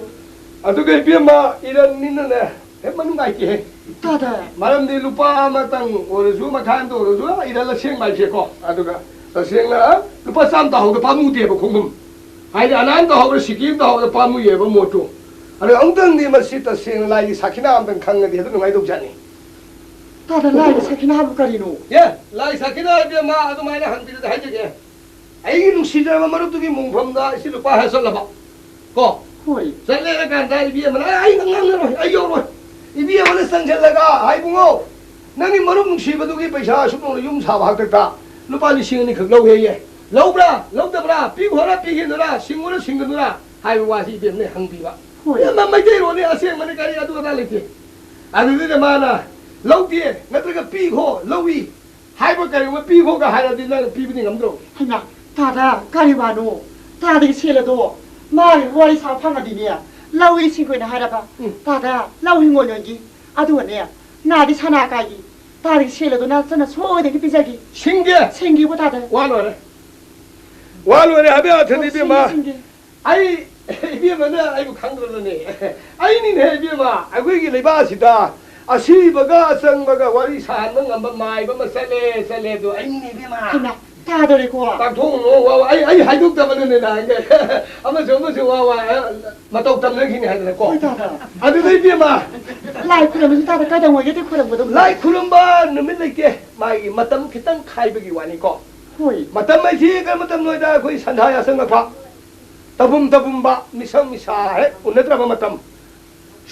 ꯑꯗꯨꯒ ꯏꯕꯦꯝꯃ, ꯏꯔꯟꯅꯤꯅꯅꯦ, ꯍꯦꯛ ꯃꯅꯨꯡ ꯉꯥꯏꯇꯦꯍꯦ꯫ ꯇꯥꯗ꯫ ꯃꯔꯝꯗꯤ ꯂꯨꯄꯥ ꯑꯃꯇꯪ ꯑꯣꯏꯔꯁꯨ, ꯃꯈꯥꯏ ꯑꯃꯇ ꯑꯣꯏꯔꯁꯨ, ꯏꯔꯟ ꯑꯁꯦꯡꯕ ꯍꯥꯏꯁꯦꯀꯣ꯫ ꯑꯗꯨꯒ ꯇꯁꯦꯡꯅ ꯂꯨꯄꯥ ꯆꯥꯝꯃ ꯇꯥꯍꯧꯗ ꯄꯥꯝꯃꯨꯗꯦꯕ ꯈꯣꯡꯐꯝ꯫ ꯍꯥꯏꯗꯤ ꯑꯅꯥꯟ ꯇꯥꯍꯧꯗ, ꯁꯤꯀꯤ ꯑꯃ ꯇꯥꯍꯧꯗ ꯄꯥꯝꯃꯨꯏꯌꯦꯕ ꯃꯣꯠꯇꯣ꯫ ꯑꯗꯣ ꯑꯃꯨꯛꯇꯪꯗꯤ ꯃꯁꯤ ꯇꯁꯦꯡꯅ ꯂꯥꯏꯒꯤ ꯁꯥꯈꯤꯅꯥ ꯑꯃꯇꯪ ꯈꯪꯉꯗꯤ ꯑꯗꯨ ꯅꯨꯡꯉꯥꯏꯗꯧꯖꯥꯠꯅꯤ꯫ ꯇꯥꯗ, ꯂꯥꯏꯒꯤ ꯁꯥꯈꯤꯅꯥ ꯍꯥꯏꯕꯨ ꯀꯔꯤꯅꯣ? ꯑꯦ, ꯂꯥꯏ ꯁꯥꯈꯤꯅꯥ ꯏꯕꯦꯝꯃ, ꯑꯗꯨꯃꯥꯏꯅ ꯍꯪꯕꯤꯔꯗꯤ ꯍꯥꯏꯖꯒꯦ꯫ ꯑꯩꯒꯤ ꯅꯨꯡꯁꯤꯖꯔꯕ ꯃꯔꯨꯞꯇꯨꯒꯤ ꯃꯣꯡꯐꯝꯗ ꯑꯩꯁꯤ ꯂꯨꯄꯥ ꯍꯥꯏ ꯆꯠꯂꯕ꯫ ꯀꯣ? ꯍꯣꯏ꯫ ꯆꯠꯂꯦ ꯀꯥꯟꯗ ꯏꯕꯦꯝꯃꯅ, "ꯑꯩ ꯉꯥꯡꯅꯔꯣꯏ, ꯑꯩ ꯌꯧꯔꯣꯏ꯫" ꯏꯕꯦꯝꯃꯅ ꯆꯪꯁꯤꯜꯂꯒ, "ꯍꯥꯏ ꯏꯕꯨꯡꯉꯣ, ꯅꯪꯒꯤ ꯃꯔꯨꯞ ꯅꯨꯡꯁꯤꯕꯗꯨꯒꯤ ꯄꯩꯁꯥ ꯑꯁꯨꯛ ꯌꯧꯅ ꯌꯨꯝ ꯁꯥꯕ ꯍꯥꯛꯇꯛꯇ ꯂꯨꯄꯥ ꯂꯤꯁꯤꯡ ꯑꯅꯤꯈꯛ ꯂꯧꯋꯦꯌꯦ꯫ ꯂꯧꯕ꯭ꯔꯥ? ꯂꯧꯗꯕ꯭ꯔꯥ? ꯄꯤꯈꯣꯔꯥ? ꯄꯤꯈꯤꯅꯨꯔꯥ? ꯁꯤꯡꯉꯨꯔꯥ? ꯁꯤꯡꯒꯅꯨꯔꯥ?" ꯍꯥꯏꯕ ꯋꯥꯁꯤ ꯏꯕꯦꯝꯃꯅ ꯍꯪꯕꯤꯕ꯫ ꯍꯣꯏ꯫ ꯏꯕꯦꯝꯃ, ꯃꯩꯇꯩꯔꯣꯟꯅꯤ, ꯑꯁꯦꯡꯕꯅꯤ, ꯀꯔꯤ ꯑꯗꯨ ꯑꯗꯥ ꯂꯩꯇꯦ꯫ ꯑꯗꯨꯗꯨꯗ ꯃꯥꯅ, "ꯂꯧꯗꯦ, ꯅꯠꯇ꯭ꯔꯒ ꯄꯤꯈꯣ, ꯂꯧꯏ" ꯍꯥꯏꯕ ꯀꯔꯤꯒꯨꯝꯕ ꯄꯤꯈꯣꯒ ꯍꯥꯏꯔꯗꯤ ꯅꯪ ꯄꯤꯕꯗꯤ ꯉꯝꯗ꯭ꯔꯣ? ꯍꯩꯃꯥ, ꯇꯥꯗ, ꯀꯔꯤ ꯋꯥꯅꯣ? ꯇꯥꯗꯒꯤ ꯁꯦꯜ ꯑꯗꯣ ꯃꯥꯒꯤ ꯋꯥꯔꯤ ꯁꯥ ꯐꯪꯉꯗꯤꯅꯦ, ꯂꯧ ꯏꯁꯤꯡ ꯑꯣꯏꯅ ꯍꯥꯏꯔꯕ? ꯎꯝ꯫ ꯇꯥꯗ, ꯂꯧ ꯍꯤꯡꯒꯣꯜ ꯌꯣꯟꯒꯤ꯫ ꯑꯗꯨꯒꯅꯦ, ꯅꯥꯗꯤ ꯁꯅꯥ ꯀꯥꯏꯒꯤ꯫ ꯇꯥꯗꯒꯤ ꯁꯦꯜ ꯑꯗꯣ ꯅꯆꯟꯅ ꯁꯣꯏꯗꯅ ꯄꯤꯖꯒꯤ꯫ ꯁꯤꯡꯒꯦ꯫ ꯁꯤꯡꯒꯤꯕꯨ ꯇꯥꯗ꯫ ꯋꯥ ꯂꯣꯏꯔꯦ꯫ ꯋꯥ ꯂꯣꯏꯔꯦ ꯍꯥꯏꯕ ꯑꯣ, ꯑꯊꯅꯤ ꯏꯕꯦꯝꯃ꯫ ꯁꯤꯡꯒꯦ, ꯁꯤꯡꯒꯦ꯫ ꯑꯩ, ꯏꯕꯦꯝꯃꯅ ꯑꯩꯕꯨ ꯈꯪꯗ꯭ꯔꯕꯅꯦ꯫ ꯑꯩꯅꯤꯅꯦ ꯏꯕꯦꯝꯃ, ꯑꯩꯈꯣꯏꯒꯤ ꯂꯩꯕꯥꯛ ꯑꯁꯤꯗ ꯑꯁꯤꯕꯒ ꯑꯆꯪꯕꯒ ꯋꯥꯔꯤ ꯁꯥꯍꯟꯕ ꯉꯝꯕ ꯃꯥꯏꯕ ꯑꯃ ꯆꯠꯂꯦ, ꯆꯠꯂꯦ ꯑꯗꯣ ꯑꯩꯅꯤꯅꯦ ꯏꯕꯦꯝꯃ꯫ ꯍꯩꯃꯥ, ꯇꯥꯗꯣꯔꯦꯀꯣ꯫ ꯇꯥꯛꯊꯣꯛꯎꯅꯣ, ꯋꯥ, ꯋꯥ, ꯑꯩ, ꯑꯩ ꯍꯥꯏꯗꯣꯛꯇꯕꯅꯅꯦ ꯅꯍꯥꯟꯒꯩ꯫ ꯑꯃꯁꯨ, ꯑꯃꯁꯨ ꯋꯥ, ꯋꯥ, ꯃꯇꯧ ꯇꯝꯅꯈꯤꯅꯤ ꯍꯥꯏꯗꯅꯀꯣ꯫ ꯍꯣꯏ, ꯇꯥꯗ꯫ ꯑꯗꯨꯗ ꯏꯕꯦꯝꯃ꯫ ꯂꯥꯏ ꯈꯨꯔꯨꯝꯕꯁꯤ ꯇꯥꯗ ꯀꯩꯗꯧꯉꯩꯒꯗꯤ ꯈꯨꯔꯨꯝꯒꯗꯧꯅꯣ? ꯂꯥꯏ ꯈꯨꯔꯨꯝꯕ ꯅꯨꯃꯤꯠ ꯂꯩꯇꯦ, ꯃꯥꯒꯤ ꯃꯇꯝ ꯈꯤꯇꯪ ꯈꯥꯏꯕꯒꯤ ꯋꯥꯅꯤꯀꯣ꯫ ꯍꯣꯏ꯫ ꯃꯇꯝ ꯍꯥꯏꯁꯤ ꯀꯔꯝꯕ ꯃꯇꯝꯅꯣ ꯍꯥꯏꯗ ꯑꯩꯈꯣꯏ ꯁꯟꯗꯥ ꯌꯥꯆꯪꯉꯛꯄ꯫ ꯇꯧꯐꯝ ꯇꯧꯐꯝꯕ ꯃꯤꯁꯛ ꯃꯤꯁꯥ ꯍꯦꯛ ꯎꯅꯗ꯭ꯔꯕ ꯃꯇꯝ꯫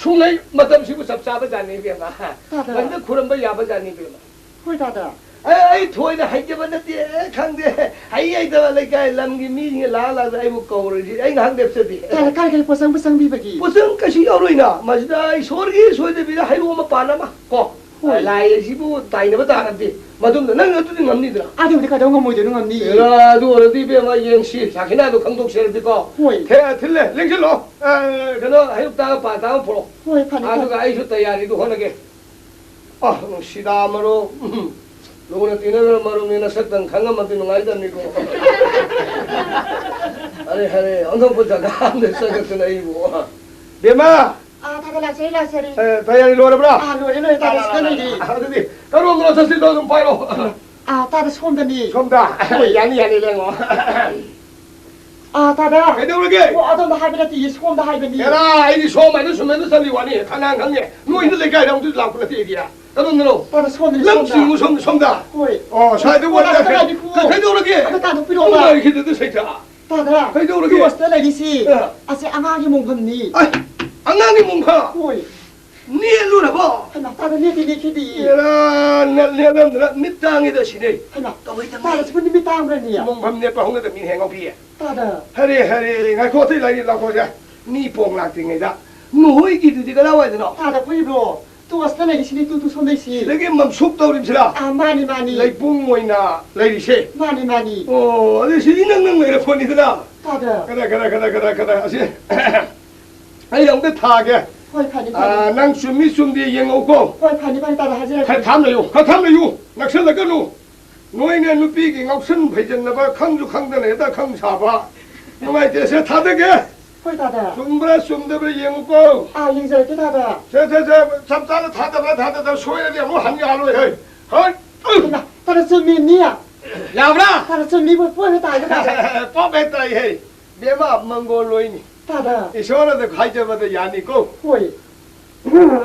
ꯁꯨꯡꯂꯩ ꯃꯇꯝꯁꯤꯕꯨ ꯆꯞ ꯆꯥꯕ ꯖꯥꯠꯅꯤ ꯏꯕꯦꯝꯃ꯫ ꯇꯥꯗ꯫ ꯐꯖꯅ ꯈꯨꯔꯝꯕ ꯌꯥꯕ ꯖꯥꯠꯅꯤ ꯏꯕꯦꯝꯃ꯫ ꯍꯣꯏ ꯇꯥꯗ꯫ ꯑꯦ, ꯑꯩ ꯊꯣꯏꯅ ꯍꯩꯖꯕ ꯅꯠꯇꯦ, ꯑꯦ, ꯈꯪꯗꯦ꯫ ꯍꯩ ꯍꯩꯇꯕ ꯂꯩꯀꯥꯏ ꯂꯝꯒꯤ ꯃꯤꯁꯤꯡꯅ ꯂꯥꯛꯑ ꯂꯥꯛꯑꯒ ꯑꯩꯕꯨ ꯀꯧꯔꯗꯤ ꯑꯩ ꯉꯥꯏꯍꯥꯛ ꯂꯦꯞꯆꯗꯦ꯫ ꯇꯥꯗ, ꯀꯥꯏ ꯀꯥꯏ ꯄꯣꯠꯆꯪꯕ ꯆꯪꯕꯤꯕꯒꯤ? ꯄꯣꯠꯆꯪ ꯀꯩꯁꯨ ꯌꯥꯎꯔꯣꯏꯅ꯫ ꯃꯁꯤꯗ ꯏꯁꯣꯔꯒꯤ ꯁꯣꯏꯗꯕꯤꯗ ꯍꯩꯔꯣꯛ ꯃꯄꯥꯟ ꯑꯃ ꯀꯣ꯫ ꯍꯣꯏ꯫ ꯂꯥꯏ ꯑꯁꯤꯕꯨ ꯇꯥꯏꯅꯕ ꯇꯥꯔꯗꯤ ꯃꯗꯨꯝꯗ ꯅꯪ ꯑꯗꯨꯗꯤ ꯉꯝꯅꯤꯗꯅ꯫ ꯑꯗꯨꯕꯨꯗꯤ ꯀꯩꯗꯧ ꯉꯝꯃꯣꯏꯗꯣꯏꯅꯣ, ꯉꯝꯅꯤ꯫ ꯑꯦꯔꯥ, ꯑꯗꯨ ꯑꯣꯏꯔꯗꯤ ꯏꯕꯦꯝꯃ ꯌꯦꯡꯁꯤ, ꯁꯥꯈꯤꯅꯥꯗꯣ ꯈꯪꯗꯣꯛꯁꯦ ꯍꯥꯏꯔꯗꯤꯀꯣ꯫ ꯍꯣꯏ꯫ ꯊꯦ-, ꯊꯤꯜꯂꯦ, ꯂꯦꯡꯁꯤꯜꯂꯣ꯫ ꯑ, ꯀꯩꯅꯣ, ꯍꯩꯔꯨꯛ ꯇꯥꯒ ꯄꯥ ꯇꯥꯒ ꯄꯨꯔꯛꯑꯣ꯫ ꯍꯣꯏ, ꯐꯅꯤ, ꯐꯅꯤ꯫ ꯑꯗꯨꯒ ꯑꯩꯁꯨ ꯇꯌꯥꯔꯤꯗꯨ ꯍꯣꯠꯅꯒꯦ꯫ ꯑ, ꯅꯨꯡꯁꯤꯗꯥ ꯃꯔꯨꯞ, ꯎꯝ, ꯂꯨꯅ ꯇꯤꯟꯅꯗꯅ ꯃꯔꯨꯞꯅꯤ, ꯅꯁꯛꯇꯪ ꯈꯪꯉꯝꯃꯗꯤ ꯅꯨꯡꯉꯥꯏꯗꯕꯅꯤꯀꯣ꯫ ꯑꯔꯦ, ꯑꯔꯦ, ꯑꯣꯟꯊꯣꯛꯄ ꯖꯒꯥ ꯑꯝꯗ ꯆꯪꯉꯛꯇꯅ ꯑꯩꯕꯨ꯫ ꯕꯦꯝꯃ! ꯑꯥ, ꯇꯥꯗ, ꯂꯥꯛꯆꯔꯤ, ꯂꯥꯛꯆꯔꯤ꯫ ꯑꯦ, ꯇꯌꯥꯔꯤ ꯂꯣꯏꯔꯕ꯭ꯔꯥ? ꯑꯥ, ꯂꯣꯏꯔꯦ, ꯂꯣꯏꯔꯦ, ꯇꯥꯗ, ꯁꯤꯗ ꯂꯩꯔꯤ꯫ ꯑꯗꯨꯗꯤ ꯀꯔꯣꯝꯗꯅꯣ ꯆꯠꯁꯤꯗꯣ ꯑꯗꯨꯝ ꯄꯥꯏꯔꯣ꯫ ꯑꯥ, ꯇꯥꯗ, ꯁꯣꯝꯗꯅꯤ꯫ ꯁꯣꯝꯗ? ꯍꯣꯏ꯫ ꯌꯥꯅꯤ, ꯌꯥꯅꯤ, ꯂꯦꯡꯉꯣ꯫ ꯑꯥ, ꯇꯥꯗ꯫ ꯀꯩꯗꯧꯔꯒꯦ? ꯑꯣ, ꯑꯗꯣꯝꯗ ꯍꯥꯏꯕ ꯅꯠꯇꯤꯌꯦ, ꯁꯣꯝꯗ ꯍꯥꯏꯕꯅꯤ꯫ ꯑꯦꯔꯥ, ꯑꯩꯗꯤ ꯁꯣꯝ ꯍꯥꯏꯅ ꯁꯨꯝ ꯍꯥꯏꯅ ꯆꯠꯂꯤ ꯋꯥꯅꯤ, ꯈꯪꯉꯦ, ꯈꯪꯉꯦ꯫ ꯅꯣꯏꯗ ꯂꯩꯀꯥꯏꯗ ꯑꯃꯨꯛꯇ ꯂꯥꯛꯄ ꯅꯠꯇꯦ ꯑꯩꯗꯤ꯫ ꯀꯔꯣꯝꯗꯅꯣ? ꯇꯥꯗ, ꯁꯣꯝꯗꯅꯤ, ꯂꯝ ꯁꯣꯝꯗ꯫ ꯆꯤꯡꯉꯨ ꯁꯣꯝꯗ, ꯁꯣꯝꯗ꯫ ꯍꯣꯏ꯫ ꯑꯣ, ꯁ꯭ꯋꯥꯏꯗ ꯑꯣ, ꯋꯥꯔꯤ ꯇꯥꯗ, ꯂꯥꯛꯀꯦ꯫ ꯉꯥꯏꯕꯤꯈꯣ꯫ ꯀ-, ꯀꯩꯗꯧꯔꯒꯦ? ꯑꯝꯇ ꯇꯥꯟꯊꯣꯛꯄꯤꯔꯛꯑꯣꯕ꯫ ꯅꯨꯡꯉꯥꯏꯈꯤꯗꯦꯗ ꯁꯩꯇ꯫ ꯇꯥꯗ, ꯀꯩꯗꯧꯔꯒꯦ? ꯇꯨ ꯑꯁꯤꯗ ꯂꯩꯔꯤꯁꯤ꯫ ꯑ꯫ ꯑꯁꯤ ꯑꯉꯥꯡꯒꯤ ꯃꯣꯡꯐꯝꯅꯤ꯫ ꯑꯩ, ꯑꯉꯥꯡꯒꯤ ꯃꯣꯡꯐꯝ? ꯍꯣꯏ꯫ ꯅꯦꯠꯂꯨꯔꯕꯣ? ꯍꯩꯃꯥ, ꯇꯥꯗ, ꯅꯦꯠꯇꯤ ꯅꯦꯠꯈꯤꯗꯤꯌꯦ꯫ ꯑꯦꯔꯥ, ꯅꯦꯠ-, ꯅꯦꯠꯂꯝꯗꯅ ꯃꯤꯠ ꯇꯥꯡꯉꯤꯗ ꯁꯤꯅꯦ꯫ ꯍꯩꯃꯥ, ꯇꯧꯔꯤꯗ ꯇꯥꯗ, ꯃꯤ꯫ ꯁꯤꯕꯨ ꯅꯨꯃꯤꯠ ꯇꯥꯡꯕ꯭ꯔꯅꯦ? ꯃꯣꯡꯐꯝ ꯅꯦꯠꯄ ꯍꯧꯅꯗꯕ ꯃꯤꯅ ꯍꯦꯛ ꯉꯥꯎꯕꯤꯌꯦ꯫ ꯇꯥꯗ꯫ ꯍꯔꯦ, ꯍꯔꯦ, ꯉꯥꯏꯈꯣ, ꯑꯇꯩ ꯂꯥꯏꯔꯤ ꯂꯥꯛꯈꯣꯁꯦ꯫ ꯃꯤ ꯄꯣꯡ ꯂꯥꯛꯇ꯭ꯔꯤꯉꯩꯗ ꯅꯈꯣꯏꯒꯤꯗꯨꯗꯤ ꯀꯗꯥꯏꯋꯥꯏꯗꯅꯣ? ꯇꯥꯗ, ꯑꯩꯈꯣꯏꯒꯤꯕ꯭ꯔꯣ? ꯇꯨ ꯑꯁꯤꯗ ꯂꯩꯔꯤꯁꯤꯅꯤ, ꯇꯨ, ꯇꯨ ꯁꯣꯝ ꯂꯩꯁꯤ꯫ ꯁꯤꯗꯒꯤ ꯃꯝꯁꯨꯛ ꯇꯧꯔꯤꯕꯁꯤꯔꯥ? ꯑꯥ, ꯃꯥꯅꯤ, ꯃꯥꯅꯤ꯫ ꯂꯩꯄꯨꯡ ꯑꯣꯏꯅ ꯂꯩꯔꯤꯁꯦ? ꯃꯥꯅꯤ, ꯃꯥꯅꯤ꯫ ꯑꯣ, ꯑꯗꯨ ꯁꯤꯗꯤ ꯅꯪ ꯅꯪ ꯂꯩꯔꯛꯄꯅꯤꯗꯅ꯫ ꯇꯥꯗ꯫ ꯀꯗꯥ, ꯀꯗꯥ, ꯀꯗꯥ, ꯀꯗꯥ, ꯀꯗꯥ, ꯑꯁꯤ ꯑꯩ ꯑꯃꯨꯛꯇ ꯊꯥꯒꯦ꯫ ꯍꯣꯏ, ꯐꯅꯤ, ꯐꯅꯤ꯫ ꯑꯥ, ꯅꯪ ꯆꯨꯝꯃꯤ ꯆꯨꯝꯗꯦ ꯌꯦꯡꯉꯧꯀꯣ꯫ ꯍꯣꯏ, ꯐꯅꯤ, ꯐꯅꯤ, ꯇꯥꯗ, ꯍꯥꯏꯖꯔꯛꯀꯦ꯫ ꯈꯔ ꯊꯥꯝ ꯂꯩꯌꯨ, ꯈꯔ ꯊꯥꯝ ꯂꯩꯌꯨ, ꯅꯛꯁꯜꯂꯛꯀꯅꯨ꯫ ꯅꯣꯏꯅ ꯅꯨꯄꯤꯒꯤ ꯉꯥꯎꯁꯟ ꯐꯩꯖꯟꯅꯕ ꯈꯪꯁꯨ ꯈꯪꯗꯅ ꯍꯦꯛꯇ ꯈꯪ ꯁꯥꯕ꯫ ꯅꯨꯡꯉꯥꯏꯇꯦ, ꯁꯦ ꯊꯥꯗꯒꯦ꯫ ꯍꯣꯏ, ꯇꯥꯗ꯫ ꯆꯨꯝꯕ꯭ꯔꯥ ꯆꯨꯝꯗꯕ꯭ꯔꯥ ꯌꯦꯡꯉꯨꯀꯣ꯫ ꯑꯥ, ꯌꯦꯡꯖꯔꯛꯀꯦ, ꯇꯥꯗ꯫ ꯁꯦ, ꯁꯦ, ꯁꯦ, ꯆꯞ ꯆꯥꯅ ꯊꯥꯗꯕ꯭ꯔꯥ ꯊꯥꯗꯗꯕ꯭ꯔꯥ ꯁꯣꯏꯔꯗꯤ ꯑꯃꯨꯛ ꯍꯟ ꯌꯥꯔꯣꯏ, ꯍꯩ꯫ ꯍꯣꯏ꯫ ꯍꯩꯃꯥ, ꯇꯥꯗ, ꯆꯨꯝꯃꯤꯅꯤ꯫ ꯌꯥꯕ꯭ꯔꯥ? ꯇꯥꯗ, ꯆꯨꯝꯃꯤ, ꯄꯣ-, ꯄꯣꯠ ꯍꯦꯛ ꯇꯥꯏꯗ, ꯇꯥꯗ꯫ ꯄꯣꯞ ꯍꯦꯛ ꯇꯥꯏ, ꯍꯩ꯫ ꯕꯦꯝꯃ, ꯃꯪꯒꯣꯜ ꯂꯣꯏꯅꯤ꯫ ꯇꯥꯗ꯫ ꯏꯁꯣꯔꯅ ꯍꯥꯏꯖꯕꯗ ꯌꯥꯅꯤꯀꯣ꯫ ꯍꯣꯏ꯫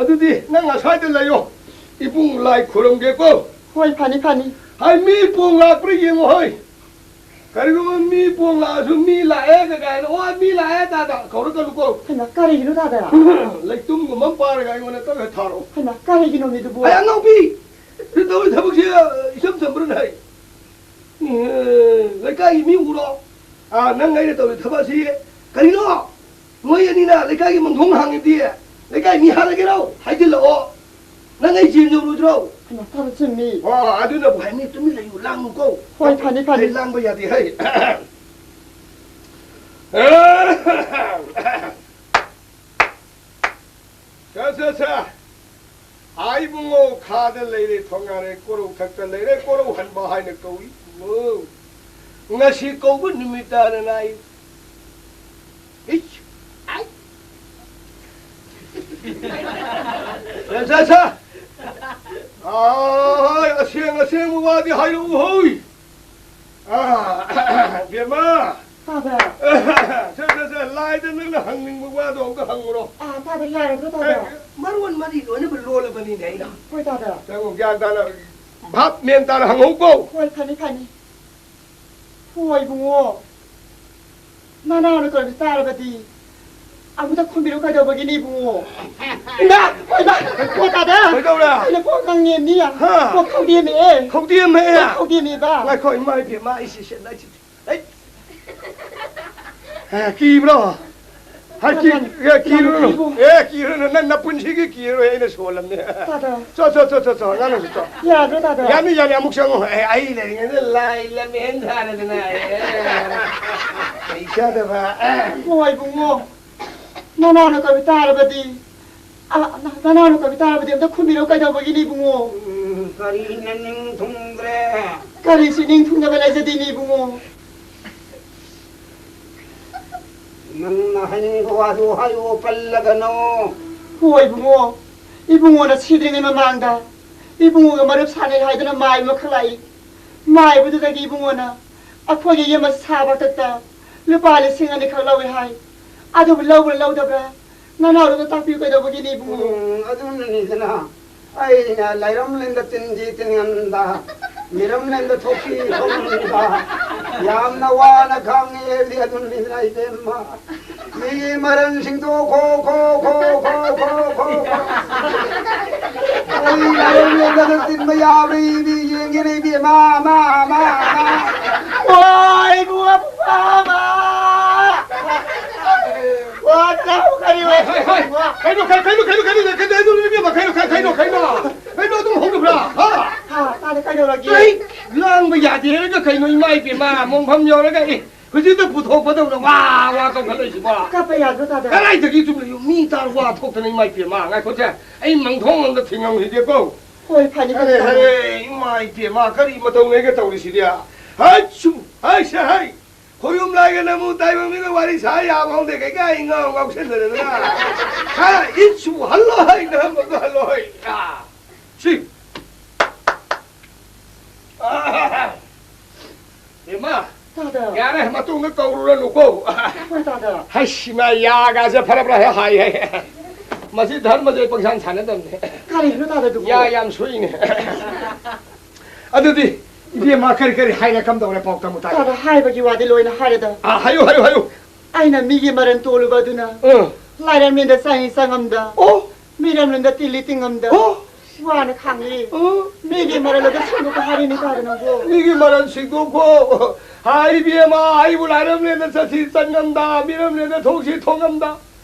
ꯑꯗꯨꯗꯤ ꯅꯪ ꯑꯁ꯭ꯋꯥꯏꯗ ꯂꯩꯌꯣ꯫ ꯏꯕꯨꯡ ꯂꯥꯏ ꯈꯨꯔꯨꯝꯒꯦꯀꯣ꯫ ꯍꯣꯏ, ꯐꯅꯤ, ꯐꯅꯤ꯫ ꯍꯥꯏ, ꯃꯤ ꯄꯣꯡ ꯂꯥꯛꯄ꯭ꯔꯥ ꯌꯦꯡꯉꯣ ꯍꯣꯏ꯫ ꯀꯔꯤꯒꯨꯝꯕ ꯃꯤ ꯄꯣꯡ ꯂꯥꯛꯑꯁꯨ, "ꯃꯤ ꯂꯥꯛꯑꯦ" ꯀꯥꯏꯅ, "ꯑꯣ, ꯃꯤ ꯂꯥꯛꯑꯦ, ꯇꯥꯗ" ꯀꯧꯔꯛꯀꯅꯨꯀꯣ꯫ ꯍꯩꯃꯥ, ꯀꯔꯤꯒꯤꯅꯣ ꯇꯥꯗ? ꯂꯩꯇꯨꯝꯒꯨꯝꯕ ꯑꯃ ꯄꯥꯔꯒ ꯑꯩꯉꯣꯟꯗ ꯇꯞꯅ ꯊꯥꯔꯛꯑꯣ꯫ ꯍꯩꯃꯥ, ꯀꯔꯤꯒꯤꯅꯣ ꯃꯤꯗꯨꯕꯨ? ꯑꯩ ꯑꯉꯥꯎꯕꯤ! ꯁꯤ ꯇꯧꯔꯤ ꯊꯕꯛꯁꯦ ꯏꯆꯝ ꯆꯝꯕ꯭ꯔꯅꯦ? ꯑꯦ, ꯂꯩꯀꯥꯏꯒꯤ ꯃꯤ ꯎꯔꯣ? ꯑꯥ, ꯅꯪ ꯑꯩꯅ ꯇꯧꯔꯤ ꯊꯕꯛ ꯑꯁꯤ ꯀꯔꯤꯅꯣ? ꯅꯣꯏ ꯑꯅꯤꯅ ꯂꯩꯀꯥꯏꯒꯤ ꯃꯪꯊꯣꯡ ꯍꯥꯡꯉꯤꯗꯤ ꯂꯩꯀꯥꯏ ꯃꯤ ꯍꯥꯠꯂꯒꯦꯔꯣ? ꯍꯥꯏꯖꯤꯜꯂꯛꯑꯣ꯫ ꯅꯪ ꯑꯩ ꯆꯦꯟ ꯌꯧꯔꯨꯗ꯭ꯔꯣ? ꯍꯩꯃꯥ, ꯐꯔꯦ, ꯆꯨꯝꯃꯤ꯫ ꯑꯣ, ꯑꯗꯨꯅꯕꯨ ꯍꯥꯏꯅꯤ, ꯇꯨꯃꯤꯟ ꯂꯩꯌꯨ, ꯂꯥꯡꯅꯨꯀꯣ꯫ ꯍꯣꯏ, ꯐꯅꯤ, ꯐꯅꯤ꯫ ꯑꯩ ꯂꯥꯡꯕ ꯌꯥꯗꯦ, ꯍꯩ꯫ ꯁꯦ, ꯁꯦ, ꯁꯦ꯫ ꯑꯥ, ꯏꯕꯨꯡꯉꯣ, ꯈꯥꯗ ꯂꯩꯔꯦ, ꯊꯣꯡꯉꯥꯔꯦ, ꯀꯣꯔꯧ ꯊꯛꯇ ꯂꯩꯔꯦ, ꯀꯣꯔꯧ ꯍꯟꯕ ꯍꯥꯏꯅ ꯀꯧꯏ, ꯏꯕꯨꯡꯉꯣ꯫ ꯉꯁꯤ ꯀꯧꯕ ꯅꯨꯃꯤꯠ ꯇꯥꯗꯅ ꯑꯩ ꯏꯁ! ꯑꯥꯏ! ꯁꯦ, ꯁꯦ, ꯁꯦ! ꯑꯥꯏ, ꯑꯁꯦꯡ ꯑꯁꯦꯡꯕ ꯋꯥꯗꯤ ꯍꯥꯏꯔꯛꯎ ꯍꯣꯏ! ꯑꯥ, ꯕꯦꯝꯃ! ꯇꯥꯗ꯫ ꯁꯦ, ꯁꯦ, ꯁꯦ, ꯂꯥꯏꯗ ꯅꯪꯅ ꯍꯪꯅꯤꯡꯕ ꯋꯥꯗꯣ ꯑꯝꯇ ꯍꯪꯉꯨꯔꯣ꯫ ꯑꯥ, ꯇꯥꯗ, ꯌꯥꯔꯕ꯭ꯔꯣ, ꯇꯥꯗ? ꯑꯦ, ꯃꯔꯣꯟ ꯃꯔꯤ ꯂꯣꯏꯅꯕ ꯂꯣꯜꯂꯕꯅꯤꯅꯦ ꯑꯩꯅ꯫ ꯍꯣꯏ, ꯇꯥꯗ꯫ ꯅꯪ ꯒ꯭ꯌꯥꯟ ꯇꯥꯅ, ꯚꯥꯞ ꯃꯦꯟ ꯇꯥꯅ ꯍꯪꯍꯧꯀꯣ꯫ ꯍꯣꯏ, ꯐꯅꯤ, ꯐꯅꯤ꯫ ꯍꯣꯏ, ꯏꯕꯨꯡꯉꯣ꯫ ꯅꯅꯥꯎꯅ ꯀꯧꯔꯤꯕ ꯇꯥꯔꯕꯗꯤ ꯑꯃꯨꯛꯇ ꯈꯨꯝꯕꯤꯔꯨ ꯀꯩꯗꯧꯕꯒꯤꯅꯤ, ꯏꯕꯨꯡꯉꯣ? ꯏꯃꯥ! ꯏꯃꯥ! ꯀꯣ ꯇꯥꯗ! ꯀꯩꯗꯧꯔꯦ? ꯑꯩꯅ ꯀꯣꯛ ꯉꯥꯡꯉꯦ, ꯃꯤ! ꯍꯥ? ꯀꯣꯛ ꯈꯧꯗꯦꯝꯃꯦ! ꯈꯧꯗꯦꯝꯃꯦ? ꯀꯣꯛ ꯈꯧꯗꯦꯝꯃꯦꯕ! ꯉꯥꯏꯈꯣ, ꯏꯃꯥ ꯏꯕꯦꯝꯃ, ꯑꯩ ꯁꯤ ꯁꯦꯠ-, ꯑꯩ ꯁꯤ-, ꯑꯩ ꯑꯦ, ꯀꯤꯕ꯭ꯔꯣ? ꯍꯥꯏ, ꯀꯤ-, ꯇꯥꯗ! ꯑꯦ, ꯀꯤꯔꯨꯅꯨ꯫ ꯏꯕꯨꯡꯉꯣ! ꯑꯦ, ꯀꯤꯔꯨꯅꯨ꯫ ꯅꯪ ꯅꯄꯨꯟꯁꯤꯒꯤ ꯀꯤꯔꯣꯏ, ꯑꯩꯅ ꯁꯣꯜꯂꯝꯅꯦ꯫ ꯇꯥꯗ! ꯆꯣ, ꯆꯣ, ꯆꯣ, ꯆꯣ, ꯆꯣ, ꯅꯪꯅꯁꯨ ꯆꯣ꯫ ꯌꯥꯗ꯭ꯔꯣ, ꯇꯥꯗ? ꯌꯥꯅꯤ, ꯌꯥꯅꯤ, ꯑꯃꯨꯛ ꯆꯪꯉꯣ꯫ ꯑꯦ, ꯑꯩ ꯂꯩꯔꯤꯉꯩꯗ ꯂꯥꯏ ꯂꯝꯍꯦꯟ ꯁꯥꯔꯗꯅ꯫ ꯑꯦ, ꯀꯩ ꯆꯥꯗꯕ? ꯑꯦ꯫ ꯍꯣꯏ, ꯏꯕꯨꯡꯉꯣ꯫ ꯅꯅꯥꯎꯅ ꯀꯧꯏ ꯇꯥꯔꯕꯗꯤ, ꯑ, ꯅ-, ꯅꯅꯥꯎꯅ ꯀꯧꯏ ꯇꯥꯔꯕꯗꯤ ꯑꯝꯇ ꯈꯨꯝꯕꯤꯔꯧ ꯀꯩꯗꯧꯕꯒꯤꯅꯤ, ꯏꯕꯨꯡꯉꯣ? ꯎꯝ, ꯀꯔꯤꯅ ꯅꯤꯡ ꯊꯨꯡꯗ꯭ꯔꯦ? ꯀꯔꯤꯁꯨ ꯅꯤꯡ ꯊꯨꯡꯅꯕ ꯂꯩꯖꯗꯦꯅꯦ, ꯏꯕꯨꯡꯉꯣ꯫ ꯅꯪꯅ ꯍꯥꯏꯅꯤꯡꯕ ꯋꯥꯗꯨ ꯍꯥꯏꯌꯨ, ꯄꯜꯂꯒꯅꯨ꯫ ꯍꯣꯏ, ꯏꯕꯨꯡꯉꯣ꯫ ꯏꯕꯨꯡꯉꯣꯅ ꯁꯤꯗ꯭ꯔꯤꯉꯩ ꯃꯃꯥꯡꯗ ꯏꯕꯨꯡꯉꯣꯒ ꯃꯔꯨꯞ ꯁꯥꯟꯅꯩ ꯍꯥꯏꯗꯨꯅ ꯃꯥꯏꯕ ꯑꯃꯈꯛ ꯂꯥꯛꯏ꯫ ꯃꯥꯏꯕꯗꯨꯗꯒꯤ ꯏꯕꯨꯡꯉꯣꯅ ꯑꯩꯈꯣꯏꯒꯤ ꯌꯨꯝ ꯑꯁꯤ ꯁꯥꯕ ꯈꯛꯇ ꯂꯨꯄꯥ ꯂꯤꯁꯤꯡ ꯑꯅꯤꯈꯛ ꯂꯧꯏ ꯍꯥꯏ꯫ ꯑꯗꯨꯕꯨ ꯂꯧꯕ꯭ꯔꯥ ꯂꯧꯗꯕ꯭ꯔꯥ ꯅꯅꯥꯎꯗꯨꯗ ꯇꯥꯛꯄꯤꯌꯨ ꯀꯩꯗꯧꯕꯒꯤꯅꯤ, ꯏꯕꯨꯡꯉꯣ? ꯎꯝ, ꯑꯗꯨꯅꯅꯤꯗꯅ ꯑꯩꯅ ꯂꯩꯔꯝꯂꯦꯟꯗ ꯇꯤꯟꯁꯤ ꯇꯤꯟꯉꯝꯗ, ꯃꯤꯔꯝꯂꯦꯟꯗ ꯊꯣꯛꯄꯤ ꯊꯣꯛꯉꯝꯗ, ꯌꯥꯝꯅ ꯋꯥꯅ ꯈꯥꯡꯉꯦ ꯑꯩꯗꯤ ꯑꯗꯨꯅꯤꯗꯅ ꯏꯕꯦꯝꯃ꯫ ꯃꯤꯒꯤ ꯃꯔꯟꯁꯤꯡꯗꯣ ꯈꯣ, ꯈꯣ, ꯈꯣ꯫ ꯑꯩ ꯃꯔꯟ ꯌꯦꯟꯗꯅ ꯇꯤꯟꯕ ꯌꯥꯕ꯭ꯔꯥ ꯏꯕꯤ ꯌꯦꯡꯒꯦꯅꯦ ꯏꯕꯦꯝꯃ, ꯃꯥ, ꯃꯥ, ꯃꯥ꯫ ꯋꯥ, ꯏꯕꯨꯡꯉꯣ, ꯃꯥ, ꯃꯥ꯫ ꯋꯥ, ꯆꯥꯎ, ꯀꯔꯤ ꯑꯣꯏ? ꯍꯣꯏ, ꯍꯣꯏ, ꯍꯣꯏ꯫ ꯀꯩꯅꯣ, ꯀꯩꯅꯣ, ꯀꯩꯅꯣ, ꯀꯩꯅꯣ, ꯏꯕꯦꯝꯃ, ꯀꯩꯅꯣ, ꯀꯩꯅꯣ, ꯀꯩꯅꯣ? ꯀꯩꯅꯣ ꯑꯗꯨꯝ ꯍꯧꯔꯕ꯭ꯔꯥ? ꯍꯥ? ꯍꯥ, ꯇꯥꯗ ꯀꯩꯗꯧꯔꯒꯦ? ꯀꯩ? ꯂꯥꯡꯕ ꯌꯥꯗꯦ ꯍꯥꯏꯔꯒ ꯀꯩꯅꯣ, ꯏꯃꯥ ꯏꯕꯦꯝꯃ, ꯃꯣꯡꯐꯝ ꯌꯧꯔꯒ, ꯑꯦ, ꯍꯧꯖꯤꯛꯇ ꯄꯨꯊꯣꯛꯄꯗꯧꯅ ꯋꯥ ꯋꯥ ꯇꯧꯈꯠꯂꯛꯏꯁꯤꯕꯣ? ꯀꯞꯄ ꯌꯥꯗ꯭ꯔꯣ, ꯇꯥꯗ? ꯀꯗꯥꯏꯗꯒꯤ ꯆꯨꯝꯅ ꯃꯤ ꯇꯥꯔ ꯋꯥ ꯊꯣꯛꯇꯅ, ꯏꯃꯥ ꯏꯕꯦꯝꯃ, ꯉꯥꯏꯈꯣꯁꯦ, ꯑꯩ ꯃꯪꯊꯣꯡ ꯑꯝꯗ ꯊꯤꯡꯉꯝꯈꯤꯒꯦꯀꯣ꯫ ꯍꯣꯏ, ꯐꯅꯤ, ꯐꯅꯤ, ꯑꯔꯦ, ꯐꯅꯤ꯫ ꯑꯔꯦ, ꯏꯃꯥ ꯏꯕꯦꯝꯃ, ꯀꯔꯤ ꯃꯇꯧꯅꯦꯒ ꯇꯧꯔꯤꯁꯤꯗꯤ? ꯍꯥꯏꯁꯨ, ꯍꯥꯏꯁꯦ, ꯍꯥꯏ꯫ ꯈꯣꯏꯔꯨꯝ ꯂꯥꯏꯒ ꯅꯃꯨ ꯇꯥꯏꯕꯪ ꯃꯤꯒ ꯋꯥꯔꯤ ꯁꯥ ꯌꯥꯕ ꯈꯪꯗꯦ, ꯀꯩꯀꯥ ꯑꯩ ꯉꯥꯎ ꯉꯥꯎꯁꯟꯅꯗꯅ꯫ ꯍꯥ, ꯏꯠꯁꯨ ꯍꯜꯂꯣ ꯍꯩ, ꯅꯍꯝꯕꯗꯣ ꯍꯜꯂꯣ ꯍꯩ꯫ ꯑꯥ, ꯁꯤ꯫ ꯑꯥ, ꯏꯃꯥ, ꯇꯥꯗ꯫ ꯌꯥꯔꯦ, ꯃꯇꯨꯡꯗ ꯀꯧꯔꯨꯔꯅꯨꯀꯣ꯫ ꯍꯣꯏ, ꯇꯥꯗ꯫ ꯍꯩꯁ, ꯏꯃꯥ, ꯌꯥꯒꯥꯁꯦ ꯐꯔ ꯐꯔ ꯍꯦꯛ ꯍꯥꯏ ꯍꯥꯏ꯫ ꯃꯁꯤ ꯙꯔꯃꯁꯦ ꯄꯪꯁꯥꯟ ꯁꯥꯟꯅꯗꯕꯅꯦ꯫ ꯀꯔꯤꯒꯤꯅꯣ, ꯇꯥꯗ, ꯑꯗꯨꯕꯨ? ꯌꯥ ꯌꯥꯝ ꯁꯣꯛꯏꯅꯦ꯫ ꯑꯗꯨꯗꯤ, ꯏꯕꯦꯝꯃ, ꯀꯔꯤ ꯀꯔꯤ ꯍꯥꯏꯔꯦ, ꯀꯝꯗꯧꯔꯦ, ꯄꯥꯎ ꯇꯝꯃꯨ ꯇꯥꯒꯦ꯫ ꯇꯥꯗ, ꯍꯥꯏꯕꯒꯤ ꯋꯥꯗꯤ ꯂꯣꯏꯅ ꯍꯥꯏꯔꯦꯗ꯫ ꯑꯥ, ꯍꯥꯏꯌꯨ, ꯍꯥꯏꯌꯨ, ꯍꯥꯏꯌꯨ꯫ ꯑꯩꯅ ꯃꯤꯒꯤ ꯃꯔꯟ ꯇꯣꯜꯂꯨꯕ ꯑꯗꯨꯅ ꯑꯥ꯫ ꯂꯥꯏꯔꯦꯝꯂꯦꯟꯗ ꯆꯪꯉꯤ ꯆꯪꯉꯝꯗ꯫ ꯑꯣ꯫ ꯃꯤꯔꯦꯝꯂꯦꯟꯗ ꯇꯤꯜꯂꯤ ꯇꯤꯡꯉꯝꯗ꯫ ꯑꯣ꯫ ꯋꯥꯅ ꯈꯥꯡꯉꯤ꯫ ꯑꯣ꯫ ꯃꯤꯒꯤ ꯃꯔꯟ ꯑꯗꯨ ꯁꯦꯡꯗꯣꯛꯄ ꯍꯥꯏꯔꯤꯅꯤ ꯇꯥꯗ ꯅꯪꯕꯨ꯫ ꯃꯤꯒꯤ ꯃꯔꯟ ꯁꯦꯡꯗꯣꯛꯈꯣ꯫ ꯍꯥꯏ ꯏꯕꯦꯝꯃ, ꯑꯩꯕꯨ ꯂꯥꯏꯔꯦꯝꯂꯦꯟꯗ ꯆꯠꯁꯤ ꯆꯪꯉꯝꯗ, ꯃꯤꯔꯦꯝꯂꯦꯟꯗ ꯊꯣꯛꯁꯤ ꯊꯣꯛꯉꯝꯗ꯫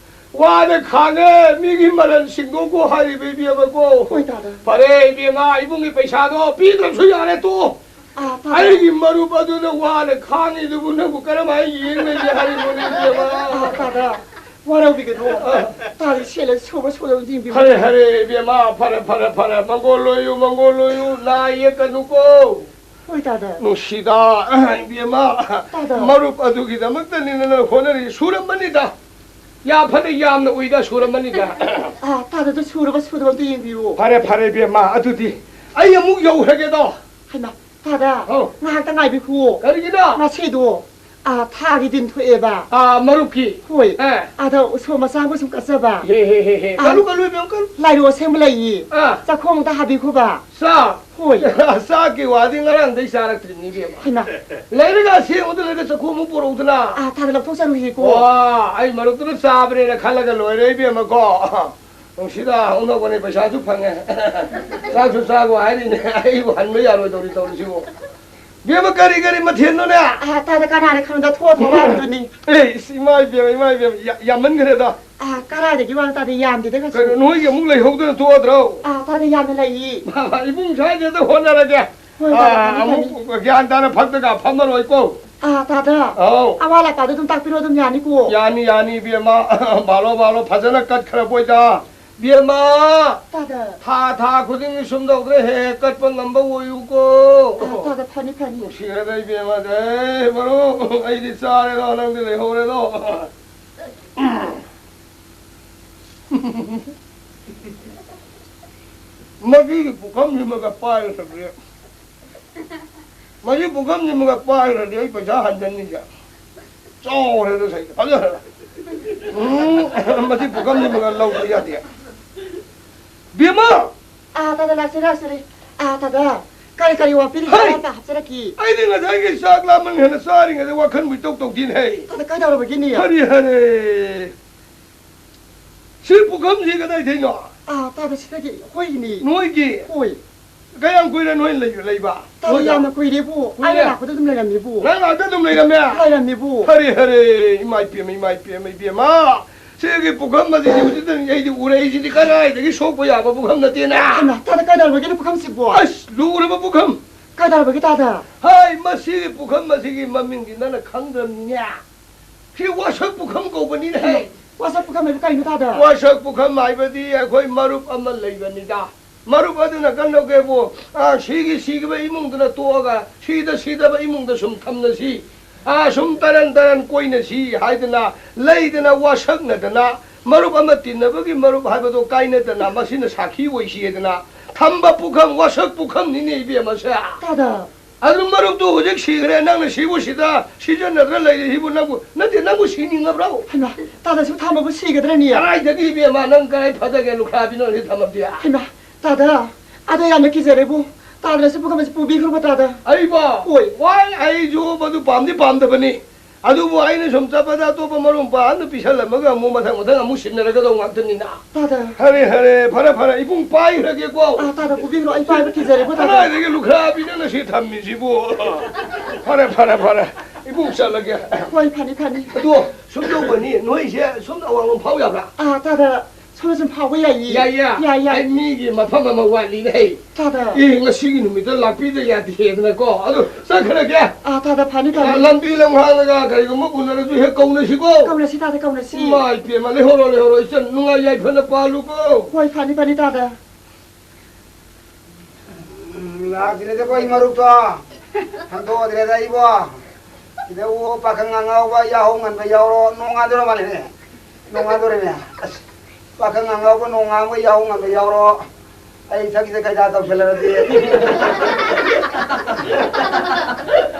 ꯋꯥꯅ ꯈꯥꯡꯉꯦ, ꯃꯤꯒꯤ ꯃꯔꯟ ꯁꯤꯡꯗꯣꯛꯈꯣ ꯍꯥꯏꯔꯤꯕ ꯏꯕꯦꯝꯃꯀꯣ꯫ ꯍꯣꯏ, ꯇꯥꯗ꯫ ꯐꯔꯦ ꯏꯕꯦꯝꯃ, ꯏꯕꯨꯡꯒꯤ ꯄꯩꯁꯥꯗꯣ ꯄꯤꯗ꯭ꯔꯁꯨ ꯌꯥꯔꯦ, ꯇꯣꯛꯑꯣ꯫ ꯑꯥ, ꯇꯥꯗ꯫ ꯑꯩꯒꯤ ꯃꯔꯨꯞ ꯑꯗꯨꯅ ꯋꯥꯅ ꯈꯥꯡꯉꯤꯗꯨꯕꯨ ꯅꯪꯕꯨ ꯀꯔꯝꯍꯥꯏꯅ ꯌꯦꯡ ꯂꯩꯒꯦ ꯍꯥꯏꯔꯤꯅꯣꯅꯦ ꯏꯕꯦꯝꯃ? ꯑꯥ, ꯇꯥꯗ, ꯋꯥꯔꯧꯕꯤꯒꯅꯨ꯫ ꯑꯥ꯫ ꯇꯥꯗ, ꯁꯦꯜꯂ ꯁꯨꯕ ꯁꯨꯗꯕ ꯌꯦꯡꯕꯤꯌꯨ꯫ ꯐꯔꯦ, ꯐꯔꯦ ꯏꯕꯦꯝꯃ, ꯐꯔꯦ, ꯐꯔꯦ, ꯐꯔꯦ, ꯃꯪꯒꯣꯜ ꯑꯣꯏꯌꯨ, ꯃꯪꯒꯣꯜ ꯑꯣꯏꯌꯨ, ꯅꯥ ꯌꯦꯛꯀꯅꯨꯀꯣ꯫ ꯍꯣꯏ, ꯇꯥꯗ꯫ ꯅꯨꯡꯁꯤꯗ, ꯏꯕꯦꯝꯃ, ꯇꯥꯗ꯫ ꯃꯔꯨꯞ ꯑꯗꯨꯒꯤꯗꯃꯛꯇꯅꯤꯅ ꯅꯪ ꯍꯣꯠꯅꯔꯤ, ꯁꯨꯔꯝꯃꯅꯤꯗ꯫ ꯌꯥꯝ ꯐꯅ ꯌꯥꯝꯅ ꯎꯏꯗ, ꯁꯨꯔꯝꯃꯅꯤꯗ꯫ ꯑꯥ, ꯇꯥꯗ, ꯑꯗꯨ ꯁꯨꯔꯕ ꯁꯨꯗꯕ ꯑꯝꯇ ꯌꯦꯡꯕꯤꯌꯨ꯫ ꯐꯔꯦ, ꯐꯔꯦ, ꯏꯕꯦꯝꯃ, ꯑꯗꯨꯗꯤ ꯑꯩ ꯑꯃꯨꯛ ꯌꯧꯈ꯭ꯔꯒꯦꯗꯣ꯫ ꯍꯩꯃꯥ, ꯇꯥꯗ, ꯑꯧ꯫ ꯉꯥꯏꯍꯥꯛꯇ ꯉꯥꯏꯕꯤꯈꯨꯑꯣ꯫ ꯀꯔꯤꯒꯤꯅꯣ? ꯉꯁꯤꯗꯣ ꯑꯥ, ꯊꯥꯒꯤ ꯗꯤꯟ ꯊꯣꯛꯑꯦꯕ꯫ ꯑꯥ, ꯃꯔꯨꯞꯀꯤ? ꯍꯣꯏ꯫ ꯑꯦ꯫ ꯑꯗ ꯎꯁꯣꯞ ꯃꯆꯥ ꯑꯃ ꯁꯨꯝ ꯀꯠꯆꯕ꯫ ꯍꯦ, ꯍꯦ, ꯍꯦ, ꯍꯦ꯫ ꯑꯥ꯫ ꯀꯜꯂꯨ, ꯀꯜꯂꯨ, ꯏꯕꯦꯝ, ꯀꯜꯂꯨ꯫ ꯂꯥꯏꯔꯨ ꯑꯁꯦꯡꯕ ꯂꯩꯌꯦ꯫ ꯑꯥ꯫ ꯆꯥꯛꯈꯣꯝ ꯑꯝꯇ ꯍꯥꯞꯄꯤꯈꯣꯕ꯫ ꯆꯥꯛ? ꯍꯣꯏ꯫ ꯆꯥꯛꯀꯤ ꯋꯥꯗꯤ ꯉꯔꯥꯡꯗꯩ ꯆꯥꯔꯛꯇ꯭ꯔꯤꯕꯅꯤ, ꯏꯕꯦꯝꯃ꯫ ꯍꯩꯃꯥ꯫ ꯂꯩꯔꯒ ꯑꯁꯦꯡꯕꯗ ꯂꯩꯔꯒ ꯆꯥꯛꯈꯣꯝ ꯑꯃ ꯄꯨꯔꯛꯎꯗꯅ꯫ ꯑꯥ, ꯊꯥꯗ ꯂꯧꯊꯣꯛꯆꯔꯨꯒꯦꯀꯣ꯫ ꯋꯥ, ꯑꯩ ꯃꯔꯨꯞꯇꯨꯅ ꯆꯥꯕꯅꯦꯅ ꯈꯜꯂꯒ ꯂꯣꯏꯔꯦ, ꯏꯕꯦꯝꯃꯀꯣ꯫ ꯅꯨꯡꯁꯤꯗ, ꯍꯧꯅꯧꯕꯅꯦ, ꯄꯩꯁꯥꯁꯨ ꯐꯪꯉꯦ꯫ ꯆꯥꯛꯁꯨ ꯆꯥꯒꯣ ꯍꯥꯏꯔꯤꯅꯦ, ꯑꯩꯕꯨ ꯍꯟꯕ ꯌꯥꯔꯣꯏꯗꯧꯔꯤ ꯇꯧꯔꯤꯁꯤꯕꯨ꯫ ꯕꯦꯝꯃ, ꯀꯔꯤ ꯀꯔꯤ ꯃꯊꯦꯜꯅꯣꯅꯦ? ꯑꯥ, ꯇꯥꯗ ꯀꯅꯥꯅ ꯈꯪꯗ ꯊꯣꯛꯑ ꯊꯣꯛꯑ ꯍꯥꯏꯕꯗꯨꯅꯤ꯫ ꯑꯦ, ꯏꯁ, ꯏꯃꯥ ꯏꯕꯦꯝꯃ, ꯏꯃꯥ ꯏꯕꯦꯝꯃ, ꯌꯥ-, ꯌꯥꯝꯃꯟꯈ꯭ꯔꯦꯗ꯫ ꯑꯥ, ꯀꯗꯥꯏꯗꯒꯤ ꯋꯥꯅꯣ ꯇꯥꯗ, ꯌꯥꯝꯗꯦꯗ ꯀꯩꯁꯨ꯫ ꯀꯩꯅꯣ, ꯅꯣꯏꯒꯤ ꯑꯃꯨꯛ ꯂꯩꯍꯧꯗꯅ ꯊꯣꯛꯑꯗ꯭ꯔꯣ? ꯑꯥ, ꯇꯥꯗ ꯌꯥꯝꯅ ꯂꯩꯌꯦ꯫ ꯏꯕꯨꯡ ꯁ꯭ꯋꯥꯏꯗ ꯍꯣꯠꯅꯔꯒꯦ꯫ ꯍꯣꯏ, ꯇꯥꯗ, ꯑꯥ, ꯐꯅꯤ, ꯑꯃꯨꯛ ꯐꯅꯤ꯫ ꯒ꯭ꯌꯥꯟ ꯇꯥꯅ ꯐꯛꯇꯒ ꯐꯝꯃꯔꯣꯏꯀꯣ꯫ ꯑꯥ, ꯇꯥꯗ꯫ ꯑꯧ꯫ ꯑꯋꯥ ꯂꯥꯛꯄꯗꯣ ꯑꯗꯨꯝ ꯇꯥꯛꯄꯤꯔꯣ, ꯑꯗꯨꯝ ꯌꯥꯅꯤꯀꯣ꯫ ꯌꯥꯅꯤ, ꯌꯥꯅꯤ, ꯏꯕꯦꯝꯃ꯫ ꯕꯥꯂꯣ, ꯕꯥꯂꯣ, ꯐꯖꯅ ꯀꯠꯈ꯭ꯔꯕꯣꯏꯗ꯫ ꯏꯕꯦꯝꯃ! ꯇꯥꯗ꯫ ꯊꯥ, ꯊꯥ ꯈꯨꯗꯤꯡꯒꯤ ꯁꯨꯝ ꯇꯧꯗꯅ ꯍꯦꯛ ꯍꯦꯛ ꯀꯠꯄ ꯉꯝꯕ ꯑꯣꯏꯌꯨꯀꯣ꯫ ꯑꯥ, ꯇꯥꯗ, ꯐꯅꯤ, ꯐꯅꯤ꯫ ꯅꯨꯡꯁꯤꯈ꯭ꯔꯗ ꯏꯕꯦꯝꯃ, ꯑꯦ, ꯃꯔꯨꯞ, ꯑꯩꯗꯤ ꯆꯥꯔꯦꯗꯣ, ꯅꯪꯗꯤ ꯂꯩꯍꯧꯔꯦꯗꯣ꯫ ꯃꯁꯤꯒꯤ ꯄꯨꯈꯝꯁꯤꯃꯒ ꯄꯥꯏꯔꯒꯗꯤ ꯃꯁꯤ ꯄꯨꯈꯝꯁꯤꯃꯒ ꯄꯥꯏꯈ꯭ꯔꯗꯤ ꯑꯩ ꯄꯩꯁꯥ ꯍꯟꯖꯟꯅꯤꯁꯦ꯫ ꯆꯥꯎꯔꯦꯗ ꯁꯩꯗ, ꯐꯖꯔꯦ꯫ ꯎꯝ, ꯃꯁꯤ ꯄꯨꯈꯝꯁꯤꯃꯒ ꯂꯧꯗ ꯌꯥꯗꯦ꯫ ꯕꯦꯝꯃ! ꯑꯥ, ꯇꯥꯗ, ꯂꯥꯛꯆꯔꯦ, ꯂꯥꯛꯆꯔꯦ꯫ ꯑꯥ, ꯇꯥꯗ, ꯀꯔꯤ ꯀꯔꯤ ꯋꯥꯠꯄꯤꯔꯤꯒꯦ? ꯍꯩ! ꯑꯝꯇ ꯍꯥꯞꯆꯔꯛꯀꯦ꯫ ꯑꯩꯗꯤ ꯉꯁꯥꯏꯒꯤ ꯆꯥꯛ ꯂꯥꯝꯃꯟ ꯍꯦꯟꯅ ꯆꯥꯔꯤꯉꯩꯗ ꯋꯥꯈꯜꯕꯨ ꯏꯇꯧ ꯇꯧꯗꯦꯅꯦ, ꯍꯩ! ꯇꯥꯗ, ꯀꯩꯗꯧꯔꯕꯒꯤꯅꯦ? ꯍꯔꯦ, ꯍꯔꯦ! ꯁꯤ ꯄꯨꯈꯝꯁꯤ ꯀꯗꯥꯏꯗꯩꯅꯣ? ꯑꯥ, ꯇꯥꯗ, ꯁꯤꯗꯒꯤ ꯑꯩꯈꯣꯏꯒꯤꯅꯤ꯫ ꯅꯣꯏꯒꯤ? ꯍꯣꯏ꯫ ꯀꯌꯥꯝ ꯀꯨꯏꯔꯦ ꯅꯣꯏ ꯂꯩ-, ꯂꯩꯕ? ꯇꯥꯗ, ꯅꯣꯏꯗ? ꯌꯥꯝꯅ ꯀꯨꯏꯔꯦꯕꯨ꯫ ꯀꯨꯏꯔꯦ? ꯑꯩꯅ ꯂꯥꯛꯄꯗ ꯑꯗꯨꯝ ꯂꯩꯔꯝꯃꯤꯕꯨ꯫ ꯅꯪ ꯂꯥꯛꯄꯗ ꯑꯗꯨꯝ ꯂꯩꯔꯝꯃꯦ? ꯂꯩꯔꯝꯃꯤꯕꯨ꯫ ꯍꯔꯦ, ꯍꯔꯦ, ꯏꯃꯥ ꯏꯄꯦꯝꯃ, ꯏꯃꯥ ꯏꯄꯦꯝꯃ, ꯏꯕꯦꯝꯃ꯫ ꯁꯤꯒꯤ ꯄꯨꯈꯝ ꯑꯁꯤ ꯍꯧꯖꯤꯛꯇꯅꯤ ꯑꯩꯗꯤ ꯎꯔꯛꯏꯁꯤꯗꯤ, ꯀꯗꯥꯏꯗꯒꯤ ꯁꯣꯛꯄ ꯌꯥꯕ ꯄꯨꯈꯝ ꯅꯠꯇꯦꯅꯦ꯫ ꯍꯩꯃꯥ, ꯇꯥꯗ, ꯀꯩꯗꯧꯔꯕꯒꯤꯅꯣ ꯄꯨꯈꯝꯁꯤꯕꯣ? ꯑꯁ, ꯂꯨꯔꯕ ꯄꯨꯈꯝ꯫ ꯀꯩꯗꯧꯔꯕꯒꯦ ꯇꯥꯗ? ꯍꯥꯏ, ꯃꯁꯤꯒꯤ ꯄꯨꯈꯝ ꯑꯁꯤꯒꯤ ꯃꯃꯤꯡꯗꯤ ꯅꯪꯅ ꯈꯪꯗ꯭ꯔꯕꯅꯤꯅꯦ꯫ ꯁꯤ ꯋꯥꯁꯛ ꯄꯨꯈꯝ ꯀꯧꯕꯅꯤꯅꯦ꯫ ꯋꯥꯁꯛ ꯄꯨꯈꯝ ꯍꯥꯏꯕ ꯀꯩꯅꯣ ꯇꯥꯗ? ꯋꯥꯁꯛ ꯄꯨꯈꯝ ꯍꯥꯏꯕꯗꯤ ꯑꯩꯈꯣꯏ ꯃꯔꯨꯞ ꯑꯃ ꯂꯩꯕꯅꯤꯗ꯫ ꯃꯔꯨꯞ ꯑꯗꯨꯅ ꯀꯝꯗꯧꯒꯦꯕꯨ, ꯑ, ꯁꯤꯒꯤ ꯁꯤꯈꯤꯕ ꯏꯃꯨꯡꯗꯨꯅ ꯇꯣꯛꯑꯒ ꯁꯤꯗ ꯁꯤꯗꯕ ꯏꯃꯨꯡꯗ ꯁꯨꯝ ꯊꯝꯅꯁꯤ, ꯑ, ꯁꯨꯝ ꯇꯔꯟ ꯇꯔꯟ ꯀꯣꯏꯅꯁꯤ ꯍꯥꯏꯗꯅ ꯂꯩꯗꯅ ꯋꯥꯁꯛꯅꯗꯅ, ꯃꯔꯨꯞ ꯑꯃ ꯇꯤꯟꯅꯕꯒꯤ ꯃꯔꯨꯞ ꯍꯥꯏꯕꯗꯣ ꯀꯥꯏꯅꯗꯅ ꯃꯁꯤꯅ ꯁꯥꯈꯤ ꯑꯣꯏꯁꯤꯗꯅ ꯊꯝꯕ ꯄꯨꯈꯝ, ꯋꯥꯁꯛ ꯄꯨꯈꯝꯅꯤꯅꯦ ꯏꯕꯦꯝꯃꯁꯦ꯫ ꯇꯥꯗ, ꯑꯗꯨ ꯃꯔꯨꯞꯇꯨ ꯍꯧꯖꯤꯛ ꯁꯤꯈ꯭ꯔꯦ, ꯅꯪꯅ ꯁꯤꯕꯨ ꯁꯤꯗ ꯁꯤꯖꯤꯟꯅꯗ꯭ꯔ ꯂꯩꯔꯤꯁꯤꯕꯨ ꯅꯪꯕꯨ, ꯅꯠꯇꯦ, ꯅꯪꯕꯨ ꯁꯤꯅꯤꯡꯉꯕ꯭ꯔꯣ? ꯍꯩꯃꯥ, ꯇꯥꯗ, ꯁꯨꯝ ꯊꯝꯃꯕꯨ ꯁꯤꯒꯗ꯭ꯔꯅꯤ? ꯀꯗꯥꯏꯗꯒꯤ ꯏꯕꯦꯝꯃ, ꯅꯪ ꯀꯗꯥꯏ ꯐꯗꯒꯦ? ꯂꯨꯈ꯭ꯔꯥꯕꯤ ꯅꯪ ꯁꯤ ꯊꯝꯃꯕꯗꯤ? ꯍꯩꯃꯥ, ꯇꯥꯗ, ꯑꯗ ꯌꯥꯝꯅ ꯀꯤꯖꯔꯦꯕꯨ꯫ ꯇꯥꯗꯅ ꯁꯤ ꯄꯨꯈꯝ ꯑꯁꯤ ꯄꯨꯕꯤꯈ꯭ꯔꯣꯕ, ꯇꯥꯗ꯫ ꯑꯩꯕꯣ? ꯍꯣꯏ꯫ ꯋꯥꯏ, ꯑꯩꯁꯨ ꯃꯗꯨ ꯄꯥꯝꯗꯤ ꯄꯥꯝꯗꯕꯅꯤ꯫ ꯑꯗꯨꯕꯨ ꯑꯩꯅ ꯁꯨꯝ ꯆꯠꯄꯗ ꯑꯇꯣꯞꯄ ꯃꯔꯨꯞ ꯃꯄꯥꯡ ꯑꯃꯗ ꯄꯤꯁꯜꯂꯝꯃꯒ ꯑꯃꯨꯛ ꯃꯊꯪ ꯃꯊꯪ ꯑꯃꯨꯛ ꯁꯤꯟꯅꯔꯒꯗꯧ ꯉꯥꯛꯇꯅꯤꯅ꯫ ꯇꯥꯗ꯫ ꯐꯔꯦ, ꯐꯔꯦ, ꯐꯔꯦ, ꯐꯔꯦ, ꯏꯕꯨꯡ ꯄꯥꯏꯈ꯭ꯔꯒꯦꯀꯣ꯫ ꯑꯥ, ꯇꯥꯗ, ꯄꯨꯕꯤꯈ꯭ꯔꯣ, ꯑꯩ ꯄꯥꯏꯕ ꯀꯤꯖꯔꯦꯀꯣ, ꯇꯥꯗ꯫ ꯀꯗꯥꯏꯗꯒꯤ ꯂꯨꯈ꯭ꯔꯥꯕꯤꯅꯣꯅ ꯁꯤ ꯊꯝꯃꯤꯁꯤꯕꯨ? ꯐꯔꯦ, ꯐꯔꯦ, ꯐꯔꯦ, ꯏꯕꯨꯡ ꯆꯠꯂꯒꯦ꯫ ꯍꯣꯏ, ꯐꯅꯤ, ꯐꯅꯤ꯫ ꯑꯗꯣ ꯁꯨꯝ ꯇꯧꯕꯅꯤ, ꯅꯣꯏꯁꯦ ꯁꯣꯝꯗ ꯑꯋꯥꯡꯂꯣꯝ ꯐꯥꯎ ꯌꯥꯕ꯭ꯔꯥ? ꯑꯥ, ꯇꯥꯗ, ꯁꯣꯝꯗ ꯁꯨꯝ ꯐꯥꯎꯕ ꯌꯥꯏꯌꯦ꯫ ꯌꯥꯏꯌꯦ? ꯌꯥꯏ, ꯌꯥꯏ꯫ ꯑꯩ ꯃꯤꯒꯤ ꯃꯐꯝ ꯑꯃ ꯋꯥꯠꯂꯤꯅꯦ꯫ ꯇꯥꯗ꯫ ꯑꯦ, ꯉꯁꯤꯒꯤ ꯅꯨꯃꯤꯠꯇ ꯂꯥꯛꯄꯤꯗ ꯌꯥꯗꯦꯗꯅꯀꯣ꯫ ꯑꯗꯨ ꯆꯠꯈ꯭ꯔꯒꯦ꯫ ꯑꯥ, ꯇꯥꯗ, ꯐꯅꯤ, ꯐꯅꯤ꯫ ꯂꯝꯕꯤ ꯂꯝꯍꯥꯡꯗꯒ ꯀꯔꯤꯒꯨꯝꯕ ꯎꯅꯔꯁꯨ ꯍꯦꯛ ꯀꯧꯅꯁꯤꯀꯣ꯫ ꯀꯧꯅꯁꯤ, ꯇꯥꯗ, ꯀꯧꯅꯁꯤ꯫ ꯏꯃꯥ ꯏꯄꯦꯝꯃ, ꯂꯩꯍꯧꯔꯣ, ꯂꯩꯍꯧꯔꯣ, ꯏꯆꯟ, ꯅꯨꯡꯉꯥꯏ ꯌꯥꯏꯐꯅ ꯄꯥꯜꯂꯨꯀꯣ꯫ ꯍꯣꯏ, ꯐꯅꯤ, ꯐꯅꯤ, ꯇꯥꯗ꯫ ꯎꯝ, ꯂꯥꯛꯇ꯭ꯔꯦꯗꯀꯣ ꯑꯩ ꯃꯔꯨꯞꯇꯣ꯫ ꯈꯪꯗꯣꯛꯇ꯭ꯔꯦꯗ ꯑꯩꯕꯣ꯫ ꯁꯤꯗ ꯑꯣ ꯄꯥꯈꯪ ꯑꯉꯥꯎꯕ ꯌꯥꯍꯧ ꯉꯟꯕ ꯌꯥꯎꯔꯣ, ꯅꯣꯡꯉꯥꯟꯗꯣꯔ ꯃꯥꯜꯂꯦꯅꯦ꯫ ꯅꯣꯡꯉꯥꯟꯗꯣꯔꯦꯅꯦ꯫ ꯑꯁ, ꯄꯥꯈꯪ ꯑꯉꯥꯎꯕ ꯅꯣꯡꯉꯥꯟꯕ ꯌꯥꯍꯧ ꯉꯟꯕ ꯌꯥꯎꯔꯣ꯫ ꯑꯩ ꯁꯛꯁꯤꯗ ꯀꯩꯗꯥ ꯇꯧꯁꯜꯂꯛꯑꯗꯤ꯫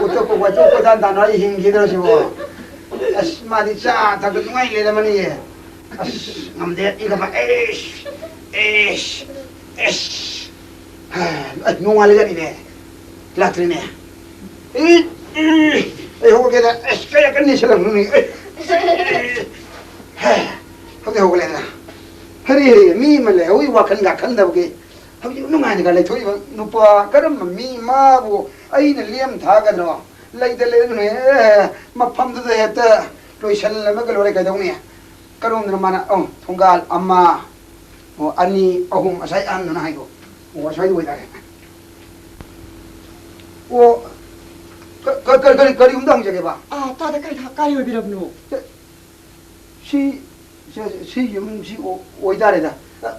ꯎꯇꯨꯞꯄ ꯋꯥꯆꯨꯞ ꯀꯣꯏꯇꯥꯟ ꯇꯥꯟꯅ ꯑꯩ ꯍꯤꯡꯈꯤꯗ꯭ꯔꯣ ꯁꯤꯕꯣ? ꯑꯁ, ꯃꯥꯗꯤ ꯆꯥ ꯊꯛꯇ ꯅꯨꯡꯉꯥꯏ ꯂꯩꯔꯝꯃꯅꯤꯌꯦ꯫ ꯑꯁ, ꯉꯝꯗꯦ, ꯏꯪꯈꯠꯄ꯫ ꯑꯩꯁ, ꯑꯩꯁ, ꯑꯩꯁ꯫ ꯑꯁ, ꯅꯣꯡꯉꯥꯜꯂꯖꯥꯠꯅꯤꯅꯦ꯫ ꯂꯥꯛꯇ꯭ꯔꯤꯅꯦ꯫ ꯏ, ꯏ, ꯑꯩ ꯍꯧꯒꯠꯀꯦꯗ꯫ ꯑꯁ, ꯀꯌꯥ ꯀꯟꯅ ꯅꯦꯠꯁꯜꯂꯝꯕꯅꯣꯅꯦ꯫ ꯑꯩ, ꯍꯦ, ꯍꯧꯖꯤꯛ ꯍꯧꯒꯠꯂꯦꯗꯅ꯫ ꯍꯔꯦ, ꯍꯔꯦ, ꯃꯤ ꯑꯃ ꯂꯩ꯫ ꯍꯧꯖꯤꯛ ꯋꯥꯈꯜꯒ ꯈꯟꯗꯕꯒꯤ꯫ ꯍꯧꯖꯤꯛ ꯅꯨꯡꯉꯥꯏꯅꯒ ꯂꯩꯊꯣꯛꯏꯕ ꯅꯨꯄꯥ ꯀꯔꯝꯕ ꯃꯤ ꯃꯥꯕꯨ ꯑꯩꯅ ꯂꯦꯝ ꯊꯥꯒꯗ꯭ꯔꯣ? ꯂꯩꯇ ꯂꯩꯔꯅꯨꯍꯦ, ꯃꯐꯝꯗꯨꯗ ꯍꯦꯛꯇ ꯂꯣꯏꯁꯜꯂꯝꯃꯒ ꯂꯣꯏꯔꯦ ꯀꯩꯗꯧꯅꯤ? ꯀꯔꯣꯝꯗꯅꯣ ꯃꯥꯅ, ꯑꯣ, ꯊꯣꯡꯒꯥꯜ ꯑꯃ, ꯑꯣ, ꯑꯅꯤ, ꯑꯍꯨꯝ, ꯑꯁꯥꯏ ꯑꯍꯟꯗꯨꯅ ꯍꯥꯏꯗꯣ꯫ ꯑꯣ, ꯑꯁ꯭ꯋꯥꯏꯗ ꯑꯣꯏꯇꯥꯔꯦ꯫ ꯑꯣ, ꯀ-, ꯀ-, ꯀ-, ꯀꯔꯤ, ꯀꯔꯤꯒꯨꯝꯕ ꯍꯪꯖꯒꯦꯕ? ꯑꯥ, ꯇꯥꯗ, ꯀꯔꯤ, ꯀꯔꯤ ꯑꯣꯏꯕꯤꯔꯕꯅꯣ? ꯁꯤ, ꯁꯤ, ꯁꯤ ꯌꯨꯝꯁꯤ ꯑꯣ-, ꯑꯣꯏꯇꯥꯔꯦꯗ꯫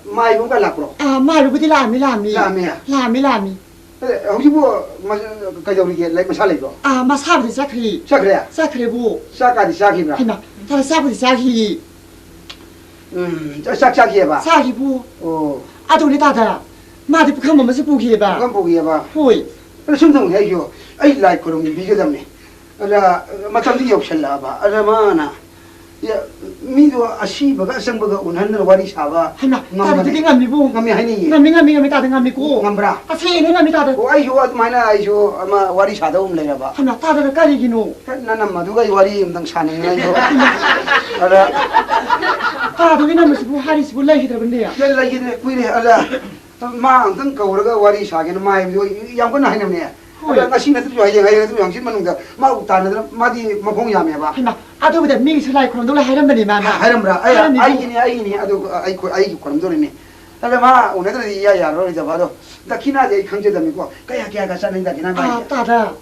ꯃꯥꯏꯕ ꯑꯃꯨꯛꯀ ꯂꯥꯛꯄ꯭ꯔꯣ? ꯑꯥ, ꯃꯥꯏꯕꯕꯨꯗꯤ ꯂꯥꯛꯑꯝꯃꯤ, ꯂꯥꯛꯑꯝꯃꯤ꯫ ꯂꯥꯛꯑꯝꯃꯦ? ꯂꯥꯛꯑꯝꯃꯤ, ꯂꯥꯛꯑꯝꯃꯤ꯫ ꯑꯦ, ꯍꯧꯖꯤꯛꯄꯨ ꯃꯁ-, ꯀꯩꯗꯧꯔꯤꯒꯦ? ꯂꯩ, ꯃꯁꯥ ꯂꯩꯕ꯭ꯔꯣ? ꯑꯥ, ꯃꯁꯥꯕꯨꯗꯤ ꯆꯠꯈ꯭ꯔꯤ꯫ ꯆꯠꯈ꯭ꯔꯦ? ꯆꯠꯈ꯭ꯔꯦꯕꯨ꯫ ꯆꯥꯛꯀꯥꯗꯤ ꯆꯥꯈꯤꯕ꯭ꯔꯥ? ꯍꯩꯃꯥ, ꯇꯥꯗ, ꯆꯥꯕꯨꯗꯤ ꯆꯥꯈꯤꯌꯦ꯫ ꯎꯝ, ꯆꯥ-, ꯆꯥꯛ ꯆꯥꯈꯤꯑꯕ? ꯆꯥꯈꯤꯕꯨ꯫ ꯑꯣ꯫ ꯑꯗꯨꯅꯦ ꯇꯥꯗ, ꯃꯥꯗꯤ ꯄꯨꯈꯝ ꯑꯃꯁꯨ ꯄꯨꯈꯤꯑꯕ꯫ ꯄꯨꯈꯝ ꯄꯨꯈꯤꯑꯕ? ꯍꯣꯏ꯫ ꯑꯗ ꯁꯨꯝ ꯇꯧꯅꯤ, ꯑꯩꯁꯨ ꯑꯩ ꯂꯥꯏ ꯈꯨꯔꯨꯝꯕꯤꯒꯗꯕꯅꯤ꯫ ꯑꯗ ꯃꯇꯝꯗꯤ ꯌꯧꯁꯜꯂꯛꯑꯕ꯫ ꯑꯗ ꯃꯥꯅ, ꯌꯥ-, ꯃꯤꯗꯣ ꯑꯁꯤꯕꯒ ꯑꯆꯪꯕꯒ ꯎꯅꯍꯟꯗꯅ ꯋꯥꯔꯤ ꯁꯥꯕ ꯍꯩꯃꯥ, ꯉꯝꯕꯅꯦ꯫ ꯇꯥꯗꯗꯤ ꯉꯝꯃꯤꯕꯨ꯫ ꯉꯝꯃꯤ ꯍꯥꯏꯅꯤꯡꯉꯤ꯫ ꯉꯝꯃꯤ, ꯉꯝꯃꯤ, ꯉꯝꯃꯤ, ꯇꯥꯗ ꯉꯝꯃꯤꯀꯣ꯫ ꯉꯝꯕ꯭ꯔꯥ? ꯇꯁꯦꯡꯅ ꯉꯝꯃꯤ, ꯇꯥꯗ꯫ ꯑꯣ, ꯑꯩꯁꯨ ꯑꯗꯨꯃꯥꯏꯅ ꯑꯩꯁꯨ ꯑꯃ ꯋꯥꯔꯤ ꯁꯥꯗꯧ ꯑꯃ ꯂꯩꯔꯕ꯫ ꯍꯩꯃꯥ, ꯇꯥꯗꯅ ꯀꯔꯤꯒꯤꯅꯣ? ꯅꯅꯝꯃꯗꯨꯒ ꯑꯩ ꯋꯥꯔꯤ ꯑꯝꯇꯪ ꯁꯥꯅꯤꯡꯉꯦ ꯑꯩꯁꯨ꯫ ꯑꯗ ꯇꯥꯗꯒꯤ ꯅꯝꯕꯁꯤꯕꯨ ꯍꯥꯏꯔꯤꯁꯤꯕꯨ ꯂꯩꯈꯤꯗ꯭ꯔꯕꯅꯦ? ꯂꯩ-, ꯂꯩꯈꯤꯗ꯭ꯔꯦ, ꯀꯨꯏꯔꯦ꯫ ꯑꯗ ꯃꯥ ꯑꯝꯇꯪ ꯀꯧꯔꯒ ꯋꯥꯔꯤ ꯁꯥꯒꯦꯅ, ꯃꯥ ꯍꯥꯏꯕꯗꯤ ꯌꯥꯝ ꯀꯟꯅ ꯍꯥꯏꯅꯕꯅꯦ꯫ ꯍꯣꯏ꯫ ꯑꯗ ꯉꯁꯤ ꯅꯠꯇ꯭ꯔꯁꯨ ꯍꯌꯦꯡ, ꯍꯌꯦꯡ ꯅꯠꯇ꯭ꯔꯁꯨ ꯍꯪꯆꯤꯠ ꯃꯅꯨꯡꯗ ꯃꯥꯕꯨ ꯇꯥꯟꯅꯗꯅ, ꯃꯥꯗꯤ ꯃꯈꯣꯡ ꯌꯥꯝꯃꯦꯕ꯫ ꯍꯩꯃꯥ, ꯑꯗꯨꯕꯨꯗꯤ ꯃꯤꯒꯤꯁꯨ ꯂꯥꯏ ꯈꯨꯔꯨꯝꯗꯧ ꯂꯩ ꯍꯥꯏꯔꯝꯕꯅꯦ ꯃꯥꯅ꯫ ꯍꯥꯏꯔꯝꯕ꯭ꯔꯥ? ꯑꯩ, ꯍꯥꯏꯔꯝꯃꯤꯀꯣ꯫ ꯑꯩꯒꯤꯅꯤ, ꯑꯩꯒꯤꯅꯤ, ꯑꯗꯨ ꯑꯩ ꯈꯨ-, ꯑꯩꯒꯤ ꯈꯨꯔꯨꯝꯗꯧꯔꯤꯅꯤ꯫ ꯑꯗ ꯃꯥ ꯎꯅꯗ꯭ꯔꯗꯤ ꯏꯌꯥ ꯌꯥꯔꯔꯣꯏꯗꯕ꯫ ꯑꯗꯣ ꯗꯈꯤꯅꯥꯗꯤ ꯑꯩ ꯈꯪꯖꯗꯕꯅꯤꯀꯣ꯫ ꯀꯌꯥ, ꯀꯌꯥꯒ ꯆꯠꯅꯩ ꯗꯈꯤꯅꯥ ꯑꯥ, ꯃꯥꯒꯤ? ꯇꯥꯗ꯫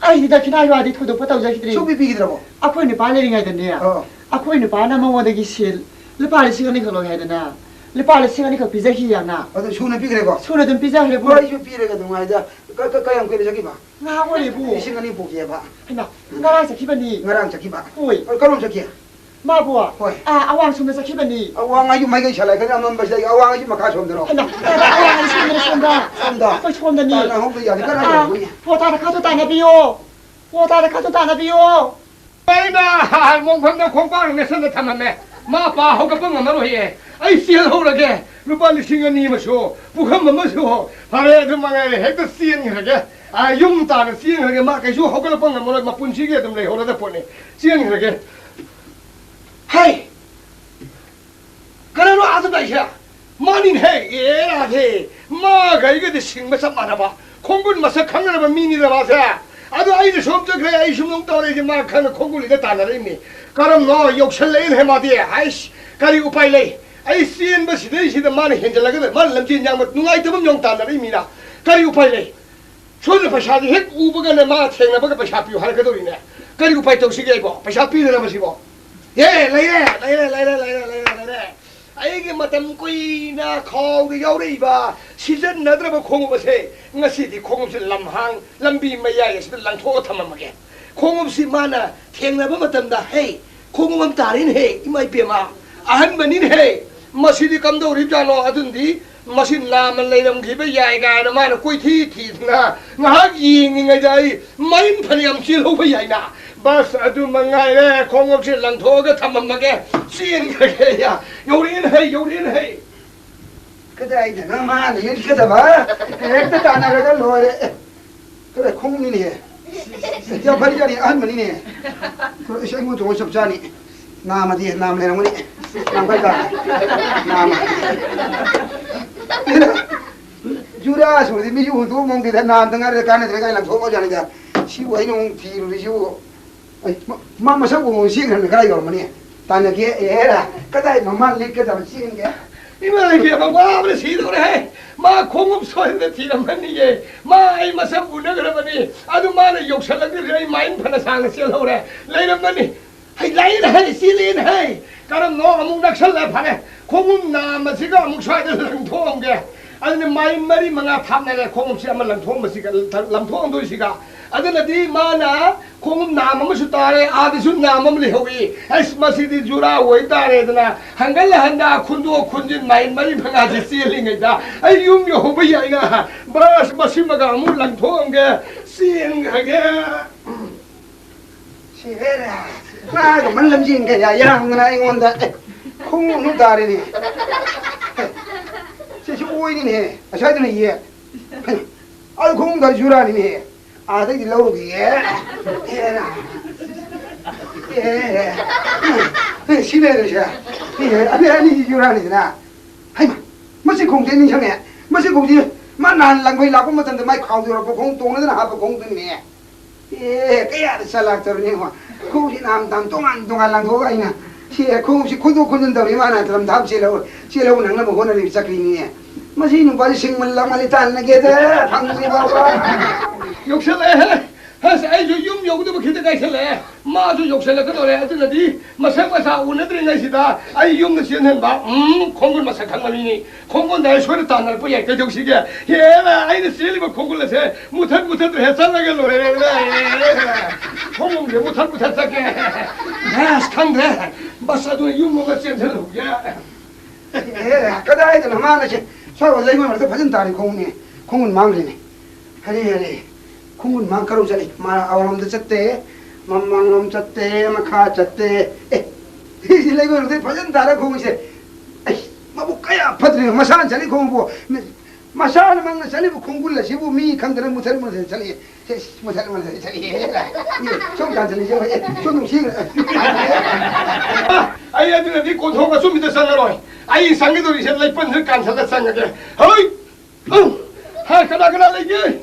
ꯑꯩꯗꯤ ꯗꯈꯤꯅꯥꯒꯤ ꯋꯥꯗꯤ ꯊꯣꯏꯗꯣꯛꯄ ꯇꯧꯖꯈꯤꯗ꯭ꯔꯤ꯫ ꯁꯨꯡꯄꯤ ꯄꯤꯈꯤꯗ꯭ꯔꯕꯣ? ꯑꯩꯈꯣꯏ ꯅꯨꯄꯥ ꯂꯩꯔꯤꯉꯩꯗꯅꯦ, ꯑꯣ꯫ ꯑꯩꯈꯣꯏ ꯅꯨꯄꯥꯅ ꯃꯉꯣꯟꯗꯒꯤ ꯁꯦꯜ ꯂꯨꯄꯥ ꯂꯤꯁꯤꯡ ꯑꯅꯤꯈꯛ ꯂꯧꯏ ꯍꯥꯏꯗꯅ, ꯂꯨꯄꯥ ꯂꯤꯁꯤꯡ ꯑꯅꯤꯈꯛ ꯄꯤꯖꯈꯤ ꯌꯥꯝꯅ꯫ ꯑꯗꯨ ꯁꯨꯅ ꯄꯤꯈ꯭ꯔꯦꯀꯣ? ꯁꯨꯅ ꯑꯗꯨꯝ ꯄꯤꯖꯈ꯭ꯔꯦ, ꯄꯨ꯫ ꯍꯣꯏ, ꯑꯩꯁꯨ ꯄꯤꯔꯒ ꯑꯗꯨꯝ ꯉꯥꯏꯗ꯫ ꯀ-, ꯀ-, ꯀꯌꯥꯝ ꯀꯨꯏꯔꯦ ꯆꯠꯈꯤꯕ? ꯉꯥꯏꯍꯥꯛ ꯑꯣꯏꯔꯦ, ꯄꯨ꯫ ꯂꯤꯁꯤꯡ ꯑꯅꯤ ꯄꯨꯈꯤꯑꯕ? ꯍꯩꯃꯥ, ꯉꯔꯥꯡ ꯆꯠꯈꯤꯕꯅꯤ꯫ ꯉꯔꯥꯡ ꯆꯠꯈꯤꯕ? ꯍꯣꯏ꯫ ꯑ, ꯀꯔꯣꯝ ꯆꯠꯈꯤ? ꯃꯥꯕꯨ? ꯍꯣꯏ꯫ ꯑꯥ, ꯑꯋꯥꯡ ꯁꯣꯝꯗ ꯆꯠꯈꯤꯕꯅꯤ꯫ ꯑꯋꯥꯡ ꯍꯥꯏꯁꯨ ꯃꯥꯏꯀꯩ ꯁꯥꯂꯥꯏ ꯈꯔ ꯑꯃꯝꯕꯁꯤꯗ ꯑꯩ ꯑꯋꯥꯡ ꯍꯥꯏꯁꯤ ꯃꯈꯥ ꯁꯣꯝꯗꯔꯣ? ꯍꯩꯃꯥ, ꯇꯥꯗ, ꯑꯋꯥꯡ ꯍꯥꯏꯁꯤ ꯁꯣꯝꯗꯅ ꯁꯣꯝꯗ꯫ ꯁꯣꯝꯗ? ꯑꯩꯈꯣꯏ ꯁꯣꯝꯗꯅꯤ꯫ ꯇꯥꯗ ꯍꯧꯕ ꯌꯥꯅꯤ, ꯀꯔꯥꯏ ꯑꯥ, ꯌꯧꯔꯨꯅꯤ? ꯍꯣ, ꯇꯥꯗ ꯈꯔꯁꯨ ꯇꯥꯟꯅꯕꯤꯌꯣ꯫ ꯍꯣ, ꯇꯥꯗ ꯈꯔꯁꯨ ꯇꯥꯟꯅꯕꯤꯌꯣ꯫ ꯑꯩꯅ ꯍꯥꯟ ꯃꯣꯡꯐꯝꯗ ꯈꯣꯡꯄꯥꯛ ꯅꯦꯠꯁꯜꯂ ꯊꯝꯃꯝꯃꯦ꯫ ꯃꯥ ꯄꯥ ꯍꯧꯒꯠꯄ ꯉꯝꯃꯔꯣꯏꯌꯦ꯫ ꯑꯩ ꯆꯦꯜꯍꯧꯔꯒꯦ꯫ ꯂꯨꯄꯥ ꯂꯤꯁꯤꯡ ꯑꯅꯤ ꯑꯃꯁꯨ, ꯄꯨꯈꯝ ꯑꯃꯁꯨ꯫ ꯐꯔꯦ, ꯑꯗꯨ ꯃꯉꯥꯏꯔꯦ꯫ ꯍꯦꯛꯇ ꯆꯦꯟꯈ꯭ꯔꯒꯦ꯫ ꯑꯥ, ꯌꯨꯝ ꯇꯥꯟꯅ ꯆꯦꯟꯈ꯭ꯔꯒꯦ꯫ ꯃꯥ ꯀꯩꯁꯨ ꯍꯧꯒꯠꯂꯛꯄ ꯉꯝꯃꯔꯣꯏ꯫ ꯃꯄꯨꯟꯁꯤꯒꯤ ꯑꯗꯨꯝ ꯂꯩꯍꯧꯔꯗ ꯄꯣꯠꯅꯤ꯫ ꯆꯦꯟꯈ꯭ꯔꯒꯦ꯫ ꯍꯩ! ꯀꯅꯥꯅꯣ ꯑꯥꯗ ꯂꯩꯁꯦ? ꯃꯥꯅꯤꯅꯦꯍꯦ! ꯑꯦ, ꯔꯥꯙꯦ! ꯃꯥꯒ ꯑꯩꯒꯗꯤ ꯁꯤꯡꯕ ꯆꯞ ꯃꯥꯟꯅꯕ꯫ ꯈꯣꯡꯒꯨꯟ ꯃꯁꯛ ꯈꯪꯅꯔꯕ ꯃꯤꯅꯤꯗ ꯃꯥꯁꯦ꯫ ꯑꯗꯣ ꯑꯩꯅ ꯁꯣꯝ ꯆꯠꯈ꯭ꯔꯦ, ꯑꯩ ꯁꯨꯝ ꯇꯧꯔꯛꯏꯁꯦ, ꯃꯥ ꯈꯪꯅ ꯈꯣꯡꯒꯨꯜꯂꯤꯗ ꯇꯥꯟꯅꯔꯛꯏꯅꯤ꯫ ꯀꯔꯝꯅꯣ ꯌꯧꯁꯜꯂꯛꯏꯅꯦꯍꯦ ꯃꯥꯗꯤ? ꯍꯥꯏꯁ, ꯀꯔꯤ ꯎꯄꯥꯏ ꯂꯩ? ꯑꯩ ꯆꯦꯟꯕ ꯁꯤꯗꯩꯁꯤꯗ ꯃꯥꯅ ꯍꯦꯟꯖꯜꯂꯒꯗ, ꯃꯥꯅ ꯂꯝꯖꯦꯟ ꯌꯥꯡꯕ ꯅꯨꯡꯉꯥꯏꯇꯕ ꯑꯃ ꯌꯥꯎ ꯇꯥꯟꯅꯔꯛꯏ ꯃꯤꯅ꯫ ꯀꯔꯤ ꯎꯄꯥꯏ ꯂꯩ? ꯁꯣꯝꯗ ꯄꯩꯁꯥꯁꯦ ꯍꯦꯛ ꯎꯕꯒꯅꯦ ꯃꯥ ꯊꯦꯡꯅꯕꯒ ꯄꯩꯁꯥ ꯄꯤꯌꯨ ꯍꯥꯏꯔꯛꯀꯗꯧꯔꯤꯅꯦ꯫ ꯀꯔꯤ ꯎꯄꯥꯏ ꯇꯧꯁꯤꯒꯦ ꯑꯩꯕꯣ? ꯄꯩꯁꯥ ꯄꯤꯗꯅꯕ ꯁꯤꯕꯣ? ꯑꯦ, ꯂꯩꯔꯦ, ꯂꯩꯔꯦ, ꯂꯩꯔꯦ꯫ ꯑꯩꯒꯤ ꯃꯇꯝ ꯀꯨꯏꯅ ꯈꯥꯎꯗ ꯌꯥꯎꯔꯛꯏꯕ ꯁꯤꯖꯤꯟꯅꯗ꯭ꯔꯕ ꯈꯣꯡꯎꯞ ꯑꯁꯦ ꯉꯁꯤꯗꯤ ꯈꯣꯡꯎꯞꯁꯦ ꯂꯝꯍꯥꯡ, ꯂꯝꯕꯤ ꯃꯌꯥꯏ ꯑꯁꯤꯗ ꯂꯪꯊꯣꯛꯑ ꯊꯝꯃꯝꯃꯒꯦ꯫ ꯈꯣꯡꯎꯞꯁꯤ ꯃꯥꯅ ꯊꯦꯡꯅꯕ ꯃꯇꯝꯗ, "ꯍꯦ, ꯈꯣꯡꯎꯞ ꯑꯃ ꯇꯥꯔꯦꯅꯦꯍꯦ, ꯏꯃꯥ ꯏꯕꯦꯝꯃ, ꯑꯍꯟꯕꯅꯤꯅꯦꯍꯦ, ꯃꯁꯤꯗꯤ ꯀꯝꯗꯧꯔꯤꯕꯖꯥꯠꯅꯣ?" ꯑꯗꯨꯅꯗꯤ ꯃꯁꯤ ꯅꯥꯝꯃ ꯂꯩꯔꯝꯈꯤꯕ ꯌꯥꯏ ꯀꯥꯏꯅ ꯃꯥꯅ ꯀꯣꯏꯊꯤ ꯊꯤꯗꯅ ꯉꯥꯏꯍꯥꯛ ꯌꯦꯡꯉꯤꯉꯩꯗ ꯑꯩ ꯃꯔꯤꯟ ꯐꯅꯌꯥꯝ ꯆꯦꯜꯍꯧꯕ ꯌꯥꯏꯅ꯫ ꯕꯁ ꯑꯗꯨ ꯃꯉꯥꯏꯔꯦ, ꯈꯣꯡꯎꯞꯁꯦ ꯂꯪꯊꯣꯛꯑꯒ ꯊꯝꯃꯝꯃꯒꯦ, ꯆꯦꯟꯈ꯭ꯔꯒꯦ꯫ ꯌꯥ, ꯌꯧꯔꯛꯑꯦꯅꯦ ꯍꯩ, ꯌꯧꯔꯛꯑꯦꯅꯦ ꯍꯩ꯫ ꯀꯗꯥꯏꯗꯅꯣ ꯃꯥꯅ ꯌꯦꯠꯀꯗꯕ? ꯍꯦꯛꯇ ꯇꯥꯟꯅꯔꯒ ꯂꯣꯏꯔꯦ꯫ ꯑꯦ, ꯀꯗꯥꯏ ꯈꯣꯡꯎꯞꯅꯤꯅꯦ? ꯌꯥꯝ ꯐꯔꯤꯖꯥꯠꯅꯤ, ꯑꯍꯟꯕꯅꯤꯅꯦ꯫ ꯑꯩꯁ, ꯑꯩꯉꯣꯟꯗ ꯇꯣꯡꯉ ꯆꯞ ꯆꯥꯅꯤ꯫ ꯅꯥꯝꯃꯗꯤ ꯅꯥꯝꯃ ꯂꯩꯔꯝꯒꯅꯤ꯫ ꯅꯥꯝ ꯈꯔ ꯇꯥꯔꯦ꯫ ꯅꯥꯝꯃ꯫ ꯖꯨꯔꯥ ꯁꯨꯔꯗꯤ ꯃꯤꯁꯨ ꯍꯨꯟꯗꯣꯛꯑꯝꯃꯣꯡꯗꯦꯗ, ꯅꯥꯝꯗ ꯉꯥꯏꯔꯦ, ꯀꯥꯟꯅꯗ꯭ꯔꯦ ꯀꯥꯏꯅ ꯂꯪꯊꯣꯛꯑꯝꯃꯣ ꯖꯥꯠꯅꯤꯗ꯫ ꯁꯤꯕꯨ ꯑꯩꯅ ꯑꯃꯨꯛ ꯊꯤꯔꯨꯔꯤꯁꯤꯕꯨ꯫ ꯑꯩ, ꯃ-, ꯃꯥ ꯃꯁꯛ ꯎꯕ ꯆꯦꯟꯈ꯭ꯔꯅꯤ, ꯀꯗꯥꯏ ꯌꯧꯔꯝꯃꯅꯤ? ꯇꯥꯟꯅꯒꯦ, ꯑꯦꯔꯥ, ꯀꯗꯥꯏ ꯃꯃꯥ ꯂꯤꯠꯀꯗꯕ ꯆꯦꯟꯒꯦ? ꯏꯃꯥ ꯏꯕꯦꯝꯃ, ꯋꯥꯕꯅ ꯁꯤꯗꯧꯔꯦꯍꯦ꯫ ꯃꯥ ꯈꯣꯡꯎꯞ ꯁꯣꯏꯗꯅ ꯊꯤꯔꯝꯃꯅꯤꯌꯦ꯫ ꯃꯥ ꯑꯩ ꯃꯁꯛ ꯎꯅꯈ꯭ꯔꯕꯅꯤ꯫ ꯑꯗꯨ ꯃꯥꯅ ꯌꯧꯁꯜꯂꯛꯇ꯭ꯔꯗꯤ ꯑꯩ ꯃꯥꯏꯟ ꯐꯅ ꯁꯥꯡꯅ ꯆꯦꯜꯍꯧꯔꯦ꯫ ꯂꯩꯔꯝꯃꯅꯤ꯫ ꯍꯩ, ꯂꯩꯔꯦ ꯍꯩ, ꯆꯦꯜꯂꯦꯅꯦ ꯍꯩ꯫ ꯀꯔꯝꯅꯣ ꯑꯃꯨꯛ ꯅꯛꯁꯜꯂꯦ꯫ ꯐꯔꯦ, ꯈꯣꯡꯎꯞ ꯅꯥꯝꯃꯁꯤꯒ ꯑꯃꯨꯛ ꯁ꯭ꯋꯥꯏꯗ ꯂꯪꯊꯣꯛꯑꯝꯒꯦ꯫ ꯑꯗꯨꯅ ꯃꯥꯏꯟ ꯃꯔꯤ ꯃꯉꯥ ꯊꯥꯞꯅꯔꯦ ꯈꯣꯡꯎꯞꯁꯤ ꯑꯃ ꯂꯪꯊꯣꯛꯑꯝꯕꯁꯤꯒ, ꯂꯪꯊꯣꯛꯑꯝꯗꯣꯏꯁꯤꯒ꯫ ꯑꯗꯨꯅꯗꯤ ꯃꯥꯅ ꯈꯣꯡꯎꯞ ꯅꯥꯝ ꯑꯃꯁꯨ ꯇꯥꯔꯦ, ꯑꯥꯗꯁꯨ ꯅꯥꯝ ꯑꯃ ꯂꯩꯍꯧꯏ꯫ ꯑꯁ, ꯃꯁꯤꯗꯤ ꯖꯨꯔꯥ ꯑꯣꯏ ꯇꯥꯔꯦꯗꯅ ꯍꯟꯒꯠ ꯍꯟꯗ ꯈꯨꯟꯗꯣꯛ ꯈꯨꯟꯖꯤꯟ ꯃꯥꯏꯜ ꯃꯔꯤ ꯃꯉꯥꯁꯦ ꯆꯦꯜꯂꯤꯉꯩꯗ ꯑꯩ ꯌꯨꯝ ꯌꯧꯍꯧꯕ ꯌꯥꯏꯅ꯫ ꯕ꯭ꯔꯁ ꯃꯁꯤꯃꯒ ꯑꯃꯨꯛ ꯂꯪꯊꯣꯛꯑꯝꯒꯦ, ꯆꯦꯟꯈ꯭ꯔꯒꯦ꯫ ꯁꯤ ꯍꯦꯔꯥ, ꯃꯥꯒ ꯃꯟ ꯂꯝꯖꯦꯟꯒ ꯌꯥ-, ꯌꯥꯝꯗꯅ ꯑꯩꯉꯣꯟꯗ, ꯑꯦ, ꯈꯣꯡꯎꯞ ꯇꯥꯔꯦꯅꯦ꯫ ꯑꯦ, ꯁꯤꯁꯨ ꯑꯣꯏꯅꯤꯅꯦ, ꯉꯁꯥꯏꯗꯨꯅ ꯌꯦ꯫ ꯑꯗꯨ ꯈꯣꯡꯎꯞ ꯇꯥꯔꯦ ꯖꯨꯔꯥꯅꯤꯅꯦ꯫ ꯑꯥꯗꯩꯗꯤ ꯂꯧꯔꯨꯈꯤꯒꯦ꯫ ꯑꯦꯔꯥ꯫ ꯑꯦ꯫ ꯑꯦ, ꯁꯤ ꯂꯩꯔꯦ, ꯁꯦ꯫ ꯑꯦ, ꯑꯅꯤ, ꯑꯅꯤꯁꯤ ꯌꯨꯔꯥꯅꯤꯗꯅ꯫ ꯍꯩꯃꯥ, ꯃꯁꯤ ꯈꯣꯡꯁꯦ ꯅꯤꯡꯁꯤꯡꯉꯦ꯫ ꯃꯁꯤ ꯈꯣꯡꯁꯦ ꯃꯥ ꯅꯍꯥꯟ ꯂꯪꯐꯩ ꯂꯥꯛꯄ ꯃꯇꯝꯗ ꯃꯥꯏ ꯈꯥꯎꯗ ꯌꯧꯔꯛꯄ ꯈꯣꯡ ꯇꯣꯡꯅꯗꯅ ꯍꯥꯞꯄ ꯈꯣꯡꯗꯨꯅꯤꯅꯦ꯫ ꯑꯦ, ꯀꯌꯥꯗ ꯆꯂꯥꯛꯇꯧꯔꯤꯅꯤ ꯌꯦꯡꯉꯣ꯫ ꯈꯣꯡꯁꯤ ꯅꯍꯥꯟ ꯇꯥꯡ ꯇꯣꯉꯥꯟ ꯇꯣꯉꯥꯟ ꯂꯪꯊꯣꯛꯑꯒ ꯑꯩꯅ ꯁꯤ ꯈꯣꯡꯁꯤ ꯈꯨꯟꯗꯣꯛ ꯈꯨꯟꯖꯤꯟ ꯇꯧꯔꯤ ꯃꯥꯅ ꯂꯝꯊꯥꯞ ꯆꯦꯜꯍꯧ-, ꯆꯦꯜꯍꯧ ꯅꯪꯅꯕ ꯍꯣꯠꯅꯔꯤꯕ ꯆꯀ꯭ꯔꯤꯅꯤꯅꯦ꯫ ꯃꯁꯤ ꯅꯨꯄꯥꯁꯤ ꯁꯤꯡꯃꯜ ꯂꯥꯡꯃꯜꯂꯤ, ꯇꯥꯟꯅꯒꯦꯗ ꯐꯪꯗ꯭ꯔꯤ ꯐꯥꯎꯕ꯫ ꯌꯧꯁꯜꯂꯛꯑꯦꯍꯦ꯫ ꯑꯁ, ꯑꯩꯁꯨ ꯌꯨꯝ ꯌꯧꯒꯗꯕ ꯈꯤꯇ ꯉꯥꯏꯁꯜꯂꯛꯑꯦ꯫ ꯃꯥꯁꯨ ꯌꯧꯁꯜꯂꯛꯀꯗꯧꯔꯦ꯫ ꯑꯗꯨꯅꯗꯤ ꯃꯁꯛ ꯃꯁꯥ ꯎꯅꯗ꯭ꯔꯤꯉꯩꯁꯤꯗ ꯑꯩ ꯌꯨꯝꯗ ꯆꯦꯟꯍꯟꯕ꯫ ꯎꯝ, ꯈꯣꯡꯒꯨꯟ ꯃꯁꯛ ꯈꯪꯕ ꯃꯤꯅꯤ꯫ ꯈꯣꯡꯒꯨꯟꯗ ꯑꯩ ꯁꯣꯏꯗ ꯇꯥꯟꯅꯔꯛꯄ ꯌꯥꯏ꯫ ꯀꯩꯗꯧꯁꯤꯒꯦ? ꯍꯦꯔꯥ, ꯑꯩꯅ ꯆꯦꯜꯂꯤꯕ ꯈꯣꯡꯒꯨꯟ ꯑꯁꯦ ꯃꯨꯊꯠ ꯃꯨꯊꯠꯇ꯭ꯔꯦ, ꯆꯠꯂꯒ ꯂꯣꯏꯔꯦ꯫ ꯈꯣꯡꯒꯨꯟꯁꯦ ꯃꯨꯊꯠ ꯃꯨꯊꯠ ꯆꯠꯀꯦ꯫ ꯑꯁ, ꯈꯪꯗ꯭ꯔꯦ꯫ ꯕꯁ ꯑꯗꯨ ꯌꯨꯝ ꯑꯃ ꯆꯦꯟꯁꯤꯜꯍꯧꯒꯦ꯫ ꯑꯦ, ꯀꯗꯥꯏꯗꯅꯣ ꯃꯥꯅ ꯁꯤ ꯁ꯭ꯋꯥꯏ ꯂꯩꯉꯣꯏ ꯃꯔꯛꯇ ꯐꯖꯅ ꯇꯥꯔꯤ ꯈꯣꯡꯎꯞꯅꯦ꯫ ꯈꯣꯡꯒꯨꯟ ꯃꯥꯡꯈ꯭ꯔꯦꯅꯦ꯫ ꯍꯔꯦ, ꯍꯔꯦ꯫ ꯈꯣꯡꯒꯨꯟ ꯃꯥꯡ ꯀꯔꯧ ꯆꯠꯂꯤ? ꯃꯥ ꯑꯋꯥꯡꯂꯣꯝꯗ ꯆꯠꯇꯦ, ꯃꯃꯥꯡꯂꯣꯝ ꯆꯠꯇꯦ, ꯃꯈꯥ ꯆꯠꯇꯦ꯫ ꯑꯦ, ꯁꯤ ꯂꯩꯉꯣꯏ ꯃꯔꯛꯇ ꯐꯖꯅ ꯇꯥꯔꯦ ꯈꯣꯡꯎꯞꯁꯦ꯫ ꯑꯩ, ꯃꯕꯨꯛ ꯀꯌꯥ ꯐꯠꯇ꯭ꯔꯤꯅꯣ, ꯃꯁꯥꯅ ꯆꯠꯂꯤ ꯈꯣꯡꯎꯞꯄꯨ꯫ ꯃꯁꯥꯅ ꯃꯪꯅ ꯆꯠꯂꯤꯕ ꯈꯣꯡꯒꯨꯜ ꯑꯁꯤꯕꯨ ꯃꯤ ꯈꯪꯗꯅ ꯃꯨꯊꯠ ꯃꯨꯊꯠ ꯆꯠꯂꯤ꯫ ꯁꯦ, ꯃꯨꯊꯠ ꯃꯨꯊꯠ ꯆꯠꯂꯤ꯫ ꯁꯣꯝ ꯀꯥꯟꯁꯤꯜꯂꯤꯁꯦ, ꯁꯣꯝ ꯅꯨꯡꯁꯤꯈ꯭ꯔꯦ꯫ ꯑꯩ ꯑꯗꯨꯅꯗꯤ ꯀꯣꯟꯊꯣꯡ ꯑꯆꯨꯝꯕꯤꯗ ꯆꯪꯉꯔꯣꯏ꯫ ꯑꯩ ꯆꯪꯒꯗꯧꯔꯤꯁꯦ ꯂꯩꯄꯟꯁꯤꯗ ꯀꯥꯟꯁꯤꯜꯂ ꯆꯪꯉꯒꯦ꯫ ꯍꯣꯏ! ꯍꯥ, ꯀꯅꯥ ꯀꯅꯥ ꯂꯩꯒꯦ?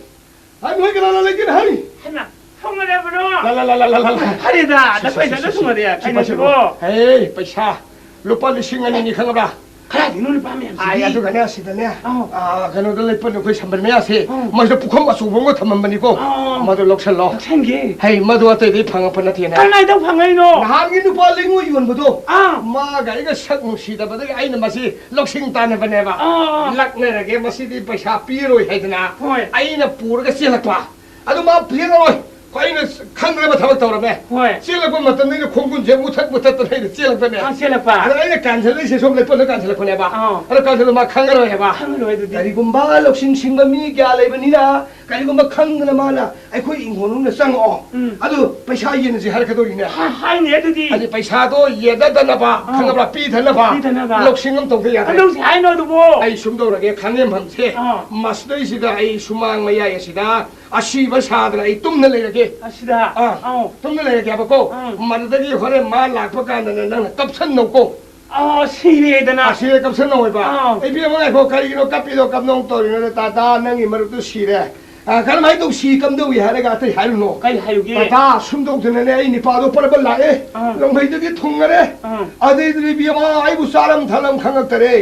ꯍꯥ, ꯅꯣꯏ ꯀꯅꯥ ꯀꯅꯥ ꯂꯩꯒꯦ? ꯍꯥꯏ! ꯍꯩꯃꯥ, ꯁꯣꯝꯗ ꯂꯩꯕ꯭ꯔꯣ? ꯂꯥ, ꯂꯥ, ꯂꯥ, ꯂꯥ, ꯂꯥ, ꯂꯥ꯫ ꯍꯔꯦꯗꯥ, ꯁꯤ, ꯁꯤ, ꯅꯈꯣꯏ ꯁꯤ, ꯁꯥꯏꯗ ꯁꯤ, ꯁꯨꯃꯗꯤ ꯁꯤ ꯀꯩꯅꯣ ꯄꯥꯏꯁꯤꯕꯣ? ꯍꯦ, ꯄꯩꯁꯥ ꯂꯨꯄꯥ ꯂꯤꯁꯤꯡ ꯑꯅꯤꯅꯤ, ꯈꯪꯉꯕ꯭ꯔꯥ? ꯀꯗꯥꯏꯗꯩꯅꯣ ꯂꯨꯄꯥ ꯃꯌꯥꯝꯁꯤꯗꯤ? ꯑꯥꯏ, ꯑꯗꯨꯒꯅꯦ, ꯁꯤꯗꯅꯦ, ꯑꯧ꯫ ꯑꯥ, ꯀꯩꯅꯣꯗ ꯂꯩꯄꯟ ꯑꯩꯈꯣꯏ ꯁꯝꯕꯜ ꯃꯌꯥꯁꯦ, ꯑꯧ꯫ ꯃꯁꯤꯗ ꯄꯨꯈꯝ ꯑꯆꯧꯕ ꯑꯃꯒ ꯊꯝꯃꯝꯕꯅꯤꯀꯣ꯫ ꯑꯧ꯫ ꯃꯗꯨ ꯂꯧꯁꯜꯂꯣ꯫ ꯂꯧꯁꯟꯒꯦ꯫ ꯍꯩ, ꯃꯗꯨ ꯑꯇꯩꯗꯩ ꯐꯪꯉꯛꯄ ꯅꯠꯇꯦꯅꯦ꯫ ꯀꯔꯝꯍꯥꯏꯅ ꯇꯧ ꯐꯪꯉꯛꯏꯅꯣ? ꯅꯍꯥꯟꯒꯤ ꯅꯨꯄꯥ ꯂꯩꯉꯣꯏ ꯌꯣꯟꯕꯗꯣ, ꯑꯥ꯫ ꯃꯥꯒ ꯑꯩꯒ ꯁꯛ ꯅꯨꯡꯁꯤꯗꯕꯗꯒꯤ ꯑꯩꯅ ꯃꯁꯤ ꯂꯧꯁꯤꯡ ꯇꯥꯟꯅꯕꯅꯦꯕ꯫ ꯑꯥ, ꯑꯥ꯫ ꯂꯛꯅꯔꯒꯦ, ꯃꯁꯤꯗꯤ ꯄꯩꯁꯥ ꯄꯤꯔꯣꯏ ꯍꯥꯏꯗꯅ ꯍꯣꯏ꯫ ꯑꯩꯅ ꯄꯨꯔꯒ ꯆꯦꯜꯂꯛꯄ꯫ ꯑꯗꯨ ꯃꯥ ꯄꯤꯔꯛꯑꯣꯏ꯫ ꯑꯩꯅ ꯈꯪꯗꯅꯕ ꯊꯕꯛ ꯇꯧꯔꯝꯃꯦ꯫ ꯍꯣꯏ꯫ ꯆꯦꯜꯂꯛꯄ ꯃꯇꯝꯗ ꯑꯩꯅ ꯈꯣꯡꯒꯨꯟꯁꯦ ꯃꯨꯊꯠ ꯃꯨꯊꯠꯇꯅ ꯑꯩꯅ ꯆꯦꯜꯂꯛꯄꯅꯦ꯫ ꯑꯥ, ꯆꯦꯜꯂꯛꯄ꯫ ꯑꯗ ꯑꯩꯅ ꯀꯥꯟꯁꯤꯜꯂꯛꯏꯁꯦ ꯁꯣꯝ ꯂꯩꯄꯣꯠꯅ ꯀꯥꯟꯁꯤꯜꯂꯛꯄꯅꯦꯕ꯫ ꯑꯥ꯫ ꯑꯗꯣ ꯀꯥꯟꯁꯤꯜꯂ ꯃꯥ ꯈꯪꯉꯔꯣꯏ ꯍꯥꯏꯕ꯫ ꯈꯪꯉꯔꯣꯏ ꯑꯗꯨꯗꯤ꯫ ꯀꯔꯤꯒꯨꯝꯕ ꯂꯧꯁꯤꯡ ꯁꯤꯡꯕ ꯃꯤ ꯀꯌꯥ ꯂꯩꯕꯅꯤꯅ, ꯀꯔꯤꯒꯨꯝꯕ ꯈꯪꯗꯅ ꯃꯥꯅ ꯑꯩꯈꯣꯏ ꯏꯪꯈꯣꯜ ꯃꯅꯨꯡꯗ ꯆꯪꯉꯛꯑꯣ꯫ ꯎꯝ꯫ ꯑꯗꯨ ꯄꯩꯁꯥ ꯌꯦꯟꯅꯁꯤ ꯍꯥꯏꯔꯛꯀꯗꯧꯔꯤꯅꯦ꯫ ꯍꯥ-, ꯍꯥꯏꯅꯦ ꯑꯗꯨꯗꯤ꯫ ꯑꯗꯨꯗꯤ ꯄꯩꯁꯥꯗꯣ ꯌꯦꯟꯅꯗꯅꯕ, ꯑꯥ꯫ ꯈꯪꯉꯕ꯭ꯔꯥ? ꯄꯤꯗꯅꯕ ꯄꯤꯗꯅꯕ꯫ ꯂꯧꯁꯤꯡ ꯑꯃ ꯇꯧꯗ ꯌꯥꯗ꯭ꯔꯦ꯫ ꯀꯝꯗꯧꯁꯤ ꯍꯥꯏꯅꯣ ꯑꯗꯨꯕꯣ? ꯑꯩ ꯁꯨꯝ ꯇꯧꯔꯒꯦ, ꯈꯥꯡꯉꯦꯝꯐꯝꯁꯦ ꯑꯥ꯫ ꯃꯁꯤꯗꯩꯁꯤꯗ ꯑꯩ ꯁꯨꯃꯥꯡ ꯃꯌꯥꯏ ꯑꯁꯤꯗ ꯑꯁꯤꯕ ꯁꯥꯗꯅ ꯑꯩ ꯇꯨꯝꯅ ꯂꯩꯔꯒꯦ꯫ ꯑꯁꯤꯗ? ꯑꯥ꯫ ꯑꯧ꯫ ꯇꯨꯝꯅ ꯂꯩꯔꯒꯦꯕꯀꯣ꯫ ꯑꯥ꯫ ꯃꯗꯨꯗꯒꯤ ꯍꯣꯔꯦꯟ ꯃꯥ ꯂꯥꯛꯄ ꯀꯥꯟꯗꯅ ꯅꯪꯅ ꯀꯞꯁꯟꯅꯧꯀꯣ꯫ ꯑꯥ, ꯁꯤꯔꯦꯗꯅ꯫ ꯑꯁꯤꯔꯦ ꯀꯞꯁꯟꯅꯧ ꯍꯥꯏꯕ꯫ ꯑꯥ꯫ ꯏꯕꯦꯝꯃ, ꯉꯥꯏꯈꯣ, ꯀꯔꯤꯒꯤꯅꯣ ꯀꯞꯄꯤꯗꯣ? ꯀꯞꯅꯧ ꯇꯧꯔꯤꯅꯣ? ꯇꯥꯗꯥ, ꯅꯪꯒꯤ ꯃꯔꯨꯞꯇꯨ ꯁꯤꯔꯦ꯫ ꯑꯥ, ꯀꯔꯝꯍꯥꯏꯅ ꯇꯧ ꯁꯤ ꯀꯝꯗꯧꯏ ꯍꯥꯏꯔꯒ ꯑꯇꯩ ꯍꯥꯏꯔꯨꯅꯣ꯫ ꯀꯔꯤ ꯍꯥꯏꯔꯨꯒꯦ? ꯇꯥꯗꯥ, ꯁꯨꯝ ꯇꯧꯗꯅꯅꯦ ꯑꯩ ꯅꯤꯄꯥꯗꯣ ꯄꯔꯕ ꯂꯥꯛꯑꯦ꯫ ꯑꯥ꯫ ꯂꯣꯡꯍꯩꯗꯒꯤ ꯊꯨꯡꯉꯔꯦ꯫ ꯑꯥ꯫ ꯑꯗꯩꯗꯨꯗ ꯏꯕꯦꯝꯃ, ꯑꯩꯕꯨ ꯆꯥꯔꯝ ꯊꯛꯂꯝ ꯈꯪꯉꯛꯇꯔꯦ꯫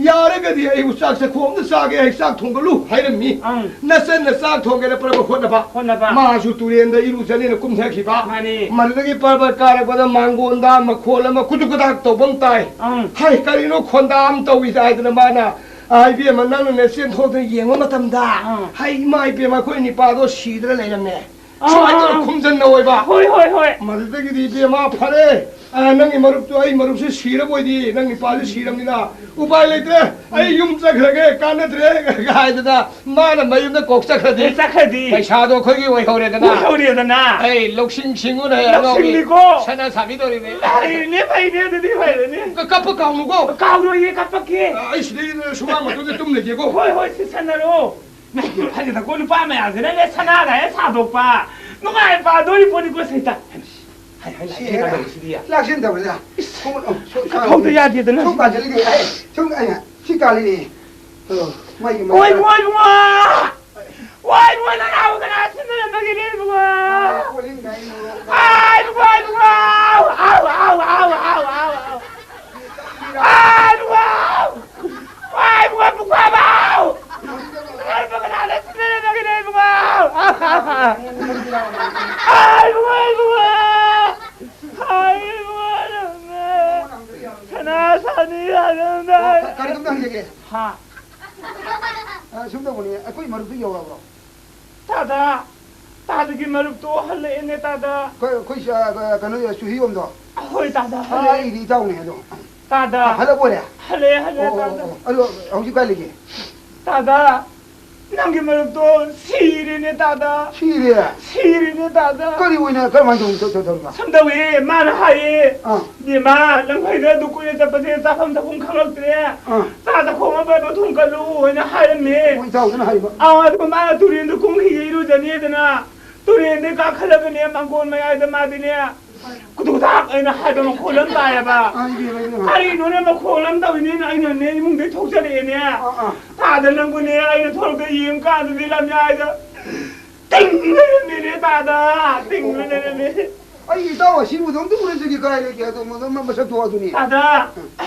ꯌꯥꯔꯒꯗꯤ ꯑꯩꯕꯨ ꯆꯥꯛ ꯆꯥꯛꯈꯣꯝꯗ ꯆꯥꯒꯦ, ꯑꯩ ꯆꯥꯛ ꯊꯣꯡꯒꯠꯂꯨ ꯍꯥꯏꯔꯝꯃꯤ꯫ ꯑꯪ꯫ ꯅꯆꯟꯅ ꯆꯥꯛ ꯊꯣꯡꯒꯦꯅ ꯄꯔꯕ ꯍꯣꯠꯅꯕ꯫ ꯍꯣꯠꯅꯕ꯫ ꯃꯥꯁꯨ ꯇꯨꯔꯦꯟꯗ ꯏꯔꯨꯖꯅꯦꯅ ꯀꯨꯝꯊꯈꯤꯕ꯫ ꯃꯥꯅꯤ꯫ ꯃꯗꯨꯗꯒꯤ ꯄꯔꯕ ꯀꯥꯔꯛꯄꯗ ꯃꯥꯡꯒꯣꯟꯗ ꯃꯈꯣꯜ ꯑꯃ ꯀꯨꯗꯨꯛ ꯀꯗꯥꯛ ꯇꯧꯕ ꯑꯃ ꯇꯥꯏ꯫ ꯑꯪ꯫ ꯍꯥꯏ, ꯀꯔꯤꯅꯣ ꯈꯣꯟꯗꯥ ꯑꯃ ꯇꯧꯏꯗ ꯍꯥꯏꯗꯅ ꯃꯥꯅ, "ꯑꯥ, ꯏꯕꯦꯝꯃ, ꯅꯪꯅꯅꯦ ꯆꯦꯟꯊꯣꯛꯇꯅ ꯌꯦꯡꯕ ꯃꯇꯝꯗ, ꯑꯪ꯫ ꯍꯩ, ꯏꯃꯥ ꯏꯕꯦꯝꯃ, ꯑꯩꯈꯣꯏ ꯅꯤꯄꯥꯗꯣ ꯁꯤꯗꯅ ꯂꯩꯔꯝꯃꯦ"꯫ ꯑꯥ, ꯁꯨꯃꯥꯏꯅ ꯇꯧꯔ ꯑꯥ, ꯑꯥ꯫ ꯈꯨꯝꯖꯟꯅ ꯑꯣꯏꯕ꯫ ꯍꯣꯏ, ꯍꯣꯏ, ꯍꯣꯏ꯫ ꯃꯗꯨꯗꯒꯤꯗꯤ ꯏꯕꯦꯝꯃ ꯐꯔꯦ꯫ ꯑ, ꯅꯪꯒꯤ ꯃꯔꯨꯞꯇꯨ, ꯑꯩ ꯃꯔꯨꯞꯁꯤ ꯁꯤꯔꯕꯣꯏꯗꯤ, ꯅꯪ ꯅꯨꯄꯥꯁꯨ ꯁꯤꯔꯕꯅꯤꯅ, ꯎꯄꯥꯏ ꯂꯩꯇ꯭ꯔꯦ, ꯑꯩ ꯌꯨꯝ ꯆꯠꯈ꯭ꯔꯒꯦ, ꯀꯥꯟꯅꯗ꯭ꯔꯦ ꯍꯥꯏꯗꯅ ꯃꯥꯅ ꯃꯌꯨꯝꯗ ꯀꯣꯛ ꯆꯠꯈ꯭ꯔꯗꯤ, ꯑꯦ, ꯆꯠꯈ꯭ꯔꯗꯤ? ꯄꯩꯁꯥꯗꯣ ꯑꯩꯈꯣꯏꯒꯤ ꯑꯣꯏꯍꯧꯔꯦꯗꯅ꯫ ꯑꯣꯏꯍꯧꯔꯦꯗꯅ꯫ ꯑꯩ ꯂꯧꯁꯤꯡ ꯁꯤꯡꯉꯨꯅꯦ, ꯑꯉꯥꯎꯕꯤ꯫ ꯂꯧꯁꯤꯡꯗꯤꯀꯣ꯫ ꯁꯅꯥ ꯁꯥꯕꯤꯗꯧꯔꯤꯅꯦ꯫ ꯐꯩꯅꯦ, ꯐꯩꯅꯦ, ꯑꯗꯨꯗꯤ ꯐꯩꯅꯦ꯫ ꯀ-, ꯀꯞꯄ ꯀꯥꯎꯅꯨꯀꯣ꯫ ꯀꯥꯎꯔꯣꯏꯌꯦ, ꯀꯞꯄꯛꯀꯦ꯫ ꯑ, ꯑꯩ ꯁꯤꯗꯩ ꯁꯨꯃꯥꯡ ꯃꯇꯣꯟꯗ ꯇꯨꯝ ꯂꯩꯒꯦꯀꯣ꯫ ꯍꯣꯏ, ꯍꯣꯏ, ꯁꯤ ꯁꯥꯟꯅꯔꯣ꯫ ꯅꯪꯗꯤ ꯐꯖꯅꯀꯣ, ꯅꯨꯄꯥ ꯃꯌꯥꯝꯁꯤꯅꯅꯦ ꯁꯅꯥꯒ ꯍꯦꯛ ꯁꯥꯗꯣꯛꯄ꯫ ꯅꯨꯡꯉꯥꯏ ꯄꯥꯗꯣꯔꯤ ꯄꯣꯠꯅꯤꯀꯣ, ꯁꯩꯇ꯫ ꯍꯥꯏ, ꯍꯥꯏ, ꯂꯥꯛꯁꯤꯗꯤ ꯁꯤ ꯀꯩꯅꯣ ꯇꯧꯔꯤꯁꯤꯗꯤ꯫ ꯂꯥꯛꯁꯤꯟ ꯇꯧꯔꯤꯗ꯫ ꯏꯁ, ꯁꯣꯝ, ꯁꯣꯝ, ꯁꯣꯝ, ꯀꯛꯐꯧꯗ ꯌꯥꯗꯦꯗꯅ ꯁꯣꯝ ꯁꯤꯗꯤ꯫ ꯀꯥꯁꯤꯜꯂꯤꯅꯦ꯫ ꯑꯩ, ꯁꯣꯝ, ꯑꯩ, ꯁꯤ ꯀꯥꯜꯂꯤꯅꯦ꯫ ꯑꯣ, ꯃꯩꯒꯤ ꯃꯩ꯫ ꯋꯥꯏ, ꯋꯥꯏ, ꯋꯥ! ꯋꯥꯏ, ꯋꯥꯏ, ꯅꯅꯥꯎ ꯀꯅꯥ ꯁꯤꯟꯅꯔꯝꯕꯒꯤꯅꯦ, ꯏꯕꯨꯡꯉꯣ? ꯑꯥ, ꯀꯣꯜꯂꯤꯡ ꯒꯥꯏ ꯃꯣꯔꯣꯛ꯫ ꯑꯥ, ꯏꯕꯨꯡꯉꯣ, ꯏꯕꯨꯡꯉꯣ! ꯑꯥꯎ, ꯑꯥꯎ, ꯑꯥꯎ, ꯑꯥꯎ, ꯑꯥꯎ, ꯑꯥꯎ, ꯑꯥꯎ! ꯑꯥ, ꯏꯕꯨꯡꯉꯣ! ꯋꯥꯏ, ꯏꯕꯨꯡꯉꯣ, ꯄꯨꯈ꯭ꯔꯕꯥꯎ! ꯀꯅꯥ ꯁꯤꯟꯅꯔꯝꯕꯒꯤꯅꯦ, ꯏꯕꯨꯡꯉꯣ? ꯑꯥ, ꯏꯕꯨꯡꯉꯣ, ꯏꯕꯨꯡꯉꯣ! ꯑꯥ, ꯏꯕꯨꯡꯉꯣ, ꯅꯪꯅ ꯁꯅꯥ ꯁꯥꯅꯤ ꯍꯥꯏꯔꯝꯗꯥꯏ꯫ ꯑꯣ, ꯀ-, ꯀꯔꯤꯒꯨꯝꯕ ꯍꯪꯖꯒꯦ? ꯍꯥ? ꯑ, ꯁꯨꯝ ꯇꯧꯕꯅꯤ, ꯑꯩꯈꯣꯏ ꯃꯔꯨꯞꯇꯨ ꯌꯧꯔꯕ꯭ꯔꯣ? ꯇꯥꯗ, ꯇꯥꯗꯒꯤ ꯃꯔꯨꯞꯇꯣ ꯍꯜꯂꯛꯑꯦꯅꯦ, ꯇꯥꯗ꯫ ꯑꯩꯈꯣꯏ, ꯑꯩꯈꯣꯏ, ꯑ, ꯀ-, ꯀꯩꯅꯣ, ꯆꯨꯍꯤꯔꯣꯝꯗꯣ? ꯍꯣꯏ, ꯇꯥꯗ, ꯑ, ꯍꯜꯂꯛꯑꯦ꯫ ꯑꯩꯗꯤ ꯏꯇꯥꯎꯅꯦ ꯑꯗꯣ꯫ ꯇꯥꯗ꯫ ꯑ, ꯍꯜꯂꯛꯑꯣꯔꯦ? ꯍꯜꯂꯛꯑꯦ, ꯍꯜꯂꯛꯑꯦ, ꯑꯣ, ꯑꯣ, ꯇꯥꯗ꯫ ꯑꯣ, ꯑꯗꯣ ꯍꯧꯖꯤꯛ ꯀꯥꯏ ꯂꯩꯒꯦ? ꯇꯥꯗ, ꯅꯪꯒꯤ ꯃꯔꯨꯞꯇꯣ ꯁꯤꯔꯦꯅꯦ, ꯇꯥꯗ꯫ ꯁꯤꯔꯦ? ꯁꯤꯔꯦꯅꯦ, ꯇꯥꯗ꯫ ꯀꯔꯤ ꯑꯣꯏꯅ, ꯀꯔꯝꯍꯥꯏꯅ ꯇꯧ-, ꯇꯧ-, ꯇꯧꯔꯤꯕ? ꯁꯨꯝ ꯇꯧꯋꯦ, ꯃꯥꯅ ꯍꯥꯏꯌꯦ꯫ ꯑꯥ꯫ "ꯏꯕꯦꯝꯃ, ꯂꯝꯈꯩꯗ ꯑꯗꯨ ꯀꯨꯏꯅ ꯆꯠꯄꯁꯦ ꯆꯥꯐꯝ ꯊꯛꯐꯝ ꯈꯪꯉꯛꯇ꯭ꯔꯦ꯫ ꯑꯥ꯫ ꯆꯥꯗ ꯈꯣꯡ ꯑꯃ ꯄꯥꯏꯕ ꯊꯣꯡ ꯀꯜꯂꯨ" ꯍꯥꯏꯅ ꯍꯥꯏꯔꯝꯃꯦ꯫ ꯑꯣ, ꯏꯇꯥꯎꯗꯨꯅ ꯍꯥꯏꯕ? ꯑꯥ, ꯑꯗꯨꯒ ꯃꯥꯅ ꯇꯨꯔꯦꯟꯗ ꯀꯨꯝꯈꯤꯒꯦ ꯏꯔꯨꯖꯅꯤꯗꯅ꯫ ꯇꯨꯔꯦꯟꯗꯩ ꯀꯥꯈꯠꯂꯒꯅꯦ, ꯃꯥꯡꯒꯣꯟ ꯃꯌꯥꯏꯗ ꯃꯥꯗꯤꯅꯦ, ꯀꯨꯗꯨꯛ ꯀꯨꯗꯥꯛ ꯑꯩꯅ ꯍꯥꯏꯕ ꯃꯈꯣꯜ ꯑꯃ ꯇꯥꯏꯌꯦꯕ꯫ ꯑꯥ, ꯏꯕꯦꯝꯃ, ꯏꯕꯦꯝꯃ꯫ ꯀꯔꯤꯅꯣꯅꯦ ꯃꯈꯣꯜ ꯑꯃ ꯇꯧꯏꯅꯦꯅ ꯑꯩꯅꯅꯦ ꯏꯃꯨꯡꯗꯩ ꯊꯣꯛꯆꯔꯛꯑꯦꯅꯦ꯫ ꯑꯥ, ꯑꯥ꯫ ꯇꯥꯗ ꯅꯪꯕꯨꯅꯦ ꯑꯩꯅ ꯊꯣꯛꯂꯛꯇ ꯌꯦꯡꯀꯥꯟꯗꯗꯤ ꯂꯝꯌꯥꯏꯗ ꯇꯤꯡ ꯂꯩꯔꯝꯃꯦꯅꯦ ꯇꯥꯗ, ꯇꯤꯡ ꯂꯩꯔꯝꯃꯦ꯫ ꯑꯩ ꯏꯇꯥꯎ ꯑꯁꯤꯕꯨꯗ ꯑꯝꯇ ꯎꯅꯖꯒꯦ, ꯀꯥꯏ ꯂꯩꯒꯦ? ꯑꯗꯣ ꯃ-, ꯃ-, ꯃꯁꯛꯇꯣ ꯑꯗꯨꯅꯤ꯫ ꯇꯥꯗ,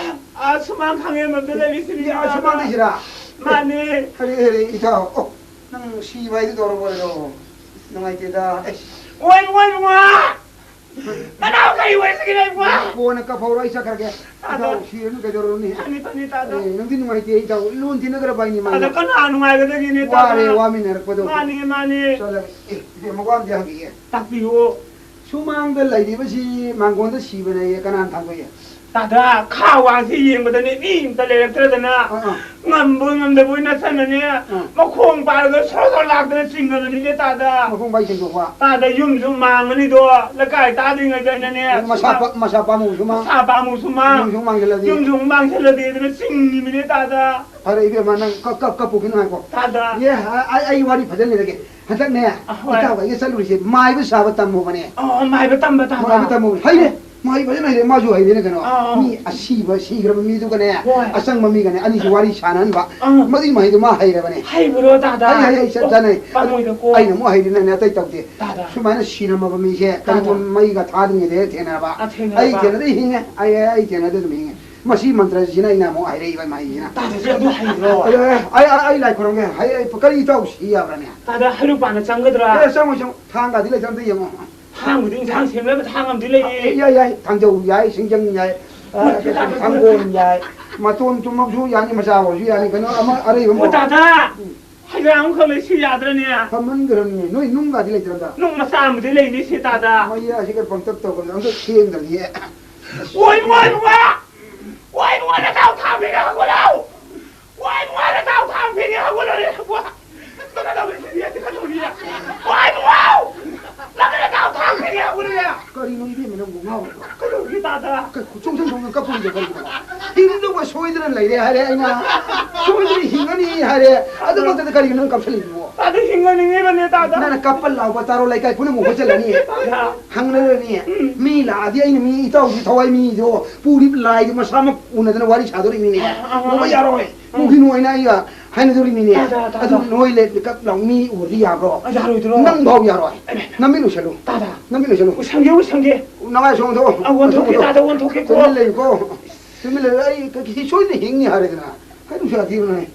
ꯑ, ꯁꯨꯃꯥꯡ ꯈꯥꯡꯉꯦ ꯃꯗ ꯂꯩꯔꯤꯁꯤꯅꯤ ꯌꯥ, ꯇꯥꯗ꯫ ꯁꯨꯃꯥꯡꯗ ꯁꯤꯔꯥ? ꯃꯥꯅꯦ꯫ ꯐꯔꯦ, ꯐꯔꯦ, ꯏꯇꯥꯎ꯫ ꯑꯣ, ꯅꯪ ꯁꯤꯕ ꯍꯥꯏꯗꯨ ꯇꯧꯔꯕꯣ? ꯅꯨꯡꯉꯥꯏꯇꯦꯗ꯫ ꯑꯩꯁ꯫ ꯑꯣꯏ, ꯑꯣꯏ, ꯏꯕꯨꯡꯉꯣ! ꯅꯅꯥꯎ ꯀꯔꯤ ꯑꯣꯏꯔꯤꯁꯤꯒꯦ, ꯏꯕꯨꯡꯉꯣ? ꯀꯣꯟꯅ ꯀꯞꯍꯧꯔꯣ, ꯑꯩ ꯆꯠꯈ꯭ꯔꯒꯦ꯫ ꯇꯥꯗ꯫ ꯏꯇꯥꯎ, ꯁꯤꯔꯅꯨ ꯀꯩꯗꯧꯔꯨꯅꯤ? ꯐꯅꯤ, ꯐꯅꯤ, ꯇꯥꯗ꯫ ꯑꯦ, ꯅꯨꯡꯗꯤ ꯅꯨꯡꯉꯥꯏꯇꯦ, ꯏꯇꯥꯎ꯫ ꯂꯣꯟ ꯊꯤꯟꯅꯈ꯭ꯔꯕ ꯍꯥꯏꯅꯤ ꯃꯥꯅ꯫ ꯇꯥꯗ, ꯀꯅꯥ ꯅꯨꯡꯉꯥꯏꯒꯗꯒꯦꯅꯦ, ꯇꯥꯗ? ꯋꯥꯔꯦ, ꯋꯥꯃꯤꯟꯅꯔꯛꯄꯗꯣ꯫ ꯃꯥꯅꯤ, ꯃꯥꯅꯤ꯫ ꯆꯠꯂꯒꯦ꯫ ꯑꯦ, ꯏꯕꯦꯝꯃ, ꯋꯥ ꯑꯝꯇ ꯍꯪꯈꯤꯒꯦ꯫ ꯇꯥꯛꯄꯤꯌꯨ꯫ ꯁꯨꯃꯥꯡꯗ ꯂꯩꯔꯤꯕꯁꯤ ꯃꯥꯡꯒꯣꯟꯗ ꯁꯤꯕꯅꯦꯌꯦ, ꯀꯅꯥꯅ ꯊꯥꯡꯗꯣꯛꯏ? ꯇꯥꯗ, ꯈꯥ ꯋꯥꯡꯁꯤ ꯌꯦꯡꯕꯗꯅꯦ ꯃꯤ ꯑꯝꯇ ꯂꯩꯔꯛꯇ꯭ꯔꯗꯅ, ꯑꯥ, ꯑꯥ꯫ ꯉꯝꯕꯣꯏ ꯉꯝꯗꯕꯣꯏ ꯅꯠꯇꯅꯅꯦ, ꯑꯥ꯫ ꯃꯈꯣꯡ ꯄꯥꯏꯔꯒ ꯁꯣꯔ ꯁꯣꯔ ꯂꯥꯛꯇꯅ ꯆꯤꯡꯉꯕꯅꯤꯅꯦ ꯇꯥꯗ꯫ ꯃꯈꯣꯡ ꯄꯥꯏ ꯆꯤꯡꯊꯣꯛꯄ? ꯇꯥꯗ, ꯌꯨꯝꯁꯨ ꯃꯥꯡꯉꯅꯤꯗꯣ, ꯂꯩꯀꯥꯏ ꯇꯥꯗ꯭ꯔꯤꯉꯩꯗꯅꯅꯦ꯫ ꯑꯗꯨ ꯃꯁꯥ ꯄꯥ-, ꯃꯁꯥ ꯄꯥꯝꯃꯨꯕꯁꯨ ꯃꯥꯡ-, ꯃꯁꯥ ꯄꯥꯝꯃꯨꯕꯁꯨ ꯃꯥꯡ-, ꯌꯨꯝꯁꯨ ꯃꯥꯡꯁꯤꯜꯂꯗꯤ꯫ ꯌꯨꯝꯁꯨ ꯃꯥꯡꯁꯤꯜꯂꯗꯤ ꯑꯗꯨꯅ ꯆꯤꯡꯉꯤꯃꯤꯅꯦ ꯇꯥꯗ꯫ ꯐꯔꯦ ꯏꯕꯦꯝꯃ, ꯅꯪ ꯀꯞ-, ꯀꯞ-, ꯀꯞꯄꯨꯈꯤꯅꯨ, ꯉꯥꯏꯈꯣ꯫ ꯇꯥꯗ꯫ ꯑꯦ, ꯑ-, ꯑꯩ, ꯑꯩ ꯋꯥꯔꯤ ꯐꯖꯅ ꯂꯤꯔꯒꯦ꯫ ꯍꯟꯗꯛꯅꯦ, ꯑꯍꯣꯏ꯫ ꯏꯇꯥꯎ ꯑꯩꯒ ꯆꯠꯂꯨꯔꯤꯁꯦ ꯃꯥꯏꯕ ꯁꯥꯕ ꯇꯝꯃꯨꯕꯅꯦ꯫ ꯑꯣ, ꯃꯥꯏꯕ ꯇꯝꯕ ꯇꯥꯗ꯫ ꯃꯥꯏꯕ ꯇꯝꯃꯨꯕꯅꯦ꯫ ꯍꯩꯔꯦ꯫ ꯃꯥꯏꯕ ꯐꯖꯅ ꯍꯩꯔꯦ꯫ ꯃꯥꯁꯨ ꯍꯩꯔꯦꯅꯦ ꯀꯩꯅꯣ꯫ ꯑꯥ, ꯑꯥ꯫ ꯃꯤ ꯑꯁꯤꯕ, ꯁꯤꯈ꯭ꯔꯕ ꯃꯤꯗꯨꯒꯅꯦ, ꯍꯣꯏ꯫ ꯑꯆꯪꯕ ꯃꯤꯒꯅꯦ, ꯑꯅꯤꯁꯤ ꯋꯥꯔꯤ ꯁꯥꯟꯅꯍꯟꯕ꯫ ꯑꯥ꯫ ꯃꯗꯨꯒꯤ ꯃꯍꯩꯗꯣ ꯃꯥ ꯍꯩꯔꯕꯅꯦ꯫ ꯍꯩꯕ꯭ꯔꯣ, ꯇꯥꯗ? ꯍꯩ, ꯍꯩ, ꯍꯩ, ꯆꯠ-, ꯑꯣ, ꯆꯥꯅꯩ꯫ ꯑꯗꯨ ꯄꯥꯝꯃꯣꯏꯗꯀꯣ꯫ ꯑꯩꯅ ꯑꯃꯨꯛ ꯍꯩꯔꯤꯅꯅꯦ, ꯑꯇꯩ ꯇꯧꯗꯦ꯫ ꯇꯥꯗ꯫ ꯁꯨꯃꯥꯏꯅ ꯁꯤꯔꯝꯃꯕ ꯃꯤꯁꯦ ꯇꯥꯗ꯫ ꯀꯔꯤꯒꯨꯝꯕ ꯃꯩꯒ ꯊꯥꯗ꯭ꯔꯤꯉꯩꯗ ꯍꯦꯛ ꯊꯦꯡꯅꯔꯕ꯫ ꯑꯥ, ꯊꯦꯡꯅꯔꯕ꯫ ꯑꯩ ꯊꯦꯡꯅꯗꯤ ꯍꯤꯡꯉꯦ꯫ ꯑꯩ, ꯑꯩ ꯊꯦꯡꯅꯗꯤ ꯑꯗꯨꯝ ꯍꯤꯡꯉꯦ꯫ ꯃꯁꯤ ꯃꯟꯇ꯭ꯔꯁꯤꯅ ꯑꯩꯅ ꯑꯃꯨꯛ ꯍꯥꯏꯔꯛꯏꯕ ꯃꯍꯩꯁꯤꯅ꯫ ꯇꯥꯗꯁꯨ ꯑꯗꯨ ꯍꯩꯕ꯭ꯔꯣ? ꯑꯗꯣ, ꯑꯦ, ꯑꯩ, ꯑꯩ, ꯑꯩ ꯂꯥꯏ ꯈꯨꯔꯨꯝꯒꯦ꯫ ꯍꯩ, ꯑꯩ ꯀꯔꯤ ꯏꯇꯥꯎ ꯁꯤ ꯌꯥꯕ꯭ꯔꯅꯦ? ꯇꯥꯗ, ꯍꯩꯔꯨꯛ ꯄꯥꯟꯅ ꯆꯪꯒꯗ꯭ꯔꯥ? ꯑꯦ, ꯆꯪꯉꯣꯏ, ꯆꯪꯉꯣꯏ꯫ ꯊꯥꯡꯒꯗꯤ ꯂꯩꯇ꯭ꯔꯥ ꯑꯝꯇ ꯌꯦꯡꯉꯣ꯫ ꯊꯥꯡꯕꯨꯗꯤ ꯏꯟꯁꯥꯡ ꯁꯦꯝꯅꯕ ꯊꯥꯡ ꯑꯃꯗꯤ ꯂꯩꯌꯦ꯫ ꯌꯥꯏ, ꯌꯥꯏ, ꯌꯥꯏ꯫ ꯊꯥꯡꯖꯧ ꯌꯥꯏ, ꯁꯤꯡꯖꯪ ꯌꯥꯏ, ꯑ, ꯍꯣꯏ, ꯇꯥꯗ, ꯊꯥꯡꯒꯣꯟ ꯌꯥꯏ꯫ ꯃꯇꯣꯟ ꯇꯨꯝꯃꯕꯁꯨ ꯌꯥꯅꯤ, ꯃꯆꯥ ꯑꯣꯏꯔꯁꯨ ꯌꯥꯅꯤ꯫ ꯀꯩꯅꯣ ꯑꯃ ꯑꯔꯩꯕ ꯑꯃ ꯑꯣ, ꯇꯥꯗ! ꯎꯝ꯫ ꯍꯩꯔꯥꯡ ꯑꯃꯈꯛ ꯂꯩꯁꯨ ꯌꯥꯗ꯭ꯔꯅꯦ? ꯐꯝꯍꯟꯈ꯭ꯔꯕꯅꯦ꯫ ꯅꯣꯏ ꯅꯨꯡꯒꯗꯤ ꯂꯩꯇ꯭ꯔꯕ? ꯅꯨꯡ ꯃꯆꯥ ꯑꯃꯗꯤ ꯂꯩꯅꯤ ꯁꯤ, ꯇꯥꯗ꯫ ꯃꯩ ꯑꯁꯤꯒ ꯄꯪꯇꯞ ꯇꯧꯒꯅꯤ꯫ ꯑꯝꯇ ꯊꯦꯡꯗ꯭ꯔꯗꯤ꯫ ꯑꯣꯏ, ꯑꯣꯏ, ꯕꯕꯥ! ꯋꯥꯏ ꯅꯨꯡꯉꯥꯏꯅ ꯆꯥꯎ ꯊꯥꯡ ꯐꯤꯅꯦ ꯍꯧꯒꯠꯂꯣ! ꯋꯥꯏ ꯅꯨꯡꯉꯥꯏꯅ ꯆꯥꯎ ꯊꯥꯡ ꯐꯤꯅꯦ ꯍꯧꯒꯠꯂꯣ! ꯀꯩꯅꯣ ꯇꯧꯔꯤꯁꯤꯗꯤ, ꯀꯩꯅꯣ ꯇꯧꯔꯤꯁꯤ꯫ ꯋꯥꯏ ꯅꯨꯡꯉꯥꯏ! ꯅꯪꯅ ꯆꯥꯎ ꯊꯥꯡ ꯐꯤꯅꯦ ꯍꯧꯒꯠꯂꯣ! ꯀꯔꯤꯅꯣ ꯏꯕꯦꯝꯃ ꯅꯪꯕꯨ ꯉꯥꯎꯔꯕ꯭ꯔꯣ? ꯀꯩꯗꯧꯔꯒꯦ ꯇꯥꯗ? ꯀꯩ ꯈꯨꯆꯣꯡ ꯆꯣꯡ ꯆꯣꯡ ꯀꯞꯄꯨꯔꯤꯗꯣ ꯀꯔꯤꯒꯤꯅꯣ? ꯍꯤꯡꯗꯧꯕ ꯁꯣꯏꯗꯅ ꯂꯩꯔꯦ ꯍꯥꯏꯔꯦ ꯑꯩꯅ꯫ ꯁꯣꯏꯗꯅ ꯍꯤꯡꯉꯅꯤ ꯍꯥꯏꯔꯦ꯫ ꯑꯗꯨꯃꯛꯇꯗ ꯀꯔꯤꯒꯤꯅꯣ ꯅꯪ ꯀꯞꯁꯜꯂꯤꯗꯨꯕꯣ? ꯇꯥꯗ ꯍꯤꯡꯉꯅꯤꯡꯉꯤꯕꯅꯦ ꯇꯥꯗ꯫ ꯅꯪꯅ ꯀꯞꯄ ꯂꯥꯎꯕ ꯇꯥꯔꯣ ꯂꯩꯀꯥꯏ ꯄꯨꯝꯅꯃꯛ ꯍꯣꯠꯆꯜꯂꯅꯤ꯫ ꯇꯥꯗ꯫ ꯍꯪꯅꯔꯅꯤ꯫ ꯎꯝ꯫ ꯃꯤ ꯂꯥꯛꯑꯗꯤ ꯑꯩꯅ ꯃꯤ ꯏꯇꯥꯎꯒꯤ ꯊꯋꯥꯏ ꯃꯤꯗꯣ ꯄꯨꯔꯤꯕ ꯂꯥꯏꯗꯣ ꯃꯁꯥꯃꯛ ꯎꯅꯗꯅ ꯋꯥꯔꯤ ꯁꯥꯗꯣꯔꯤꯃꯤꯅꯦ꯫ ꯑꯥ, ꯑꯥ, ꯑꯥ, ꯎꯕ ꯑꯥ꯫ ꯌꯥꯔꯣꯏ꯫ ꯎꯝ꯫ ꯎꯈꯤꯅꯨ ꯍꯥꯏꯅ ꯑꯩꯒ ꯍꯥꯏꯅꯗꯣꯔꯤꯃꯤꯅꯦ꯫ ꯇꯥꯗ, ꯇꯥꯗ꯫ ꯑꯗꯨ ꯅꯣꯏ ꯂꯩ ꯀꯞ ꯂꯥꯎ ꯃꯤ ꯎꯔꯗꯤ ꯌꯥꯕ꯭ꯔꯣ? ꯑꯥ, ꯌꯥꯔꯣꯏꯗ꯭ꯔꯣ? ꯅꯪ ꯐꯥꯎ ꯌꯥꯔꯣꯏ꯫ ꯑꯦ꯫ ꯅꯃꯤꯠ ꯎꯁꯜꯂꯨ꯫ ꯇꯥꯗ꯫ ꯅꯃꯤꯠ ꯎꯁꯜꯂꯨ꯫ ꯎꯁꯟꯒꯦ, ꯎꯁꯟꯒꯦ꯫ ꯅꯃꯥꯏ ꯁꯣꯝꯗ ꯑꯥ, ꯑꯣꯟꯊꯣꯛꯀꯦ, ꯇꯥꯗ, ꯑꯣꯟꯊꯣꯛꯀꯦꯀꯣ꯫ ꯇꯨꯃꯤꯟ ꯂꯩꯌꯨꯀꯣ꯫ ꯇꯨꯃꯤꯟ ꯂꯩꯌꯨ꯫ ꯑꯩ ꯀ-, ꯁꯣꯏꯗꯅ ꯍꯤꯡꯅꯤ ꯍꯥꯏꯔꯦꯗꯅ꯫ ꯀꯩꯅꯣ ꯌꯥꯗꯦꯕꯅꯦ꯫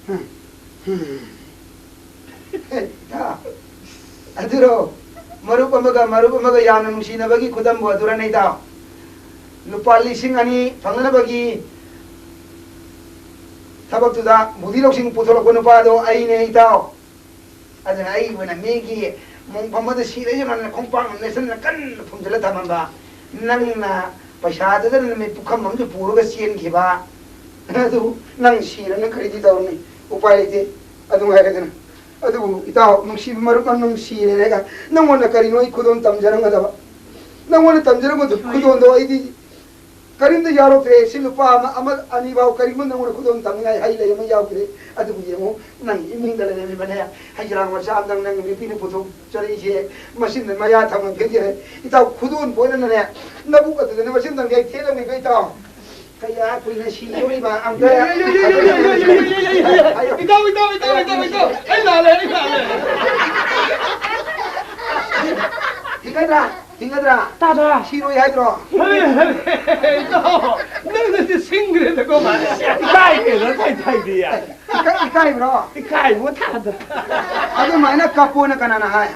ꯎꯝ꯫ ꯏꯇꯥꯎ, ꯑꯗꯨꯔꯣ? ꯃꯔꯨꯞ ꯑꯃꯒ ꯃꯔꯨꯞ ꯑꯃꯒ ꯌꯥꯝꯅ ꯅꯨꯡꯁꯤꯅꯕꯒꯤ ꯈꯨꯗꯝꯕꯨ ꯑꯗꯨꯔꯅꯦ, ꯏꯇꯥꯎ? ꯂꯨꯄꯥ ꯂꯤꯁꯤꯡ ꯑꯅꯤ ꯐꯪꯅꯅꯕꯒꯤ ꯊꯕꯛꯇꯨꯗ ꯕꯨꯙꯤ ꯂꯧꯁꯤꯡ ꯄꯨꯊꯣꯔꯛꯄ ꯅꯨꯄꯥꯗꯣ ꯑꯩꯅꯦ, ꯏꯇꯥꯎ꯫ ꯑꯗꯨꯅ ꯑꯩꯕꯨꯅ ꯃꯤꯒꯤ ꯃꯣꯡꯐꯝ ꯑꯃꯗ ꯁꯤꯔꯁꯨ ꯅꯪꯅ ꯈꯣꯡꯄꯥꯛ ꯑꯃ ꯅꯦꯠꯁꯟꯅ ꯀꯟꯅ ꯊꯨꯝꯖꯤꯜꯂ ꯊꯝꯃꯝꯕ, ꯅꯪꯅ ꯄꯩꯁꯥꯗꯨꯗ ꯅꯨꯃꯤꯠ ꯄꯨꯈꯝ ꯑꯃꯁꯨ ꯄꯨꯔꯒ ꯆꯦꯟꯈꯤꯕ, ꯑꯗꯨ ꯅꯪ ꯁꯤꯔꯅ ꯀꯔꯤꯗꯤ ꯇꯧꯔꯨꯅꯤ? ꯎꯄꯥꯏ ꯂꯩꯇꯦ꯫ ꯑꯗꯨ ꯍꯥꯏꯔꯗꯅ꯫ ꯑꯗꯨꯕꯨ ꯏꯇꯥꯎ, ꯅꯨꯡꯁꯤꯕ ꯃꯔꯨꯞ, ꯅꯪ ꯅꯨꯡꯁꯤꯔꯦꯒ ꯅꯪꯉꯣꯟꯗ ꯀꯔꯤꯅꯣ ꯑꯩ ꯈꯨꯗꯣꯜ ꯇꯝꯖꯔꯝꯒꯗꯕ? ꯅꯪꯉꯣꯟꯗ ꯇꯝꯖꯔꯝꯕꯗꯨ ꯈꯨꯗꯣꯜꯗꯣ ꯑꯩꯗꯤ ꯀꯔꯤꯝꯇ ꯌꯥꯎꯔꯛꯇ꯭ꯔꯦ꯫ ꯁꯤ ꯂꯨꯄꯥ ꯑꯃ, ꯑꯃ, ꯑꯅꯤ ꯐꯥꯎ ꯀꯔꯤꯒꯨꯝꯕ ꯅꯪꯉꯣꯟꯗ ꯈꯨꯗꯣꯜ ꯇꯝꯅꯤꯡꯉꯥꯏ ꯍꯩ ꯂꯩ ꯑꯃ ꯌꯥꯎꯗ꯭ꯔꯦ꯫ ꯑꯗꯨꯕꯨ ꯌꯦꯡꯉꯨ, ꯅꯪ ꯏꯃꯨꯡꯗ ꯂꯩꯔꯝꯃꯤꯕꯅꯦ, ꯍꯩ ꯆꯔꯥ ꯃꯆꯥ ꯑꯃꯗꯪ ꯅꯪ ꯅꯨꯄꯤꯅ ꯄꯨꯊꯣꯛꯆꯔꯛꯏꯁꯦ, ꯃꯁꯤꯅ ꯃꯌꯥ ꯊꯝꯃꯝꯒꯦ꯫ ꯏꯇꯥꯎ, ꯈꯨꯗꯣꯜ ꯄꯣꯠꯅꯅꯦ, ꯅꯕꯨꯛ ꯑꯗꯨꯗꯅꯦ ꯃꯁꯤꯃꯗꯪ ꯍꯦꯛ ꯊꯦꯠꯂꯝꯃꯤꯕ ꯏꯇꯥꯎ꯫ ꯀꯌꯥ ꯀꯨꯏꯅ ꯁꯤꯗꯣꯔꯤꯕ ꯑꯝꯇ ꯏꯇꯥꯎ, ꯏꯇꯥꯎ, ꯏꯇꯥꯎ, ꯏꯇꯥꯎ, ꯏꯇꯥꯎ, ꯑꯩ ꯂꯥꯜꯂꯦ, ꯑꯩ ꯂꯥꯜꯂꯦ꯫ ꯍꯤꯡꯒꯗ꯭ꯔꯥ? ꯍꯤꯡꯒꯗ꯭ꯔꯥ? ꯇꯥꯗ꯭ꯔꯥ? ꯁꯤꯔꯣꯏ ꯍꯥꯏꯗ꯭ꯔꯣ? ꯍꯦ, ꯍꯦ, ꯍꯦ, ꯏꯇꯥꯎ, ꯅꯪꯅꯗꯤ ꯁꯤꯡꯈ꯭ꯔꯦꯗꯀꯣ, ꯃꯥꯅꯦ꯫ ꯏꯀꯥꯏ ꯀꯩꯅꯣ, ꯀꯩ ꯊꯩꯗꯤ? ꯏꯀꯥꯏ-, ꯏꯀꯥꯏꯕ꯭ꯔꯣ? ꯏꯀꯥꯏꯕꯣ ꯊꯥꯗ꯭ꯔꯥ? ꯑꯗꯨꯃꯥꯏꯅ ꯀꯞꯄꯣꯅ ꯀꯅꯥꯅ ꯍꯥꯏ?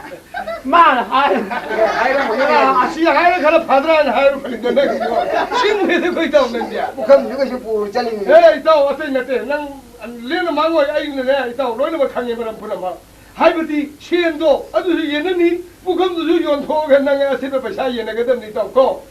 ꯃꯥꯅ ꯍꯥꯏ꯫ ꯑꯦ, ꯍꯥꯏꯔꯝꯃꯣꯏ, ꯑ, ꯍꯥꯏꯔꯝꯃꯣꯏ꯫ ꯑꯁꯤ ꯍꯥꯏꯔ ꯈꯔ ꯐꯗ꯭ꯔꯥꯅ ꯍꯥꯏꯔꯨꯕꯅꯤꯗ ꯅꯪꯒꯤꯗꯣ꯫ ꯁꯤꯡꯈ꯭ꯔꯦꯗꯀꯣ, ꯏꯇꯥꯎ, ꯅꯪꯗꯤ꯫ ꯄꯨꯈꯝꯁꯨ ꯀꯩꯁꯨ ꯄꯨꯔ ꯆꯠꯂꯤꯅꯤ꯫ ꯑꯦ, ꯏꯇꯥꯎ, ꯑꯇꯩ ꯅꯠꯇꯦ꯫ ꯅꯪ ꯂꯦꯝꯅ ꯃꯥꯡꯉꯣꯏ꯫ ꯑꯩꯅꯅꯦ, ꯏꯇꯥꯎ, ꯂꯣꯏꯅꯃꯛ ꯈꯪꯉꯦ, ꯃꯔꯝ ꯄꯨꯝꯅꯃꯛ꯫ ꯍꯥꯏꯕꯗꯤ ꯁꯦꯟꯗꯣ ꯑꯗꯨꯁꯨ ꯌꯦꯟꯅꯅꯤ, ꯄꯨꯈꯝꯗꯨꯁꯨ ꯌꯣꯟꯊꯣꯛꯑꯒ ꯅꯪ ꯑꯁꯤꯗ ꯄꯩꯁꯥ ꯌꯦꯟꯅꯒꯗꯕꯅꯤ, ꯏꯇꯥꯎ, ꯀꯣ꯫